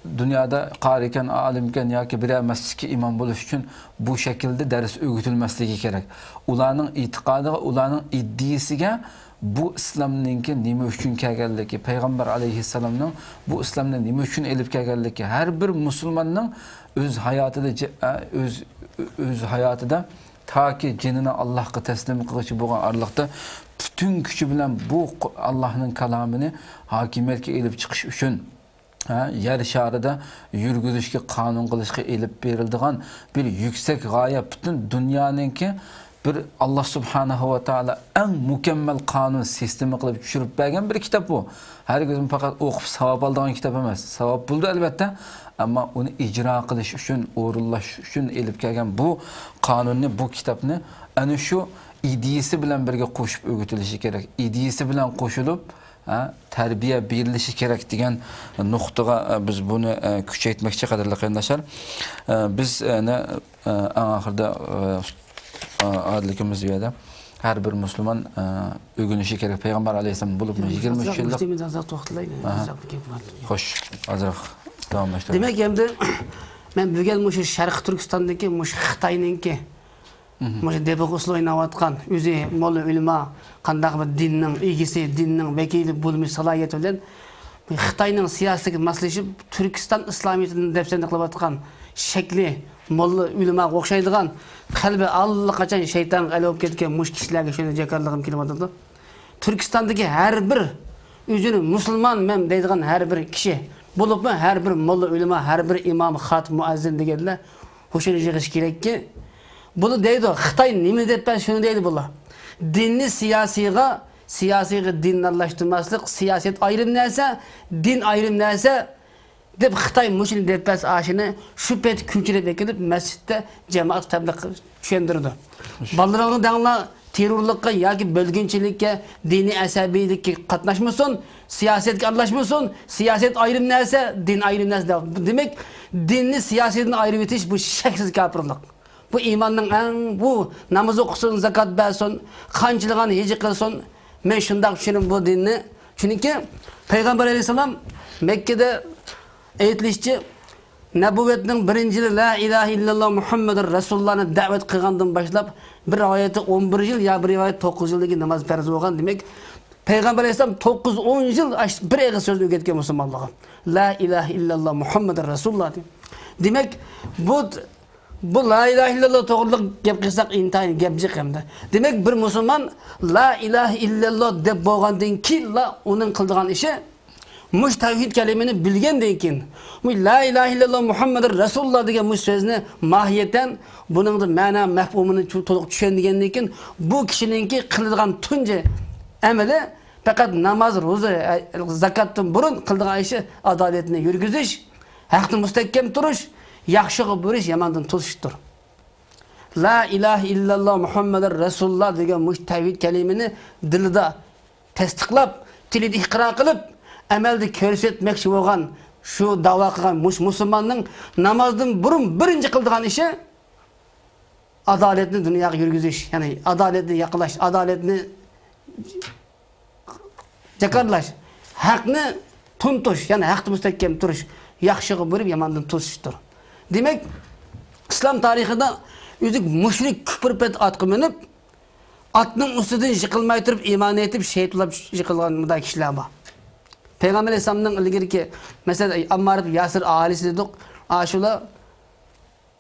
دۇنيادا قارىكەن، ئالىمكەن ياكى بىرەر مەسچىتكە ئىمام بولۇش ئۈچۈن بۇ شەكىلدە دەرس ئۆگىتىلمەسلىكى كېرەك. ئۇلارنىڭ ئېتىقادىغا، ئۇلارنىڭ ئىدىيىسىگە بۇ ئىسلامنىڭكى نېمە ئۈچۈن كەلگەنلىكى، پەيغەمبەر ئەلەيھىسسالامنىڭ بۇ ئىسلامنى نېمە ئۈچۈن ئېلىپ كەلگەنلىكى، ھەر بىر مۇسۇلماننىڭ ئۆز ھاياتىدا جە-، ئە، ئۆز، ئۆز ھاياتىدا تاكى جېنىنى ئاللاھقا تەسلىم قىلغۇچە بولغان ئارىلىقتا پۈتۈن كۈچى بىلەن بۇ قۇ-، ئاللاھنىڭ كالامىنى ھاكىمىيەتكە ئېلىپ چىقىش ئۈچۈن، ھە، يەر شارىدا يۈرگۈزۈشكە، قانۇن قىلىشقا ئېلىپ بېرىلىدىغان بىر يۈكسەك غايە، پۈتۈن دۇنيانىڭكى بىر ئاللا سۇبھانەھۇ ۋە تائالا ئەڭ مۇكەممەل قانۇن سىستېما قىلىپ چۈشۈرۈپ بەرگەن بىر كىتاب بۇ. ھەرگىزمۇ پەقەت ئوقۇپ ساۋاب ئالىدىغان كىتاب ئەمەس. ساۋاب بولىدۇ، ئەلۋەتتە، ئەمما ئۇنى ئىجرا قىلىش ئۈچۈن، ئورۇنلاش ئۈچۈن ئېلىپ كەلگەن بۇ قانۇننى، بۇ كىتابنى ئەنە شۇ ئىدىيىسى بىلەن بىرگە قوشۇپ ئۆگىتىلىشى كېرەك. ئىدىيىسى بىلەن قوشۇلۇپ، ھە، تەربىيە بېرىلىشى كېرەك دېگەن نۇقتىغا، ئە، بىز بۇنى، ئە، كۈچەيتمەكچى، قەدىرلىك قېرىنداشلار. ئە، بىز، ئە، نە-، ئە، ئەڭ ئاخىرىدا، ئە، ئە، ئادىلىكىمىز بۇ يەردە ھەر بىر مۇسۇلمان، ئە، ئۆگىنىشى كېرەك. پەيغەمبەر ئەلەيھىسسالام بولۇپمۇ يىگىرمە ئۈچ يىللىق. ئازراق ۋاقىت ئالىمەن. ئاھا. ئازراق گەپ بار. خوش، ئازراق داۋاملاشتۇرۇڭ. دېمەك، ئەمدى مەن بۈگۈن مۇشۇ شەرقىي تۈركىستاندىكى مۇشۇ خىتاينىڭكى مۇشۇ دېپىغا ئۇسسۇل ئويناۋاتقان، ئۆزى موللا ئۆلىما، قانداق بىر دىننىڭ ئىگىسى، دىننىڭ ۋەكىلى بولمىش سالاھىيىتى بىلەن خىتاينىڭ سىياسىتىگە ماسلىشىپ، تۈركىستان ئىسلامىيىتىنى دەپسەندە قىلىۋاتقان شەكلى موللا ئۆلىماغا ئوخشايدىغان، قەلبى ئاللىقاچان شەيتانغا ئەل بولۇپ كەتكەن مۇشۇ كىشىلەرگە شۇنى جاكارلىغۇم كېلىۋاتىدۇ. تۈركىستاندىكى ھەر بىر ئۆزىنى مۇسۇلمانمەن دەيدىغان ھەر بىر كىشى، بولۇپمۇ ھەر بىر موللا ئۆلىما، ھەر بىر ئىمام، خاتىپ، مۇئەززىن دېگەنلەر ھوشىنى يىغىش كېرەككى، بۇلار دەيدۇ، خىتاي نېمە دەپ بەرسە شۇنى دەيدۇ بۇلار. دىننى سىياسىيغا، سىياسىيغا دىننى ئارىلاشتۇرماسلىق، سىياسەت ئايرىم نەرسە، دىن ئايرىم نەرسە، دەپ خىتاي مۇشۇنى دەپ بەرسە ئاشۇنى شۇ پەيت كۆچۈرۈپ ئەكېلىپ مەسچىتتە جامائەت تەبلىغ چۈشەندۈرىدۇ. بالىلىرىڭغا دەڭلار، تېررورلۇققا ياكى بۆلگۈنچىلىككە، دىنىي ئەسەبىيلىككە قاتناشمىسۇن، سىياسەتكە ئارىلاشمىسۇن، سىياسەت ئايرىم نەرسە، دىن ئايرىم نەرسە دەپ. دېمەك، دىننى سىياسەتتىن ئايرىۋېتىش بۇ شەكسىز كاپىرلىق. بۇ ئىماننىڭ ئەڭ، بۇ ناماز ئوقۇسۇن، زاكات بەرسۇن، قانچىلىغان ھېجى قىلسۇن، مەن شۇنداق چۈشىنىمەن بۇ دىننى. چۈنكى پەيغەمبەر ئەلەيھىسسالام مەككىدە ئېيتىلىشىچە، نەبۇۋۋەتنىڭ بىرىنچى يىلى لا ئىلاھە ئىللاللا مۇھەممەدۇر رەسۇلۇللانى دەۋەت قىلغاندىن باشلاپ، بىر رىۋايەتتە ئون بىر يىل، يا بىر رىۋايەت توققۇز يىلدىكى ناماز پەرز بولغان. دېمەك، پەيغەمبەر ئەلەيھىسسالام توققۇز، ئون يىل ئاش-، بىر ئېغىز سۆزنى ئۆگەتكەن مۇسۇلمانلارغا. لا ئىلاھە ئىللاللا مۇھەممەدۇر رەسۇلۇللا دېدى. دېمەك، بۇ، بۇ لا ئىلاھە ئىللاللا توغرىلىق گەپ قىلساق، ئىنتايىن گەپ جىق ئەمدى. دېمەك، بىر مۇسۇلمان لا ئىلاھە ئىللاللا دەپ بولغاندىن كېيىنلا ئۇنىڭ قىلىدىغان ئىشى، مۇشۇ تەۋھىد كەلىمىنى بىلگەندىن كېيىن، مۇ-، لا ئىلاھە ئىللاللا مۇھەممەدۇر رەسۇلۇللا دېگەن مۇشۇ سۆزنى ماھىيەتەن بۇنىڭدا مەنە مەپھۇمىنى چو-، تولۇق چۈشەنگەندىن كېيىن، بۇ كىشىنىڭكى قىلىدىغان تۇنجى ئەمىلى پەقەت ناماز، روزا، ئە، زاكاتتىن بۇرۇن قىلىدىغان ئىشى ئادالەتنى يۈرگۈزۈش، ھەقتە مۇستەھكەم تۇرۇش، ياخشىغا بۇيرۇش، ياماندىن توسۇشتۇر. لا ئىلاھە ئىللاللا مۇھەممەدۇر رەسۇلۇللا دېگەن مۇشۇ تەۋھىد كەلىمىنى دىلىدا تەستىقلاپ، تىلىدا ئىقرار قىلىپ، ئەمەلدە كۆرسەتمەكچى بولغان شۇ داۋا قىلغان مۇش-، مۇسۇلماننىڭ نامازدىن بۇرۇن بىرىنچى قىلىدىغان ئىشى ئادالەتنى دۇنياغا يۈرگۈزۈش، يەنى ئادالەتنى ياقىلاش، ئادالەتنى جاكارلاش، ھەقنى تونۇتۇش، يەنى ھەقتە مۇستەھكەم تۇرۇش، ياخشىغا بۇيرۇپ، ياماندىن توسۇشتۇر. دېمەك، ئىسلام تارىخىدا ئۆزى مۇشرىك كۇپۇر پەت ئاتقا مىنىپ، ئاتنىڭ ئۈستىدىن يىقىلماي تۇرۇپ، ئىمان ئېيتىپ، شېھىت بولۇپ يىقىلغان مۇنداق كىشىلەر بار. پەيغەمبەر ئەلەيھىسسالامنىڭ ئىلگىرىكى، مەسىلەن، ئاممار ئىبن ياسىر ئائىلىسى دېدۇق، ئاشۇلار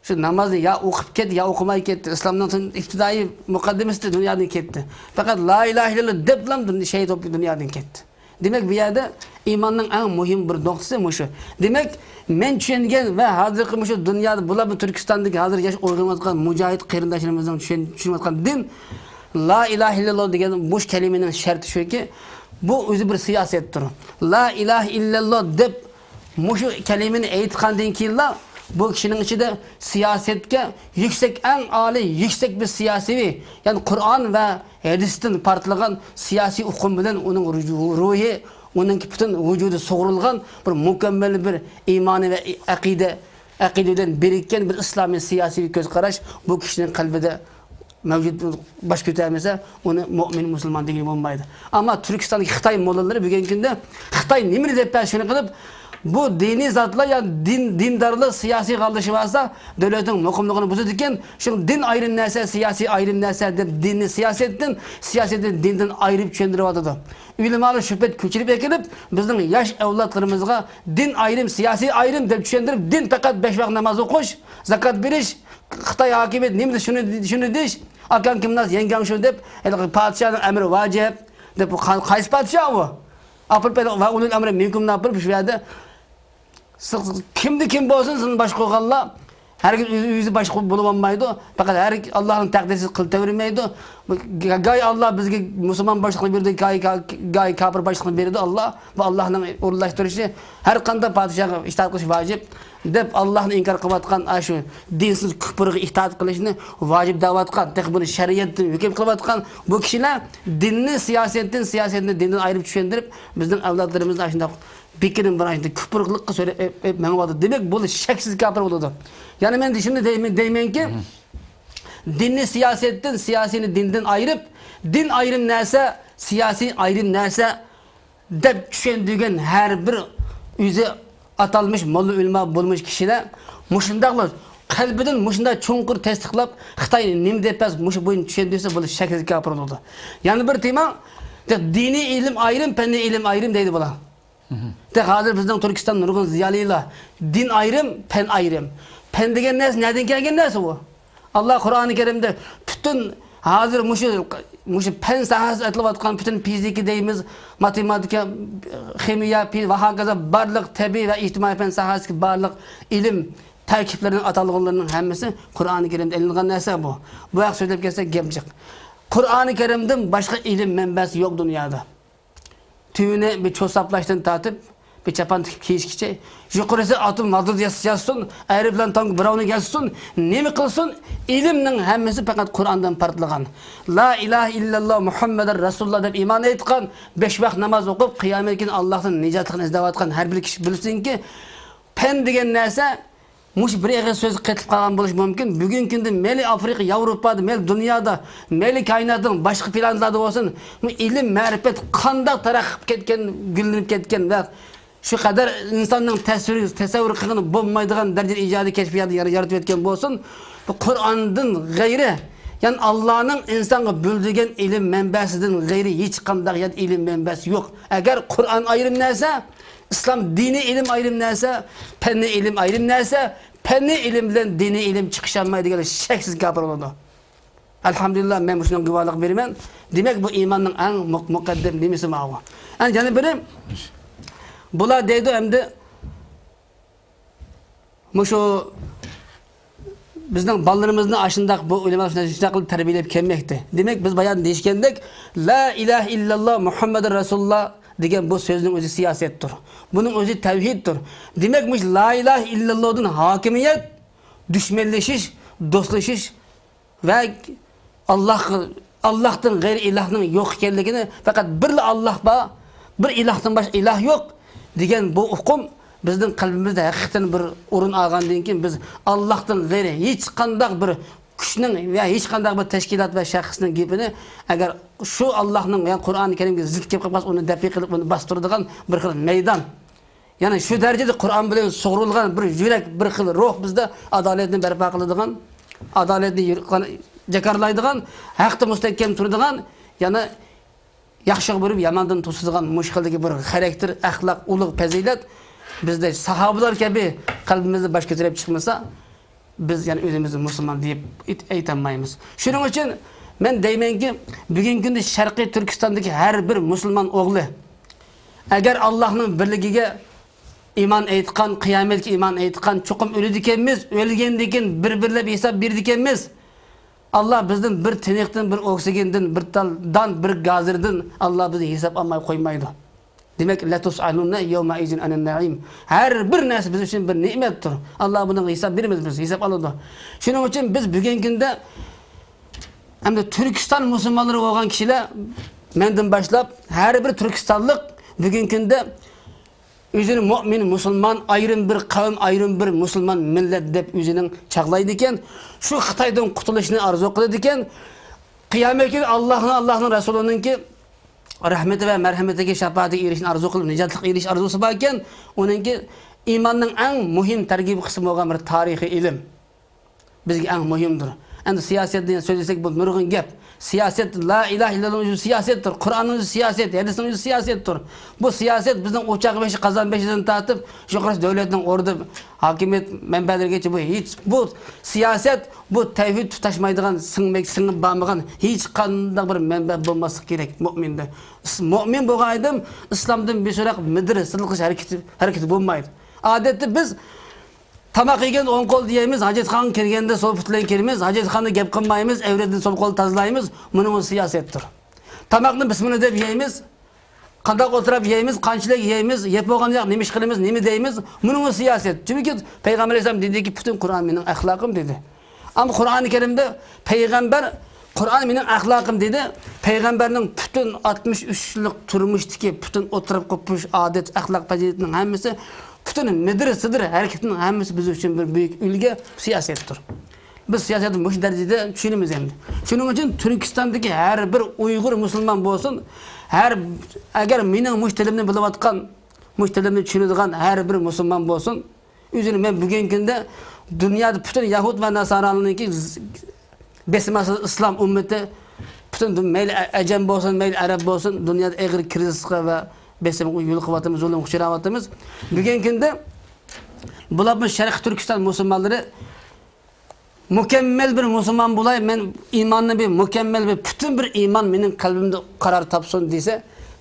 شۇ نامازنى يا ئوقۇپ كەتتى، يا ئوقۇماي كەتتى. ئىسلامنىڭ تۇن-، ئىپتىدائىي مۇقەددىمىسىدە دۇنيادىن كەتتى. پەقەت لا ئىلاھە ئىللاللا دەپلا دۇن-، شېھىت بولۇپ دۇنيادىن كەتتى. دېمەك، بۇ يەردە ئىماننىڭ ئەڭ مۇھىم بىر نۇقتىسى مۇشۇ. دېمەك، مەن چۈشەنگەن ۋە ھازىرقى مۇشۇ دۇنيادا بۇلار بۇ تۈركىستاندىكى ھازىر ياش ئويغىنىۋاتقان مۇجاھىد قېرىنداشلىرىمىزنىڭ چۈشەن-، چۈشىنىۋاتقان دىن، لا ئىلاھە ئىللاللا دېگەن مۇشۇ كەلىمىنىڭ شەرتى شۇكى، بۇ ئۆزى بىر سىياسەتتۇر. لا ئىلاھە ئىللاللا دەپ مۇشۇ كەلىمىنى ئېيتقاندىن كېيىنلا، بۇ كىشىنىڭ ئىچىدە سىياسەتكە يۈكسەك، ئەڭ ئالىي، يۈكسەك بىر سىياسىيۋى، يەنى قۇرئان ۋە ھەدىستىن پارتلىغان سىياسىي ئۇقۇم بىلەن ئۇنىڭ رۇجۇ-، روھى، ئۇنىڭكى پۈتۈن ۋۇجۇدى سۇغۇرۇلغان بىر مۇكەممەل بىر ئىمانى ۋە ئەقىدە، ئەقىدە بىلەن بىرىككەن بىر ئىسلامىي سىياسىي كۆز قاراش بۇ كىشىنىڭ قەلبىدە مەۋجۇت باش كۆتەرمىسە، ئۇنى مۆمىن، مۇسۇلمان دېگىلى بولمايدۇ. ئەمما تۈركىستاندىكى خىتاي موللىلىرى بۈگۈنكى كۈندە خىتاي نېمىنى دەپ بەرسە، شۇنى قىلىپ، بۇ دىنىي زاتلار يا دىن، دىندارلار سىياسىي غاللىشىۋالسا، دۆلەتنىڭ مۇقىملىقىنى بۇزىدىكەن، شۇڭا دىن ئايرىم نەرسە، سىياسىي ئايرىم نەرسە دەپ دىننى سىياسەتتىن، سىياسەتنى دىندىن ئايرىپ چۈشەندۈرۈۋاتىدۇ. ئۆلىمالار شۇ پەت كۆچۈرۈپ ئەكېلىپ، بىزنىڭ ياش ئەۋلادلىرىمىزغا دىن ئايرىم، سىياسىي ئايرىم دەپ چۈشەندۈرۈپ، دىن پەقەت بەش ۋاق ناماز ئوقۇش، زاكات بېرىش، خىتاي ھاكىمىيىتى نېمىدە شۇنى، شۇنى دېيىش، ئاكاڭ كىم ناس، يەڭگەڭ شۇ دەپ، ھېلىقى پادىشاھنىڭ ئەمرى ۋاجىپ دەپ، بۇ قا-، قايسى پادىشاھ ئۇ؟ ئاپىرىپ بەرىڭ، ۋە ئۇلۇل ئەمرى مىنكۇمنى ئاپىرىپ، شۇ يەردە سىز، كىمدە كىم بولسۇن، سىزنى باشقۇرغانلار ھەرگىز ئۆزى، ئۆزى باشقۇرۇپ بولۇۋالمايدۇ. پەقەت ھەر ئاللانىڭ تەقدىرىسىز قىلىۋەرمەيدۇ. گاي ئاللا بىزگە مۇسۇلمان باشلىقنى بېرىدۇ، گاي، گاي كاپىر باشلىقنى بېرىدۇ ئاللا. بۇ ئاللانىڭ ئورۇنلاشتۇرۇشى. ھەر قانداق پادىشاھقا ئىتائەت قىلىش ۋاجىپ دەپ، ئاللانى ئىنكار قىلىۋاتقان ئاشۇ دىنسىز كۇپۇرغا ئىتائەت قىلىشنى ۋاجىپ دەۋاتقان، تېخى بۇنى شەرىئەتتىن ھۆكۈم قىلىۋاتقان بۇ كىشىلەر دىننى سىياسەتتىن، سىياسەتنى دىندىن ئايرىپ چۈشەندۈرۈپ، بىزنىڭ ئەۋلادلىرىمىزنى ئاشۇنداق بېكىنىم بىر ئاشۇنداق كۇپۇرلۇققا سۆرەپ، ئېپ، ئېپ مېڭىۋاتىدۇ. دېمەك، بۇ شەكسىز كاپىر بولىدۇ. يەنە مەن شۇنى دەيمەن، دەيمەنكى، دىننى سىياسەتتىن، سىياسىينى دىندىن ئايرىپ، دىن ئايرىم نەرسە، سىياسىي ئايرىم نەرسە دەپ چۈشەندۈرگەن ھەر بىر ئۆزى ئاتالمىش موللا ئۆلىما بولمىش كىشىلەر مۇشۇنداقلا قەلبىدىن مۇشۇنداق چوڭقۇر تەستىقلاپ، خىتاي نېمە دەپ بەرسە، مۇشۇ بويىچە چۈشەندۈرسە، بۇلار شەكسىز كاپىر بولىدۇ. يەنە بىر تېما، دىنىي ئىلىم ئايرىم، پەننىي ئىلىم ئايرىم دەيدۇ بۇلار. تېخى ھازىر بىزنىڭ تۈركىستاندا نۇرغۇن زىيالىيلار، دىن ئايرىم، پەن ئايرىم. پەن دېگەن نەرسە نەدىن كەلگەن نەرسە بۇ؟ ئاللا قۇرئانى كەرىمدە پۈتۈن ھازىر مۇشۇ، مۇشۇ پەن ساھەسىدە ئېتىلىۋاتقان پۈتۈن فىزىكا دەيمىز، ماتېماتىكا، خىمىيە، پى-، ۋە ھاكازا بارلىق تەبىئىي ۋە ئىجتىمائىي پەن ساھەسىدىكى بارلىق ئىلىم تەركىبلىرىنىڭ ئاتالغۇلىرىنىڭ ھەممىسى قۇرئانى كەرىمدە ئېلىنغان نەرسە بۇ. بۇ ھەقتە سۆزلەپ كەتسەك گەپ جىق. قۇرئانى كەرىمدىن باشقا ئىلىم مەنبەسى يوق دۇنيادا. تۈۋىنى بىر چوساپلاشتىن تارتىپ، چاپان تىكىپ كىيىشكىچە، يۇقىرىسى ئاتوم ماگنىت ياس-، ياسىسۇن، ئايروپىلان تانك براۋنىك ياسىسۇن، نېمە قىلسۇن، ئىلىمنىڭ ھەممىسى پەقەت قۇرئاندىن پارتلىغان. لا ئىلاھە ئىللاللا مۇھەممەدۇر رەسۇلۇللا دەپ ئىمان ئېيتقان، بەش ۋاق ناماز ئوقۇپ، قىيامەتكە ئاللاھتىن نىجاتلىقنى ئىزدەۋاتقان ھەر بىر كىشى بىلسۇنكى، پەن دېگەن نەرسە مۇشۇ بىر ئېغىز سۆز قېتىپ قالغان بولۇشى مۇمكىن. بۈگۈنكى كۈندە مەيلى ئافرىقا، ياۋروپادا، مەيلى دۇنيادا، مەيلى كائىناتنىڭ باشقا پلانېتلاردا بولسۇن، بۇ ئىلىم، مەرىپەت قانداق تەرەققىي قىلىپ كەتكەن، گۈللىنىپ كەتكەن ۋە شۇ قەدەر ئىنساننىڭ تەسۋىرى، تەسەۋۋۇر قىلغىلى بولمايدىغان دەرىجىدە ئىجادىي كەشپىياتنى يار-، يارىتىۋەتكەن بولسۇن، بۇ قۇرئاندىن غەيرى، يەنى ئاللانىڭ ئىنسانغا بۆلىدىغان ئىلىم مەنبەسىدىن غەيرى ھېچقانداق يەنە ئىلىم مەنبەسى يوق. ئەگەر قۇرئان ئايرىم نەرسە، ئىسلام دىنىي ئىلىم ئايرىم نەرسە، پەننىي ئىلىم ئايرىم نەرسە، پەننىي ئىلىم بىلەن دىنىي ئىلىم چىقىشالمايدىغان شەكسىز كاپىر بولىدۇ. ئەلھەمدۇلىللا، مەن مۇشۇنىڭغا گۇۋاھلىق بېرىمەن. دېمەك، بۇ ئىماننىڭ ئەڭ مۇق-، مۇقەددەم نېمىسى ماۋۇ. ئەنە يەنە بىرى، بۇلار دەيدۇ ئەمدى، مۇشۇ بىزنىڭ بالىلىرىمىزنى ئاشۇنداق بۇ ئۆلىمالار شۇنداق، شۇنداق قىلىپ تەربىيەلەپ كەلمەكتە. دېمەك، بىز بايان دېيىشكەندەك، لا ئىلاھە ئىللاللا مۇھەممەدۇر رەسۇلۇللا دېگەن بۇ سۆزنىڭ ئۆزى سىياسەتتۇر. بۇنىڭ ئۆزى تەۋھىدتۇر. دېمەك، مۇشۇ لا ئىلاھە ئىللاللادىن ھاكىمىيەت، دۈشمەنلىشىش، دوستلىشىش ۋە ئاللاھ، ئاللاھتىن غەيرى ئىلاھنىڭ يوق ئىكەنلىكىنى، پەقەت بىرلا ئاللاھ بار، بىر ئىلاھتىن باشقا ئىلاھ يوق دېگەن بۇ ئۇقۇم بىزنىڭ قەلبىمىزدە ھەقىقەتەن بىر ئورۇن ئالغاندىن كېيىن، بىز ئاللاھتىن غەيرى ھېچقانداق بىر كۈچنىڭ ۋە ھېچقانداق بىر تەشكىلات ۋە شەخسنىڭ گېپىنى، ئەگەر شۇ ئاللاھنىڭ، يەنى قۇرئانى كەرىمگە زىت كېلىپ قالماس، ئۇنى دەپئى قىلىپ، ئۇنى باستۇرىدىغان بىر خىل مەيدان. يەنى شۇ دەرىجىدە قۇرئان بىلەن سۇغۇرۇلغان بىر يۈرەك، بىر خىل روھ بىزدە ئادالەتنى بەرپا قىلىدىغان، ئادالەتنى يۈر-، جاكارلايدىغان، ھەقتە مۇستەھكەم تۇرىدىغان، يەنى ياخشىغا بۇيرۇپ، ياماندىن توسىدىغان مۇشۇ خىلدىكى بىر خاراكتېر، ئەخلاق، ئۇلۇغ پەزىلەت بىزدە ساھابىلار كەبى قەلبىمىزدە باش كۆتۈرۈپ چىقمىسا، بىز يەنە ئۆزىمىزنى مۇسۇلمان دەپ ئېيت-، ئېيتالمايمىز. شۇنىڭ ئۈچۈن مەن دەيمەنكى، بۈگۈنكى كۈندە شەرقىي تۈركىستاندىكى ھەر بىر مۇسۇلمان ئوغلى، ئەگەر ئاللاھنىڭ بىرلىكىگە ئىمان ئېيتقان، قىيامەتكە ئىمان ئېيتقان، چوقۇم ئۆلىدىكەنمىز، ئۆلگەندىن كېيىن بىر-بىرلەپ ھېساب بېرىدىكەنمىز. ئاللاھ بىزدىن بىر تىنىقتىن، بىر ئوكسىگېندىن، بىر تال دان، بىر گازىردىن ئاللاھ بىزدىن ھېساب ئالماي قويمايدۇ. دېمەك، لەتۇسئەلۇننە يەۋمەئىزىن ئەنىن نەئىم. ھەر بىر نەرسە بىز ئۈچۈن بىر نېمەتتۇر. ئاللاھ بۇنىڭغا ھېساب بېرىمىز، بىز ھېساب ئالىدۇ. شۇنىڭ ئۈچۈن بىز بۈگۈنكى كۈندە ئەمدى تۈركىستان مۇسۇلمانلىرى بولغان كىشىلەر، مەندىن باشلاپ ھەر بىر تۈركىستانلىق بۈگۈنكى كۈندە ئۆزىنى مۆمىن، مۇسۇلمان، ئايرىم بىر قەۋم، ئايرىم بىر مۇسۇلمان مىللەت دەپ ئۆزىنىڭ چاغلايدىكەن. شۇ خىتايدىن قۇتۇلۇشنى ئارزۇ قىلىدىكەن. قىيامەت كۈنى ئاللاھنىڭ، ئاللاھنىڭ رەسۇلىنىڭكى رەھمىتى ۋە مەرھەمىتىگە، شاپائىتىگە ئېرىشىشنى ئارزۇ قىلىپ، نىجاتلىققا ئېرىشىش ئارزۇسى باركەن. ئۇنىڭكى ئىماننىڭ ئەڭ مۇھىم تەركىبىي قىسمى بولغان بىر تارىخىي ئىلىم بىزگە ئەڭ مۇھىمدۇر. ئەمدى سىياسەتنى سۆزلىسەك، بۇ نۇرغۇن گەپ. سىياسەت، لا ئىلاھە ئىللاللانىڭ ئۆزى سىياسەتتۇر، قۇرئاننىڭ ئۆزى سىياسەت، ھەدىسنىڭ ئۆزى سىياسەتتۇر. بۇ سىياسەت بىزنىڭ ئوچاق بېشى، قازان بېشىدىن تارتىپ، يۇقىرىسى دۆلەتنىڭ ئوردا ھاكىمىيەت مەنبەلىرىگىچە بۇ ھېچ، بۇ سىياسەت، بۇ تەۋھىد تۇتاشمايدىغان، سىڭمەك، سىڭىپ بارمىغان ھېچقانداق بىر مەنبە بولماسلىقى كېرەك مۆمىندە. ئىس-، مۆمىن بولغان ئادەم ئىسلامدىن بىر سوراق مىدىر سىدىر قىلىش ھەرىكىتى، ھەرىكىتى بولمايدۇ. ئادەتتە بىز تاماق يېگەندە ئوڭ قولدا يەيمىز، ھاجەتخانىغا كىرگەندە سول پۇت بىلەن كىرىمىز، ھاجەتخانىدا گەپ قىلمايمىز، ئەۋرەتنى سول قولدا تازىلايمىز، مۇنىڭ ئۆزى سىياسەتتۇر. تاماقنى بىسمىللا دەپ يەيمىز، قانداق ئولتۇرۇپ يەيمىز، قانچىلىك يەيمىز، يەپ بولغاندىن كېيىن نېمە ئىش قىلىمىز، نېمە دەيمىز، مۇنىڭ ئۆزى سىياسەت. چۈنكى پەيغەمبەر ئەلەيھىسسالام دېدىكى، پۈتۈن قۇرئان مېنىڭ ئەخلاقىم دېدى. ئەمما قۇرئانى كەرىمدە پەيغەمبەر، قۇرئان مېنىڭ ئەخلاقىم دېدى. پەيغەمبەرنىڭ پۈتۈن ئاتمىش ئۈچ يىللىق تۇرمۇشتىكى پۈتۈن ئوتتۇرىغا قويۇپ بېرىش ئادەت، ئەخلاق پەزىلىتىنىڭ ھەممىسى، پۈتۈن مىدىر سىدىر ھەرىكىتىنىڭ ھەممىسى بىز ئۈچۈن بىر بۈيۈك ئۈلگە، سىياسەتتۇر. بىز سىياسەتنى مۇشۇ دەرىجىدە چۈشىنىمىز ئەمدى. شۇنىڭ ئۈچۈن تۈركىستاندىكى ھەر بىر ئۇيغۇر مۇسۇلمان بولسۇن، ھەر، ئەگەر مېنىڭ مۇشۇ تىلىمنى بىلىۋاتقان، مۇشۇ تىلىمنى چۈشىنىدىغان ھەر بىر مۇسۇلمان بولسۇن، ئۆزىنى مەن بۈگۈنكى كۈندە دۇنيادا پۈتۈن يەھۇد ۋە ناسارالارنىڭكى بېسىم ئاستىدا ئىسلام ئۈممىتى، پۈتۈن دۇ-، مەيلى ئە-، ئەجەم بولسۇن، مەيلى ئەرەب بولسۇن، دۇنيادا ئېغىر كىرىزىسقا ۋە بېسىمغا يولۇقۇۋاتىمىز، زۇلۇمغا ئۇچراۋاتىمىز. بۈگۈنكى كۈندە بولۇپمۇ شەرقىي تۈركىستان مۇسۇلمانلىرى مۇكەممەل بىر مۇسۇلمان بولاي، مەن ئىماننى بىر مۇكەممەل بىر پۈتۈن بىر ئىمان مېنىڭ قەلبىمدە قارار تاپسۇن دېسە،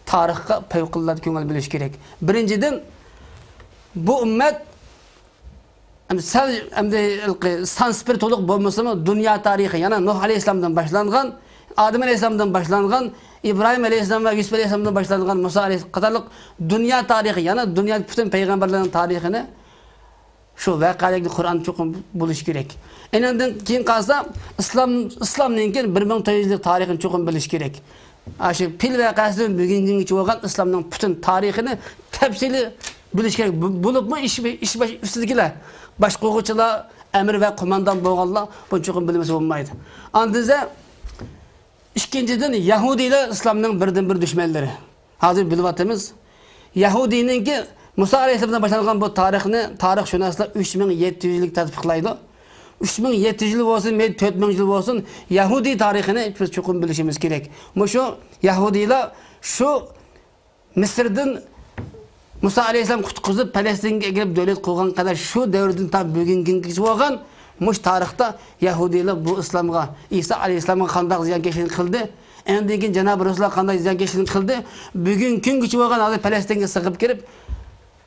تارىخقا پەۋقۇلئاددە كۆڭۈل بۆلۈش كېرەك. بىرىنچىدىن، بۇ ئۈممەت ئەمدى سەل، ئەمدى ھېلىقى سانسپىرى تولۇق بولمىسىمۇ، دۇنيا تارىخى، يەنە نۇھ ئەلەيھىسسالامدىن باشلانغان، ئادەم ئەلەيھىسسالامدىن باشلانغان، ئىبراھىم ئەلەيھىسسالام ۋە يۈسۈپ ئەلەيھىسسالامدىن باشلانغان، مۇسا ئەلەيھىسسالام قاتارلىق دۇنيا تارىخى، يەنى دۇنيادىكى پۈتۈن پەيغەمبەرلەرنىڭ تارىخىنى، شۇ ۋەقەلىكنى قۇرئان چوقۇم بولۇش كېرەك. ئېنىڭدىن كېيىن قالسا، ئىسلام، ئىسلامنىڭكى بىر مىڭ تۆت يۈز يىللىق تارىخىنى چوقۇم بىلىش كېرەك. ئاشۇ پىل ۋەقەسىدىن بۈگۈنگىچە بولغان ئىسلامنىڭ پۈتۈن تارىخىنى تەپسىلىي بىلىش كېرەك. بۇ، بولۇپمۇ ئىش، ئىش باش ئۈستىدىكىلەر، باشقۇرغۇچىلار، ئەمىر ۋە قوماندان بولغانلار بۇنى چوقۇم بىلمىسە بولمايدۇ. ئاندىن ئىككىنچىدىن، يەھۇدىيلار ئىسلامنىڭ بىردىنبىر دۈشمەنلىرى. ھازىر بىلىۋاتىمىز. يەھۇدىينىڭكى مۇسا ئەلەيھىسسالامدىن باشلانغان بۇ تارىخنى تارىخشۇناسلار ئۈچ مىڭ يەتتە يۈز يىللىك تەتبىقلايدۇ. ئۈچ مىڭ يەتتە يۈز يىل بولسۇن، مەيلى تۆت مىڭ يىل بولسۇن، يەھۇدىي تارىخىنى بىز چوقۇم بىلىشىمىز كېرەك. مۇشۇ يەھۇدىيلار شۇ مىسىردىن مۇسا ئەلەيھىسسالام قۇتقۇزۇپ، پەلەستىنگە ئەكىرىپ دۆلەت قۇرغان قەدەر شۇ دەۋردىن تا بۈگۈنگىچە بولغان مۇشۇ تارىختا يەھۇدىيلار بۇ ئىسلامغا، ئىسا ئەلەيھىسسالامغا قانداق زىيانكەشلىكنى قىلدى، ئاندىن كېيىن جانابى رەسۇلۇللاھ قانداق زىيانكەشلىكنى قىلدى، بۈگۈنكى كۈنگىچە بولغان ھازىر پەلەستىنگە سىغىپ كىرىپ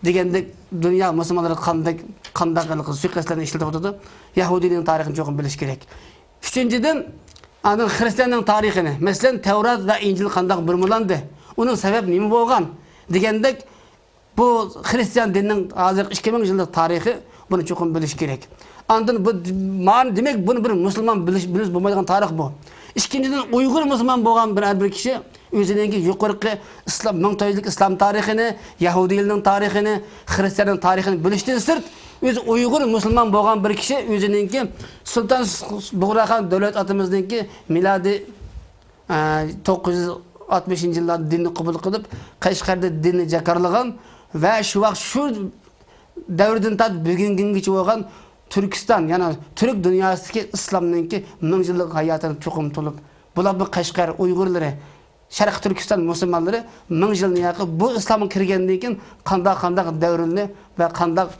دېگەندەك دۇنيا مۇسۇلمانلىرىغا قانداق، قانداق سۇيىقەستلەرنى ئىشلىتىۋاتىدۇ. يەھۇدىينىڭ تارىخىنى چوقۇم بىلىش كېرەك. ئۈچىنچىدىن، ئاندىن خىرىستىياننىڭ تارىخىنى، مەسىلەن، تەۋرات ۋە ئىنجىل قانداق بۇرمىلاندى، ئۇنىڭ سەۋەبى نېمە بولغان دېگەندەك، بۇ خىرىستىيان دىنىنىڭ ھازىرقى ئىككى مىڭ يىللىق تارىخى، بۇنى چوقۇم بىلىش كېرەك. ئاندىن بۇ، مانا دېمەك، بۇنى بىر مۇسۇلمان بىلىش، بىلمىسە بولمايدىغان تارىخ بۇ. ئىككىنچىدىن، ئۇيغۇر مۇسۇلمان بولغان بىر، ھەر بىر كىشى ئۆزىنىڭكى يۇقىرىقى ئىسلام، مىڭ تۆت يۈز يىللىق ئىسلام تارىخىنى، يەھۇدىيلارنىڭ تارىخىنى، خىرىستىياننىڭ تارىخىنى بىلىشتىن سىرت، ئۆزى ئۇيغۇر مۇسۇلمان بولغان بىر كىشى ئۆزىنىڭكى سۇلتان بۇغراخان دۆلەت ئاتىمىزنىڭكى مىلادىي، ئە، توققۇز يۈز ئاتمىشىنچى يىللاردا دىننى قوبۇل قىلىپ، قەشقەردە دىننى جاكارلىغان ۋە شۇ ۋاقىت شۇ دەۋردىن تارتىپ بۈگۈنكى كۈنگىچە بولغان تۈركىستان، يەنى تۈرك دۇنياسىدىكى ئىسلامنىڭكى مىڭ يىللىق ھاياتىنى چوقۇم تولۇپ، بۇلار بۇ قەشقەر ئۇيغۇرلىرى، شەرقىي تۈركىستان مۇسۇلمانلىرى مىڭ يىلنى ياقى بۇ ئىسلامغا كىرگەندىن كېيىن قانداق، قانداق دەۋرىنى ۋە قانداق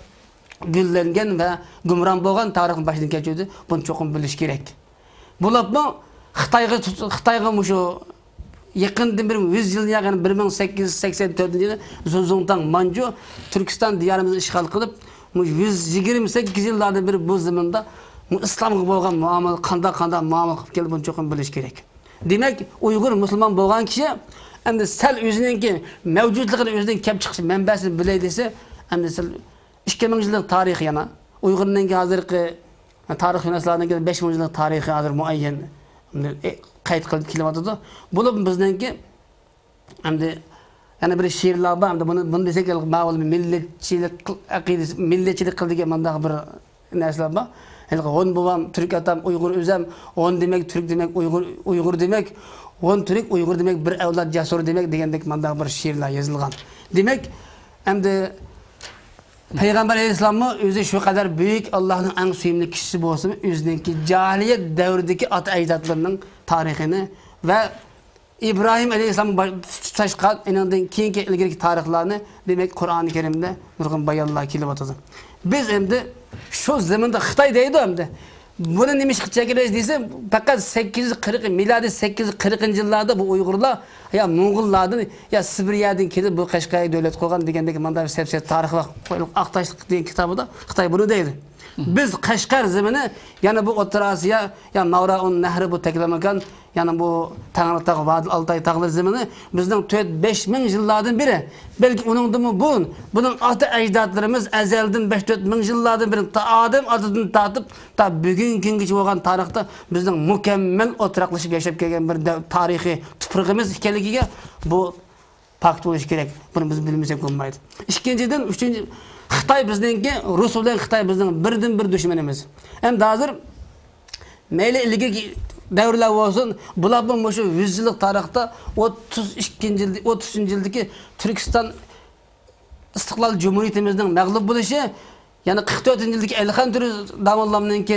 گۈللەنگەن ۋە گۇمران بولغان تارىخنى باشتىن كەچۈردى. بۇنى چوقۇم بىلىش كېرەك. بولۇپمۇ خىتايغا تۇت-، خىتايغا مۇشۇ يېقىندىن بېرى يۈز يىلنى ياقى، يەنى بىر مىڭ سەككىز يۈز سەكسەن تۆتىنچى يىلى زۇڭزۇڭتاڭ مانجۇ تۈركىستان دىيارىمىزنى ئىشغال قىلىپ، مۇشۇ يۈز يىگىرمە سەككىز يىللاردىن بېرى بۇ زېمىندا بۇ ئىسلامغا بولغان مۇئامىلە قانداق، قانداق مۇئامىلە قىلىپ كەلدى، بۇنى چوقۇم بىلىش كېرەك. دېمەك، ئۇيغۇر مۇسۇلمان بولغان كىشى ئەمدى سەل ئۆزىنىڭكى مەۋجۇتلۇقىنى، ئۆزىنىڭ كەپ چىقىش مەنبەسىنى بىلەي دېسە، ئەمدى سەل ئىككى مىڭ يىللىق تارىخ يەنە. ئۇيغۇرنىڭكى ھازىرقى تارىخشۇناسلارنىڭكى بەش مىڭ يىللىق تارىخى ھازىر مۇئەييەن، ئە، قەيت قىلىپ كېلىۋاتىدۇ. بولۇپ بىزنىڭكى ئەمدى يەنە بىر شېئىرلار بار. ئەمدى بۇنى، بۇنى دېسەك، ماۋۇ مىللەتچىلىك قىل-، ئەقىدىسى، مىللەتچىلىك قىل دېگەن مانداق بىر نەرسىلەر بار. ھېلىقى ھون بوۋام تۈرك ئاتام ئۇيغۇر ئۆزەم، ھون دېمەك تۈرك دېمەك ئۇيغۇر، ئۇيغۇر دېمەك، ھون تۈرك ئۇيغۇر دېمەك بىر ئەۋلاد جەسۇر دېمەك دېگەندەك مانداق بىر شېئىرلار يېزىلغان. دېمەك، ئەمدى پەيغەمبەر ئەلەيھىسسالاممۇ ئۆزى شۇ قەدەر بۈيۈك، ئاللاھنىڭ ئەڭ سۆيۈملۈك كىشىسى بولسىمۇ، ئۆزىنىڭكى جاھىلىيەت دەۋرىدىكى ئاتا ئەجدادلىرىنىڭ تارىخىنى ۋە ئىبراھىم ئەلەيھىسسالام باش-، تۇتاشقان ئېنىڭدىن كېيىنكى ئىلگىرىكى تارىخلارنى، دېمەك، قۇرئانى كەرىمدە نۇرغۇن بايانلار كېلىۋاتىدۇ. بىز ئەمدى شۇ زېمىندا خىتاي دەيدۇ ئەمدى. بۇنى نېمە ئىشقا چەكلەيسىز دېسە، پەقەت سەككىز يۈز قىرىق، مىلادىي سەككىز يۈز قىرىقىنچى يىللاردا بۇ ئۇيغۇرلار يا موڭغۇللاردىن، يا سىبىرىيەدىن كېلىپ بۇ قەشقەرگە دۆلەت قۇرغان دېگەندەك مانداق بىر سەپسەتە تارىخ بار. ئاق تاشلىق دېگەن كىتابىدا خىتاي بۇنى دەيدۇ. بىز قەشقەر زېمىنى، يەنى بۇ ئوتتۇرا ئاسىيا، يا ماۋرائۇن نەھر، بۇ تەكلىماكان، يەنى بۇ تەڭرىتاغ، ۋادىل ئالتاي تاغلىرى زېمىنى بىزنىڭ تۆت، بەش مىڭ يىللاردىن بېرى، بەلكى ئۇنىڭدىنمۇ بۇرۇن، بۇنىڭ ئاتا ئەجدادلىرىمىز ئەزەلدىن بەش، تۆت مىڭ يىللاردىن بېرى، تا ئادەم ئاتىدىن تارتىپ تا بۈگۈنكى كۈنگىچە بولغان تارىختا بىزنىڭ مۇكەممەل ئولتۇراقلىشىپ ياشاپ كەلگەن بىر دەۋ-، تارىخىي تۇپرىقىمىز ئىكەنلىكىگە بۇ پاكىت بولۇشى كېرەك. بۇنى بىز بىلمىسەك بولمايدۇ. ئىككىنچىدىن، ئۈچىنچى، خىتاي بىزنىڭكى، رۇس بىلەن خىتاي بىزنىڭ بىردىنبىر دۈشمىنىمىز. ئەمدى ھازىر مەيلى ئىلگىرىكى دەۋرلەر بولسۇن، بۇلارمۇ مۇشۇ يۈز يىللىق تارىختا ئوتتۇز ئىككىنچى يىل، ئوتتۇز ئۈچىنچى يىلدىكى تۈركىستان ئىستىقلال جۇمھۇرىيىتىمىزنىڭ مەغلۇپ بولۇشى، يەنى قىرىق تۆتىنچى يىلدىكى ئەلىخان تۆرە داموللامنىڭكى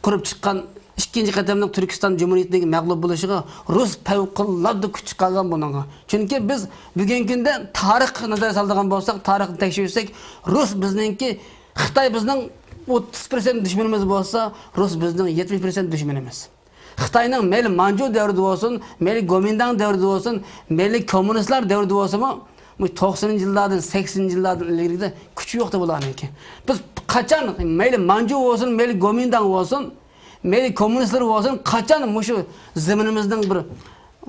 قۇرۇپ چىققان ئىككىنچى قېتىملىق تۈركىستان جۇمھۇرىيىتىنىڭ مەغلۇپ بولۇشىغا رۇس پەۋقۇلئاددە كۈچ چىقارغان بۇنىڭغا. چۈنكى بىز بۈگۈنكى كۈندە تارىخقا نەزەر سالىدىغان بولساق، تارىخنى تەكشۈرسەك، رۇس بىزنىڭكى، خىتاي بىزنىڭ ئوتتۇز پىرسەنت دۈشمىنىمىز بولسا، رۇس بىزنىڭ يەتمىش پىرسەنت دۈشمىنىمىز. خىتاينىڭ مەيلى مانجۇ دەۋرىدە بولسۇن، مەيلى گومىنداڭ دەۋرىدە بولسۇن، مەيلى كوممۇنىستلار دەۋرىدە بولسىمۇ، بۇ توقسىنىنچى يىللاردىن، سەكسىنىنچى يىللاردىن ئىلگىرىكىدە كۈچى يوقتى بۇلارنىڭكى. بىز قاچان مەيلى مانجۇ بولسۇن، مەيلى گومىنداڭ بولسۇن، مەيلى كوممۇنىستلار بولسۇن، قاچان مۇشۇ زېمىنىمىزنىڭ بىر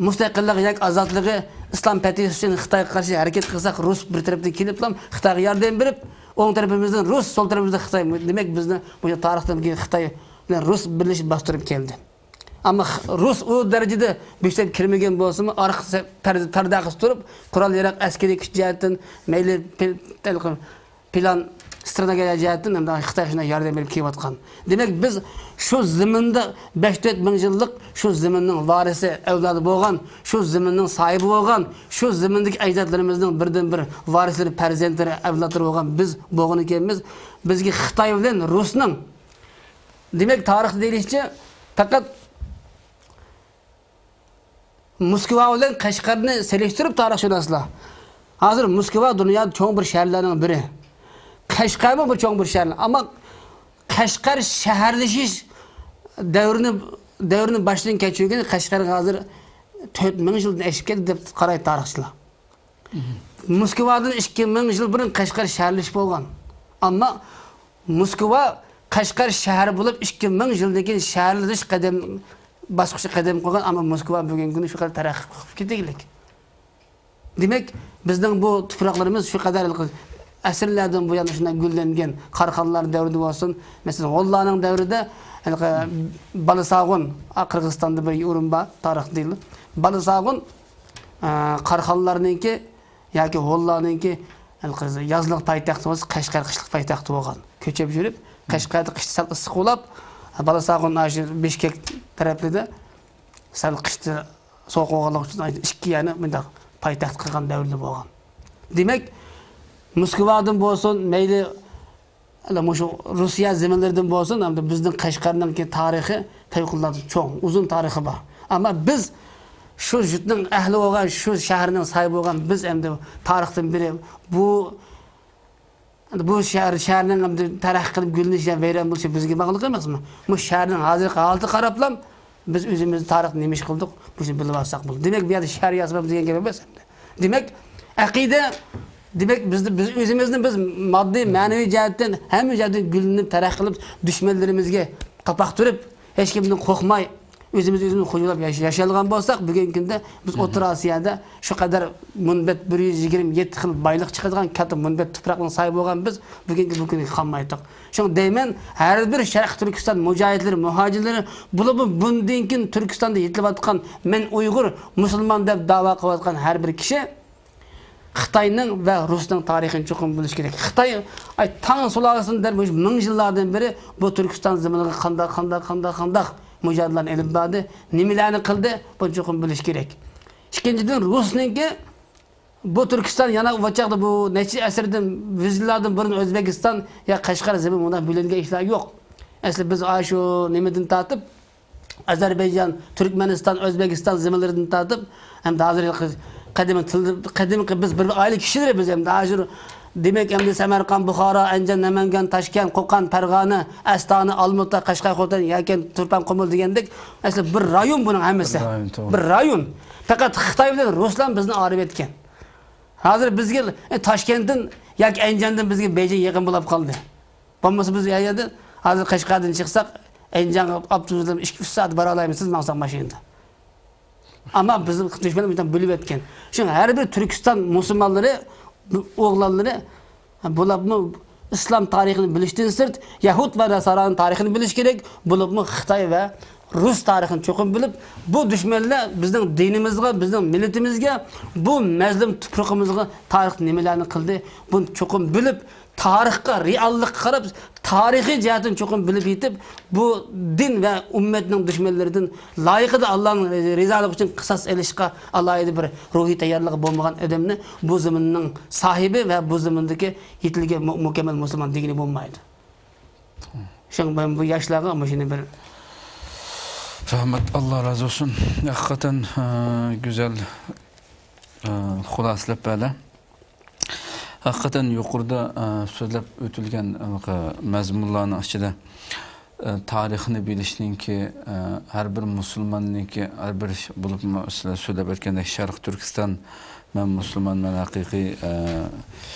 مۇستەقىللىقى ياكى ئازادلىقى، ئىسلام پەتھى ئۈچۈن خىتايغا قارشى ھەرىكەت قىلساق، رۇس بىر تەرەپتىن كېلىپلا خىتايغا ياردەم بېرىپ، ئوڭ تەرىپىمىزدىن رۇس، سول تەرىپىمىزدىن خىتاي. دېمەك، بىزنى مۇشۇ تارىختىن كېيىن خىتاي بىلەن رۇس بىرلىشىپ باستۇرۇپ كەلدى. ئەمما خ-، رۇس ئۇ دەرىجىدە بۆسۈپ كىرمىگەن بولسىمۇ، ئارقا سە-، پەردە، پەردە ئارقىسىدا تۇرۇپ، قورال ياراغ، ئەسكىرىي كۈچ جەھەتتىن، مەيلى پىل-، تەلقى-، پىلان، ستراتېگىيە جەھەتتىن ھەمدە خىتاي شۇنداق ياردەم بېرىپ كېلىۋاتقان. دېمەك، بىز شۇ زېمىندا بەش تۆت مىڭ يىللىق شۇ زېمىننىڭ ۋارىسى، ئەۋلادى بولغان، شۇ زېمىننىڭ ساھىبى بولغان، شۇ زېمىندىكى ئەجدادلىرىمىزنىڭ بىردىنبىر ۋارىسلىرى، پەرزەنتلىرى، ئەۋلادلىرى بولغان بىز بولغىنىكەنمىز. بىزگە خىتاي بىلەن رۇسنىڭ، دېمەك، تارىختا دېيىلىشىچە، پەقەت موسكۋا بىلەن قەشقەرنى سېلىشتۇرۇپ تارىخشۇناسلار، ھازىر موسكۋا دۇنيادا چوڭ بىر شەھەرلەرنىڭ بىرى. قەشقەرمۇ بىر چوڭ بىر شەھەر. ئەمما قەشقەر شەھەرلىشىش دەۋرىنى، دەۋرىنى باشتىن كەچۈرگىنى قەشقەرگە ھازىر تۆت مىڭ يىلدىن ئېشىپ كەتتى دەپ قارايدۇ تارىخچىلار. موسكۋادىن ئىككى مىڭ يىل بۇرۇن قەشقەر شەھەرلىشىپ بولغان. ئەمما موسكۋا قەشقەر شەھەر بولۇپ، ئىككى مىڭ يىلدىن كېيىن شەھەرلىنىش قەدەم، باسقۇچى قەدەم قويغان، ئەمما موسكۋا بۈگۈنكى كۈنى شۇ قەدەر تەرەققىي قىلىپ كېتىگلىك. دېمەك، بىزنىڭ بۇ تۇپراقلىرىمىز شۇ قەدەر ئەسىرلەردىن بۇيان شۇنداق گۈللەنگەن، قاراخانلار دەۋرىدە بولسۇن، مەسىلەن، غۇللانىڭ دەۋرىدە، ھېلىقى بالىساغۇن، قىرغىزىستاندا بىر ئورۇن بار، تارىخ دېيىلىدۇ. بالىساغۇن، ئە، قاراخانلارنىڭكى ياكى ھونلارنىڭكى، ھېلىقى يازلىق پايتەختى بولسا قەشقەر قىشلىق پايتەختى بولغان. كۆچۈپ يۈرۈپ، قەشقەردە قىشتا سەل ئىسسىق بولاپ، بالىساغۇن ئاشۇ بىشكەك تەرەپلىرىدە سەل قىشتا سوغۇق بولغانلىقى ئۈچۈن ئىككى يەرنى مۇنداق پايتەخت قىلغان دەۋرلىرى بولغان. دېمەك، موسكۋادىن بولسۇن، مەيلى، ئەنە مۇشۇ روسىيە زېمىنلىرىدىن بولسۇن، ھەمدە بىزنىڭ قەشقەرنىڭكى تارىخى پەۋقۇلئاددە چوڭ، ئۇزۇن تارىخى بار. ئەمما بىز شۇ يۇرتنىڭ ئەھلى بولغان، شۇ شەھەرنىڭ ساھىبى بولغان بىز ئەمدى تارىختىن بېرى بۇ ئەمدى بۇ شەھەر، شەھەرنىڭ ئەمدى تەرەققىي قىلىپ گۈللىنىشى، ۋەيران بولۇشى بىزگە باغلىق ئەمەسمۇ؟ بۇ شەھەرنىڭ ھازىرقى ھالىتىگە قاراپلا بىز ئۆزىمىز تارىختا نېمە ئىش قىلدۇق، بۇنى بىلىپ ئالساق بولدى. دېمەك، بۇ يەردە شەھەر ياسىماق دېگەن گەپ ئەمەس ئەمدى. دېمەك، ئەقىدە، دېمەك، بىز، بىز ئۆزىمىزنى بىز ماددىي، مەنىۋى جەھەتتىن، ھەممە جەھەتتىن گۈللىنىپ، تەرەققىي قىلىپ، دۈشمەنلىرىمىزگە قاپاق تۈرۈپ، ھېچكىمدىن قورقماي، ئۆزىمىز ئۆزىمىز خوجىلاپ ياش-، ياشىيالىغان بولساق، بۈگۈنكى كۈندە بىز ئوتتۇرا ئاسىيادا شۇ قەدەر مۇنبەت، بىر يۈز يىگىرمە يەتتە خىل بايلىق چىقىدىغان كاتتا مۇنبەت تۇپراقنىڭ ساھىبى بولغان بىز بۈگۈنكى بۇ كۈنگە قالمايتتۇق. شۇڭا دەيمەن، ھەر بىر شەرقىي تۈركىستان مۇجاھىدلىرى، مۇھاجىرلىرى، بولۇپمۇ بۇندىن كېيىن تۈركىستاندا يېتىلىۋاتقان مەن ئۇيغۇر، مۇسۇلمان دەپ داۋا قىلىۋاتقان ھەر بىر كىشى خىتاينىڭ ۋە رۇسنىڭ تارىخىنى چوقۇم بىلىش كېرەك. خىتاي، ئاي، تاڭ سۇلالىسىدىن دەپ مۇشۇ مىڭ يىللاردىن بېرى بۇ تۈركىستان زېمىنىغا قانداق، قانداق، قانداق، قانداق مۇجادىلىلەرنى ئېلىپ باردى، نېمىلەرنى قىلدى، بۇنى چوقۇم بىلىش كېرەك. ئىككىنچىدىن، رۇسنىڭكى بۇ تۈركىستان يەنە ئۇ چاغدا بۇ نەچچە ئەسىردىن، يۈز يىللاردىن بۇرۇن ئۆزبېكىستان يا قەشقەر زېمىنى مۇنداق بۆلۈنگەن ئىشلار يوق. ئەسلى بىز ئاشۇ نېمىدىن تارتىپ، ئازەربەيجان، تۈركمەنىستان، ئۆزبېكىستان زېمىنلىرىدىن تارتىپ، ھەمدە ھازىر قەدىمىي تىل، قەدىمكى بىز بىر ئائىلە كىشىلىرى بىز ھەمدە ھازىر، دېمەك، ئەمدى سەمەرقەنت، بۇخارا، ئەنجان، نەمەنگان، تاشكەنت، قوقان، پەرغانە، ئەستانە، ئالمۇتا، قەشقەر، خوتەن، يەكەن، تۇرپان، قۇمۇل دېگەندەك، ئەسلى بىر رايون بۇنىڭ ھەممىسى. بىر رايون، توغرا. بىر رايون. پەقەت خىتاي بىلەن رۇسلار بىزنى ئايرىپ ئەتكەن. ھازىر بىزگە، ئە، تاشكەنتتىن ياكى ئەنجاندىن بىزگە بېيجىڭ يېقىن بولاپ قالدى. بولمىسا بىز ئەگەردە ھازىر قەشقەردىن چىقساق، ئەنجانغا ئاپتوبۇس بىلەن ئىككى، ئۈچ سائەت بارالايمىز، سىز ماڭساق ماشىنىدا. ئەمما بىزنى دۈشمەن مۇشۇنداق بۆلۈۋەتكەن. شۇڭا ھەر بىر تۈركىستان مۇسۇلمانلىرى، ئوغلانلىرى، بولۇپمۇ ئىسلام تارىخىنى بىلىشتىن سىرت، يەھۇد ۋە ناسارانىڭ تارىخىنى بىلىشى كېرەك، بولۇپمۇ خىتاي ۋە رۇس تارىخىنى چوقۇم بىلىپ، بۇ دۈشمەنلەر بىزنىڭ دىنىمىزغا، بىزنىڭ مىللىتىمىزگە، بۇ مەزلۇم تۇپرىقىمىزغا تارىختا نېمىلەرنى قىلدى، بۇنى چوقۇم بىلىپ، تارىخقا، رېئاللىققا قاراپ، تارىخىي جەھەتتىن چوقۇم بىلىپ يېتىپ، بۇ دىن ۋە ئۈممەتنىڭ دۈشمەنلىرىدىن لايىقىدا ئاللانىڭ رىزالىقى ئۈچۈن قىساس ئېلىشقا ئالاھىدە بىر روھىي تەييارلىقى بولمىغان ئادەمنى بۇ زېمىننىڭ ساھىبى ۋە بۇ زېمىندىكى يېتىلگەن مۇ-، مۇكەممەل مۇسۇلمان دېگىلى بولمايدۇ. شۇڭا مەن بۇ ياشلارغا مۇشۇنى بىر رەھمەت، ئاللا رازى بولسۇن. ھەقىقەتەن، ئە، گۈزەل، ئە، خۇلاسىلەپ بەردى. ھەقىقەتەن يۇقىرىدا، ئە، سۆزلەپ ئۆتۈلگەن، ئە، مەزمۇنلارنىڭ ئىچىدە، ئە، تارىخنى بىلىشنىڭكى، ئە، ھەر بىر مۇسۇلماننىڭكى، ھەر بىر ش-، بولۇپمۇ سىلەر سۆزلەپ ئۆتكەندەك شەرقىي تۈركىستان، مەن مۇسۇلمانمەن، ھەقىقىي، ئە،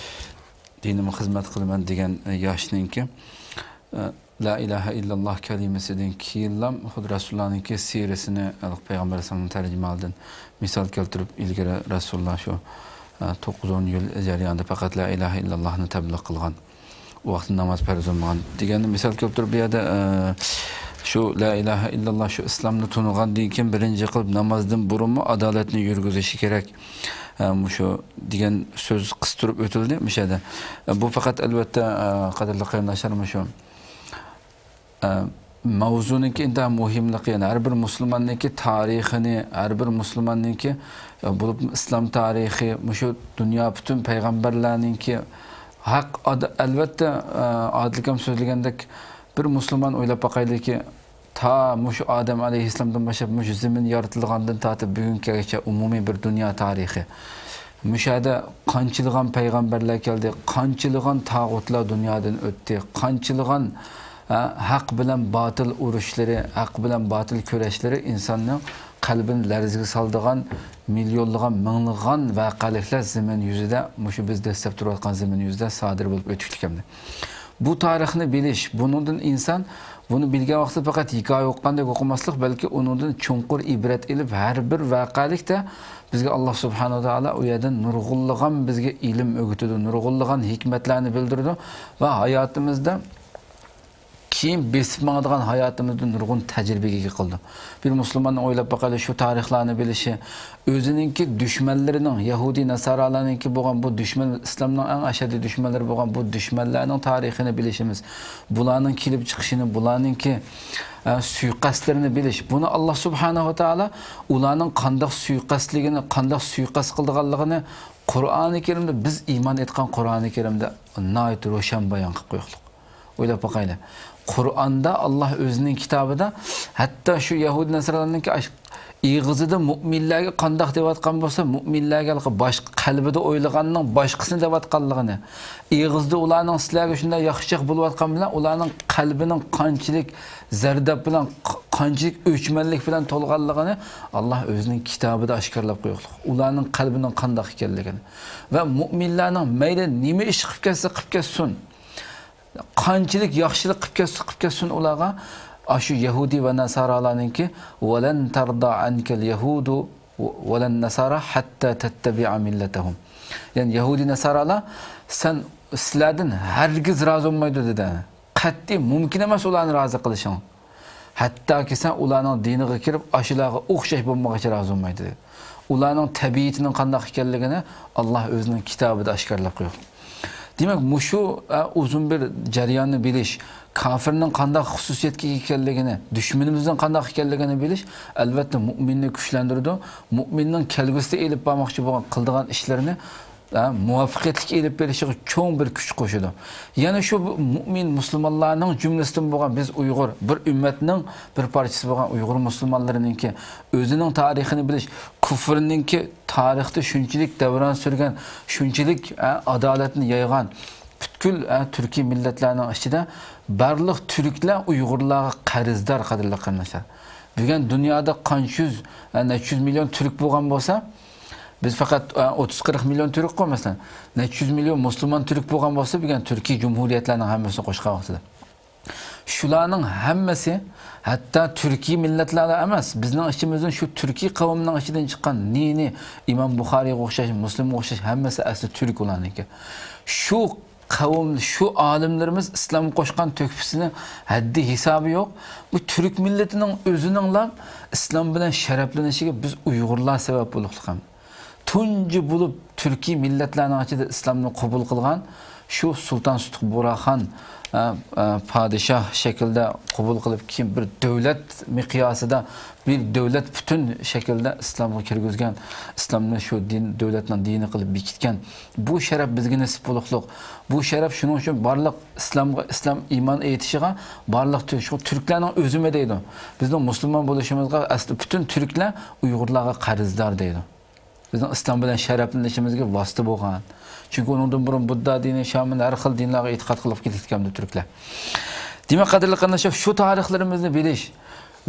دىنىمغا خىزمەت قىلىمەن دېگەن، ئە، ياشنىڭكى ئە، لا ئىلاھە ئىللاللا كەلىمىسىدىن كېيىنلا خۇد رەسۇلۇللانىڭكى سىيرىسىنى، پەيغەمبەر ئەلەيھىسسالامنىڭ تەرجىمىھالىدىن مىسال كەلتۈرۈپ، ئىلگىرى رەسۇلۇللا شۇ، ئە، توققۇز ئون يىل جەريانىدا پەقەت لا ئىلاھە ئىللاللانى تەبلىغ قىلغان. ئۇ ۋاقىتتا ناماز پەرز بولمىغان دېگەننى مىسال كەلتۈرۈپ، بۇ يەردە، ئە، شۇ لا ئىلاھە ئىللاللا، شۇ ئىسلامنى تونۇغاندىن كېيىن بىرىنچى قىلىپ نامازدىن بۇرۇنمۇ ئادالەتنى يۈرگۈزۈشى كېرەك. ئە، مۇشۇ دېگەن سۆز قىستۇرۇپ ئۆتۈلدى مۇشۇ يەردە. ئە، بۇ پەقەت ئەلۋەتتە، ئە، قەدىرلىك قېرىنداشلار، مۇشۇ، ئە، ماۋزۇنىڭكى ئىنتايىن مۇھىملىقى، يەنى ھەر بىر مۇسۇلماننىڭكى تارىخىنى، ھەر بىر مۇسۇلماننىڭكى، ئە، بولۇپمۇ ئىسلام تارىخى، مۇشۇ دۇنيا پۈتۈن پەيغەمبەرلەرنىڭكى ھەق ئاد-، ئەلۋەتتە، ئە، ئادىل ئاكام سۆزلىگەندەك، بىر مۇسۇلمان ئويلاپ باقايلىكى، تا مۇشۇ ئادەم ئەلەيھىسسالامدىن باشلاپ مۇشۇ زېمىن يارىتىلغاندىن تارتىپ بۈگۈنگىچە ئومۇمىي بىر دۇنيا تارىخى. مۇشۇ يەردە قانچىلىغان پەيغەمبەرلەر كەلدى، قانچىلىغان تاغۇتلار دۇنيادىن ئۆتتى، قانچىلىغان، ھە، ھەق بىلەن باتىل ئۇرۇشلىرى، ھەق بىلەن باتىل كۈرەشلىرى ئىنساننىڭ قەلبىنى لەرزىگە سالىدىغان مىليونلىغان، مىڭلىغان ۋەقەلىكلەر زېمىن يۈزىدە، مۇشۇ بىز دەسسەپ تۇرۇۋاتقان زېمىن يۈزىدە سادىر بولۇپ ئۆتۈكلۈك ئەمدى. بۇ تارىخنى بىلىش، بۇنىڭدىن ئىنسان بۇنى بىلگەن ۋاقتىدا پەقەت ھېكايە ئوقۇغاندەك ئوقۇماسلىق، بەلكى ئۇنىڭدىن چوڭقۇر ئىبرەت ئېلىپ، ھەر بىر ۋەقەلىكتە بىزگە ئاللا سۇبھانەھۇ ۋە تائالا ئۇ يەردىن نۇرغۇنلىغان بىزگە ئىلىم ئۆگىتىدۇ، نۇرغۇنلىغان ھېكمەتلەرنى بىلدۈرىدۇ ۋە ھاياتىمىزدا كېيىن بېسىپ ماڭىدىغان ھاياتىمىزدا نۇرغۇن تەجرىبىگە ئىگە قىلىدۇ. بىر مۇسۇلماننىڭ ئويلاپ باقايلى، شۇ تارىخلارنى بىلىشى، ئۆزىنىڭكى دۈشمەنلىرىنىڭ، يەھۇدىي ناسارالارنىڭكى بولغان بۇ دۈشمەن، ئىسلامنىڭ ئەڭ ئەشەددىي دۈشمەنلىرى بولغان بۇ دۈشمەنلەرنىڭ تارىخىنى بىلىشىمىز، بۇلارنىڭ كېلىپ چىقىشىنى، بۇلارنىڭكى، ئە، سۇيىقەستلىرىنى بىلىش. بۇنى ئاللا سۇبھانەھۇ ۋە تائالا ئۇلارنىڭ قانداق سۇيىقەستلىكىنى، قانداق سۇيىقەست قىلىدىغانلىقىنى قۇرئانى كەرىمدە، بىز ئىمان ئېيتقان قۇرئانى كەرىمدە ناھايىتى روشەن بايان قىلىپ قويۇقلۇق. ئويلاپ باقايلى. قۇرئاندا ئاللا ئۆزىنىڭ كىتابىدا ھەتتا شۇ يەھۇدىي نەسرانىنىڭكى ئاش-، ئېغىزىدا مۇئمىنلەرگە قانداق دەۋاتقان بولسا، مۇئمىنلەرگە ھېلىقى باشقا، قەلبىدە ئويلىغاننىڭ باشقىسىنى دەۋاتقانلىقىنى، ئېغىزدا ئۇلارنىڭ سىلەرگە شۇنداق ياخشىچاق بولۇۋاتقان بىلەن ئۇلارنىڭ قەلبىنىڭ قانچىلىك زەرداب بىلەن، ق-، قانچىلىك ئۆچمەنلىك بىلەن تولغانلىقىنى ئاللا ئۆزىنىڭ كىتابىدا ئاشكارىلاپ قويۇقلۇق. ئۇلارنىڭ قەلبىنىڭ قانداق ئىكەنلىكىنى ۋە مۇئمىنلارنىڭ مەيلى نېمە ئىش قىلىپ كەتسە قىلىپ كەتسۇن، قانچىلىك ياخشىلىق قىلىپ كەتسە قىلىپ كەتسۇن ئۇلارغا، ئاشۇ يەھۇدىي ۋە ناسارالارنىڭكى، «ۋەلەن تەردا ئەنكەل يەھۇدۇ ۋەلەن ناسارا ھەتتا تەتتەبىئە مىللەتەھۇم.» يەنى يەھۇدىي ناسارالار سەن، سىلەردىن ھەرگىز رازى بولمايدۇ دېدى. قەتئىي مۇمكىن ئەمەس ئۇلارنى رازى قىلىشىڭ. ھەتتاكى سەن ئۇلارنىڭ دىنىغا كىرىپ، ئاشۇلارغا ئوخشاش بولمىغىچە رازى بولمايدۇ. ئۇلارنىڭ تەبىئىتىنىڭ قانداق ئىكەنلىكىنى ئاللا ئۆزىنىڭ كىتابىدا ئاشكارىلاپ قويغان. دېمەك، مۇشۇ، ئە، ئۇزۇن بىر جەرياننى بىلىش، كاپىرنىڭ قانداق خۇسۇسىيەتكە ئىگە ئىكەنلىكىنى، دۈشمىنىمىزنىڭ قانداق ئىكەنلىكىنى بىلىش، ئەلۋەتتە، مۇئمىننى كۈچلەندۈرىدۇ. مۇئمىننىڭ كەلگۈسىدە ئېلىپ بارماقچى بولغان، قىلىدىغان ئىشلىرىنى ھە، مۇۋەپپەقىيەتلىك ئېلىپ بېرىشىغا چوڭ بىر كۈچ قوشىدۇ. يەنە شۇ مۇئمىن مۇسۇلمانلارنىڭ جۈملىسىدىن بولغان بىز ئۇيغۇر، بىر ئۈممەتنىڭ بىر پارچىسى بولغان ئۇيغۇر مۇسۇلمانلىرىنىڭكى ئۆزىنىڭ تارىخىنى بىلىش، كۇفرنىڭكى تارىختا شۇنچىلىك دەۋران سۈرگەن، شۇنچىلىك، ھە، ئادالەتنى يايغان پۈتكۈل، ھە، تۈركىي مىللەتلەرنىڭ ئىچىدە بارلىق تۈركلەر ئۇيغۇرلارغا قەرزدار، قەدىرلىك قېرىنداشلار. بۈگۈن دۇنيادا قانچە يۈز، ھە، نەچچە يۈز مىليون تۈرك بولغان بولسا، بىز پەقەت، ئە، ئوتتۇز قىرىق مىليون تۈركقۇ، مەسىلەن. نەچچە يۈز مىليون مۇسۇلمان تۈرك بولغان بولسا، بۈگۈن تۈركىي جۇمھۇرىيەتلەرنىڭ ھەممىسىنى قوشقان ۋاقتىدا. شۇلارنىڭ ھەممىسى، ھەتتا تۈركىي مىللەتلەردە ئەمەس، بىزنىڭ ئىچىمىزدىن شۇ تۈركىي قەۋمنىڭ ئىچىدىن چىققان نى نى، ئىمام بۇخارىيغا ئوخشاش، مۇسلىمغا ئوخشاش، ھەممىسى ئەسلى تۈرك ئۇلارنىڭكى. شۇ قەۋم، شۇ ئالىملىرىمىز ئىسلامغا قوشقان تۆھپىسىنى ھەددى ھېسابى يوق. بۇ تۈرك مىللىتىنىڭ ئۆزىنىڭلا ئىسلام بىلەن شەرەپلىنىشىگە بىز ئۇيغۇرلار سەۋەب بولۇقلۇق ھەم. تۇنجى بولۇپ تۈركىي مىللەتلەرنىڭ ئىچىدە ئىسلامنى قوبۇل قىلغان شۇ سۇلتان سۇتۇق بۇراخان، ئە، ئە، پادىشاھ شەكلىدە قوبۇل قىلىپ، كېيىن بىر دۆلەت مىقياسىدا، بىر دۆلەت پۈتۈن شەكىلدە ئىسلامغا كىرگۈزگەن، ئىسلامنى شۇ دىن، دۆلەتنىڭ دىنى قىلىپ بېكىتكەن. بۇ شەرەپ بىزگە نېسىپ بولۇقلۇق. بۇ شەرەپ شۇنىڭ ئۈچۈن بارلىق ئىسلامغا، ئىسلام ئىمان ئېيتىشىغا بارلىق تۈ-، شۇ تۈركلەرنىڭ ئۆزىمۇ دەيدۇ. بىزنىڭ مۇسۇلمان بولۇشىمىزغا ئەسلى پۈتۈن تۈركلەر ئۇيغۇرلارغا قەرزدار دەيدۇ. بىزنىڭ ئىسلام بىلەن شەرەپلىنىشىمىزگە ۋاسىتە بولغان. چۈنكى ئۇنىڭدىن بۇرۇن بۇددا دىنى، شامىن، ھەر خىل دىنلارغا ئېتىقاد قىلىپ كېلىپتىكەن تۈركلەر. دېمەك، قەدىرلىك قېرىنداشلار، شۇ تارىخلىرىمىزنى بىلىش،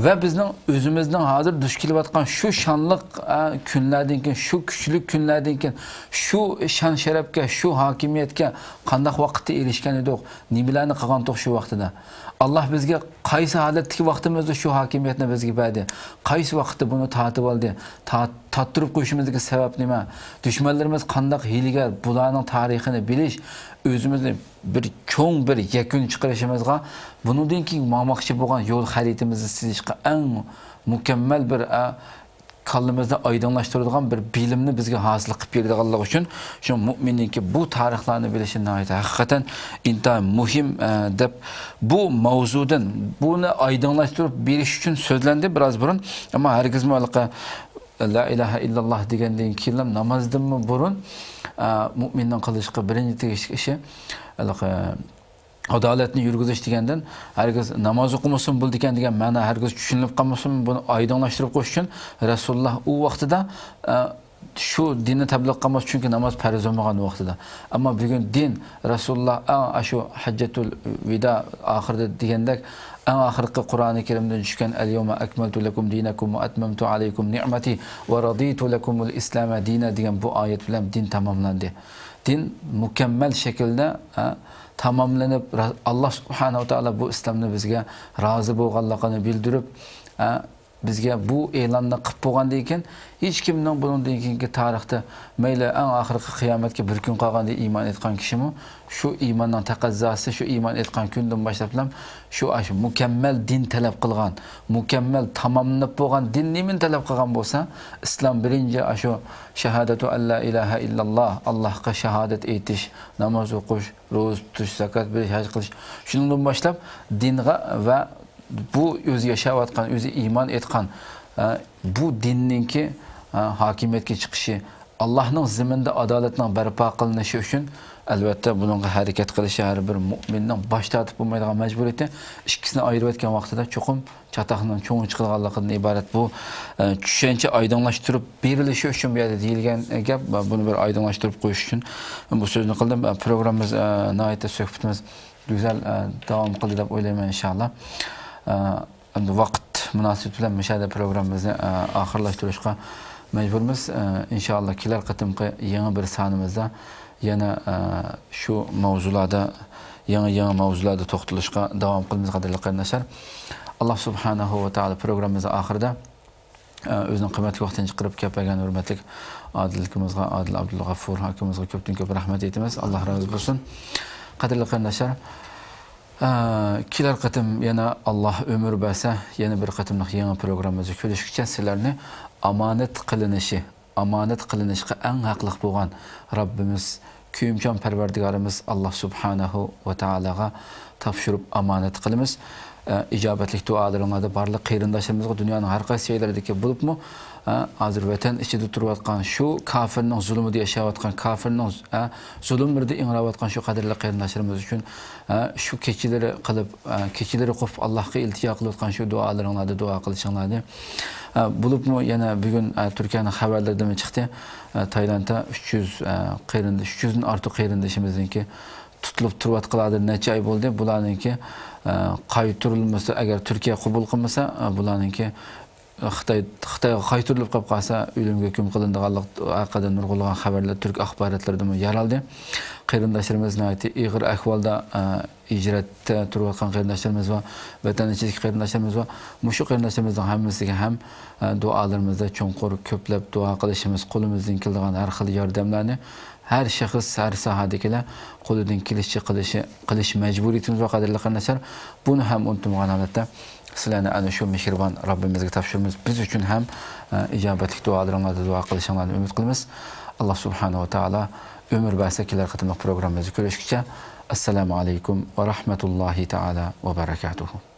ۋە بىزنىڭ ئۆزىمىزنىڭ ھازىر دۇچ كېلىۋاتقان شۇ شانلىق، ئە، كۈنلەردىن كېيىن، شۇ كۈچلۈك كۈنلەردىن كېيىن، شۇ شان-شەرەپكە، شۇ ھاكىمىيەتكە قانداق ۋاقىتتا ئېرىشكەن ئىدۇق؟ نېمىلەرنى قىلغانتۇق شۇ ۋاقتىدا؟ ئاللاھ بىزگە قايسى ھالەتتىكى ۋاقتىمىزدا شۇ ھاكىمىيەتنى بىزگە بەردى؟ قايسى ۋاقىتتا بۇنى تارتىۋالدى؟ تا-، تارتتۇرۇپ قويۇشىمىزدىكى سەۋەب نېمە؟ دۈشمەنلىرىمىز قانداق ھىيلىگەر؟ بۇلارنىڭ تارىخىنى بىلىش، ئۆزىمىزنى بىر چوڭ بىر يەكۈن چىقىرىشىمىزغا، بۇنىڭدىن كېيىن ماڭماقچى بولغان يول خەرىتىمىزنى سىزىشقا ئەڭ مۇكەممەل بىر، ئە، كاللىمىزنى ئايدىڭلاشتۇرىدىغان بىر بىلىمنى بىزگە ھاسىل قىلىپ بېرىدىغانلىقى ئۈچۈن، شۇ مۇئمىننىڭكى بۇ تارىخلارنى بىلىشى ناھايىتى ھەقىقەتەن ئىنتايىن مۇھىم، ئە، دەپ بۇ ماۋزۇدىن بۇنى ئايدىڭلاشتۇرۇپ بېرىش ئۈچۈن سۆزلەندى بىراز بۇرۇن. ئەمما ھەرگىزمۇ ھېلىقى لا ئىلاھە ئىللاللاھ دېگەندىن كېيىنلا نامازدىنمۇ بۇرۇن، ئە، مۇئمىننىڭ قىلىشقا بىرىنچى تېگىشلىك ئىشى، ھېلىقى، ئادالەتنى يۈرگۈزۈش دېگەندىن، ھەرگىز ناماز ئوقۇمىسىمۇ بولىدىكەن دېگەن مەنە ھەرگىز چۈشىنىلىپ قالمىسۇن، بۇنى ئايدىڭلاشتۇرۇپ قويۇش ئۈچۈن رەسۇلۇللا ئۇ ۋاقتىدا، ئە، شۇ دىننى تەبلىغ قىلماس، چۈنكى ناماز پەرز بولمىغان ۋاقتىدا. ئەمما بۈگۈن دىن، رەسۇلۇللا ئەڭ ئاشۇ ھەججەتۇل ۋىدا ئاخىرىدا دېگەندەك، ئەڭ ئاخىرقى قۇرئانى كەرىمدىن چۈشكەن، ئەل يەۋمە ئەكمەلتۇ لەكۇم دىنەكۇم ۋە ئەتمەمتۇ ئەلەيكۇم نىئمەتى ۋە رەزىتۇ لەكۇمۇل ئىسلامە دىنا دېگەن بۇ ئايەت بىلەن دىن تاماملاندى. دىن مۇكەممەل شەكىلدە، ئە، تاماملىنىپ، را-، ئاللاھ سۇبھانەھۇ ۋە تائالا بۇ ئىسلامنى بىزگە رازى بولغانلىقىنى بىلدۈرۈپ، ئە، بىزگە بۇ ئېلاننى قىلىپ بولغاندىن كېيىن، ھېچكىمنىڭ بۇنىڭدىن كېيىنكى تارىختا، مەيلى ئەڭ ئاخىرقى قىيامەتكە بىر كۈن قالغاندا ئىمان ئېيتقان كىشىمۇ، شۇ ئىماننىڭ تەقەززاسى، شۇ ئىمان ئېيتقان كۈندىن باشلاپلا شۇ، ئاشۇ مۇكەممەل دىن تەلەپ قىلغان، مۇكەممەل تاماملىنىپ بولغان دىن نېمىنى تەلەپ قىلغان بولسا، ئىسلام بىرىنچى ئاشۇ شاھادەتۇ ئەللا ئىلاھە ئىللاللاھ، ئاللاھقا شاھادەت ئېيتىش، ناماز ئوقۇش، روزا تۇتۇش، زاكات بېرىش، ھەج قىلىش، شۇنىڭدىن باشلاپ دىنغا ۋە بۇ ئۆزى ياشاۋاتقان، ئۆزى ئىمان ئېيتقان، ئە، بۇ دىننىڭكى، ئە، ھاكىمىيەتكە چىقىشى، ئاللاھنىڭ زېمىندا ئادالەتنىڭ بەرپا قىلىنىشى ئۈچۈن، ئەلۋەتتە، بۇنىڭغا ھەرىكەت قىلىشى ھەر بىر مۇئمىننىڭ باش تارتىپ بولمايدىغان مەجبۇرىيىتى. ئىككىسىنى ئايرىۋەتكەن ۋاقتىدا چوقۇم چاتاقنىڭ چوڭى چىقىدىغانلىقىدىن ئىبارەت بۇ، ئە، چۈشەنچە ئايدىڭلاشتۇرۇپ بېرىلىشى ئۈچۈن بۇ يەردە دېيىلگەن گەپ. بۇنى بىر ئايدىڭلاشتۇرۇپ قويۇش ئۈچۈن بۇ سۆزنى قىلدىم. ئە، پروگراممىمىز، ئە، ناھايىتى سۆھبىتىمىز گۈزەل، ئە، داۋام قىلدى دەپ ئويلايمەن، ئىنشاللا. ئە، ئەمدى ۋاقىت مۇناسىۋىتى بىلەن مۇشۇ يەردە پروگراممىمىزنى، ئە، ئاخىرلاشتۇرۇشقا مەجبۇرمىز. ئە، ئىنشاللا كېلەر قېتىمقى يېڭى بىر سانىمىزدا يەنە، ئە، شۇ ماۋزۇلاردا، يېڭى، يېڭى ماۋزۇلاردا توختىلىشقا داۋام قىلىمىز، قەدىرلىك قېرىنداشلار. ئاللاھ سۇبھانەھۇ ۋە تائالا پروگراممىمىزنىڭ ئاخىرىدا، ئە، ئۆزىنىڭ قىممەتلىك ۋاقتىنى چىقىرىپ كەپ بەرگەن ھۆرمەتلىك ئادىل ئاكىمىزغا، ئادىل ئابدۇلغەفۇر ئاكىمىزغا كۆپتىن كۆپ رەھمەت ئېيتىمىز. ئاللاھ رازى بولسۇن. قەدىرلىك قېرىنداشلار، ئە، كېلەر قېتىم يەنە ئاللاھ ئۆمۈر بەرسە، يەنە بىر قېتىملىق يېڭى پروگراممىمىزدا كۆرۈشكىچە سىلەرنى ئامانەت قىلىنىشى، ئامانەت قىلىنىشقا ئەڭ ھەقلىق بولغان رەببىمىز، كۆيۈمچان پەرۋەردىگارىمىز ئاللاھ سۇبھانەھۇ ۋە تائالاغا تاپشۇرۇپ ئامانەت قىلىمىز. ئە، ئىجابەتلىك دۇئالىرىڭلاردا بارلىق قېرىنداشلىرىمىزغا، دۇنيانىڭ ھەر قايسى جايلىرىدىكى بولۇپمۇ، ئە، ھازىر ۋەتەن ئىچىدە تۇرۇۋاتقان شۇ كاپىرنىڭ زۇلۇمىدا ياشاۋاتقان، كاپىرنىڭ، ئە، زۇلۇملىرىدا ئىڭراۋاتقان شۇ قەدىرلىك قېرىنداشلىرىمىز ئۈچۈن، ئە، شۇ كېچىلىرى قىلىپ، ئە، كېچىلىرى قوپۇپ ئاللاھقا ئىلتىجا قىلىۋاتقان شۇ دۇئالىرىڭلاردا دۇئا قىلىشىڭلارنى. ئە، بولۇپمۇ يەنە بۈگۈن، ئە، تۈركىيەنىڭ خەۋەرلىرىدىمۇ چىقتى. ئە، تايلاندتا ئۈچ يۈز، ئە، قېرىنداش، ئۈچ يۈزدىن ئارتۇق قېرىندىشىمىزنىڭكى تۇتۇلۇپ تۇرۇۋاتقىلى نەچچە ئاي بولدى. بۇلارنىڭكى، ئە، قايتۇرۇلمىسا، ئەگەر تۈركىيە قوبۇل قىلمىسا، ئە، بۇلارنىڭكى خىتاي، خىتايغا قايتۇرۇلۇپ قېلىپ قالسا، ئۆلۈمگە ھۆكۈم قىلىنىدىغانلىق ھەققىدە نۇرغۇنلىغان خەۋەرلەر تۈرك ئاخباراتلىرىدىمۇ يەر ئالدى. قېرىنداشلىرىمىز ناھايىتى ئېغىر ئەھۋالدا، ئە، ھىجرەتتە تۇرۇۋاتقان قېرىنداشلىرىمىز بار، ۋەتەن ئىچىدىكى قېرىنداشلىرىمىز بار. مۇشۇ قېرىنداشلىرىمىزنىڭ ھەممىسىگە ھەم، ئە، دۇئالىرىمىزدا چوڭقۇر كۆپلەپ دۇئا قىلىشىمىز، قولىمىزدىن كېلىدىغان ھەر خىل ياردەملەرنى ھەر شەخس، ھەر ساھەدىكىلەر قولىدىن كېلىشىچە قىلىشى، قىلىش مەجبۇرىيىتىمىز بار، قەدىرلىك قېرىنداشلار. بۇنى ھەم ئۇنتۇمىغان ھالەتتە سىلەرنى ئەنە شۇ مېھرىبان رەببىمىزگە تاپشۇرىمىز. بىز ئۈچۈن ھەم، ئە، ئىجابەتلىك دۇئالىرىڭلاردا دۇئا قىلىشىڭلارنى ئۈمىد قىلىمىز. ئاللاھ سۇبھانەھۇ ۋە تائالا ئۆمۈر بەرسە، كېلەر قېتىملىق پروگراممىمىزدا كۆرۈشكىچە، ئەسسالامۇ ئەلەيكۇم ۋە رەھمەتۇللاھى تائالا ۋە بەرەكاتۇھۇ.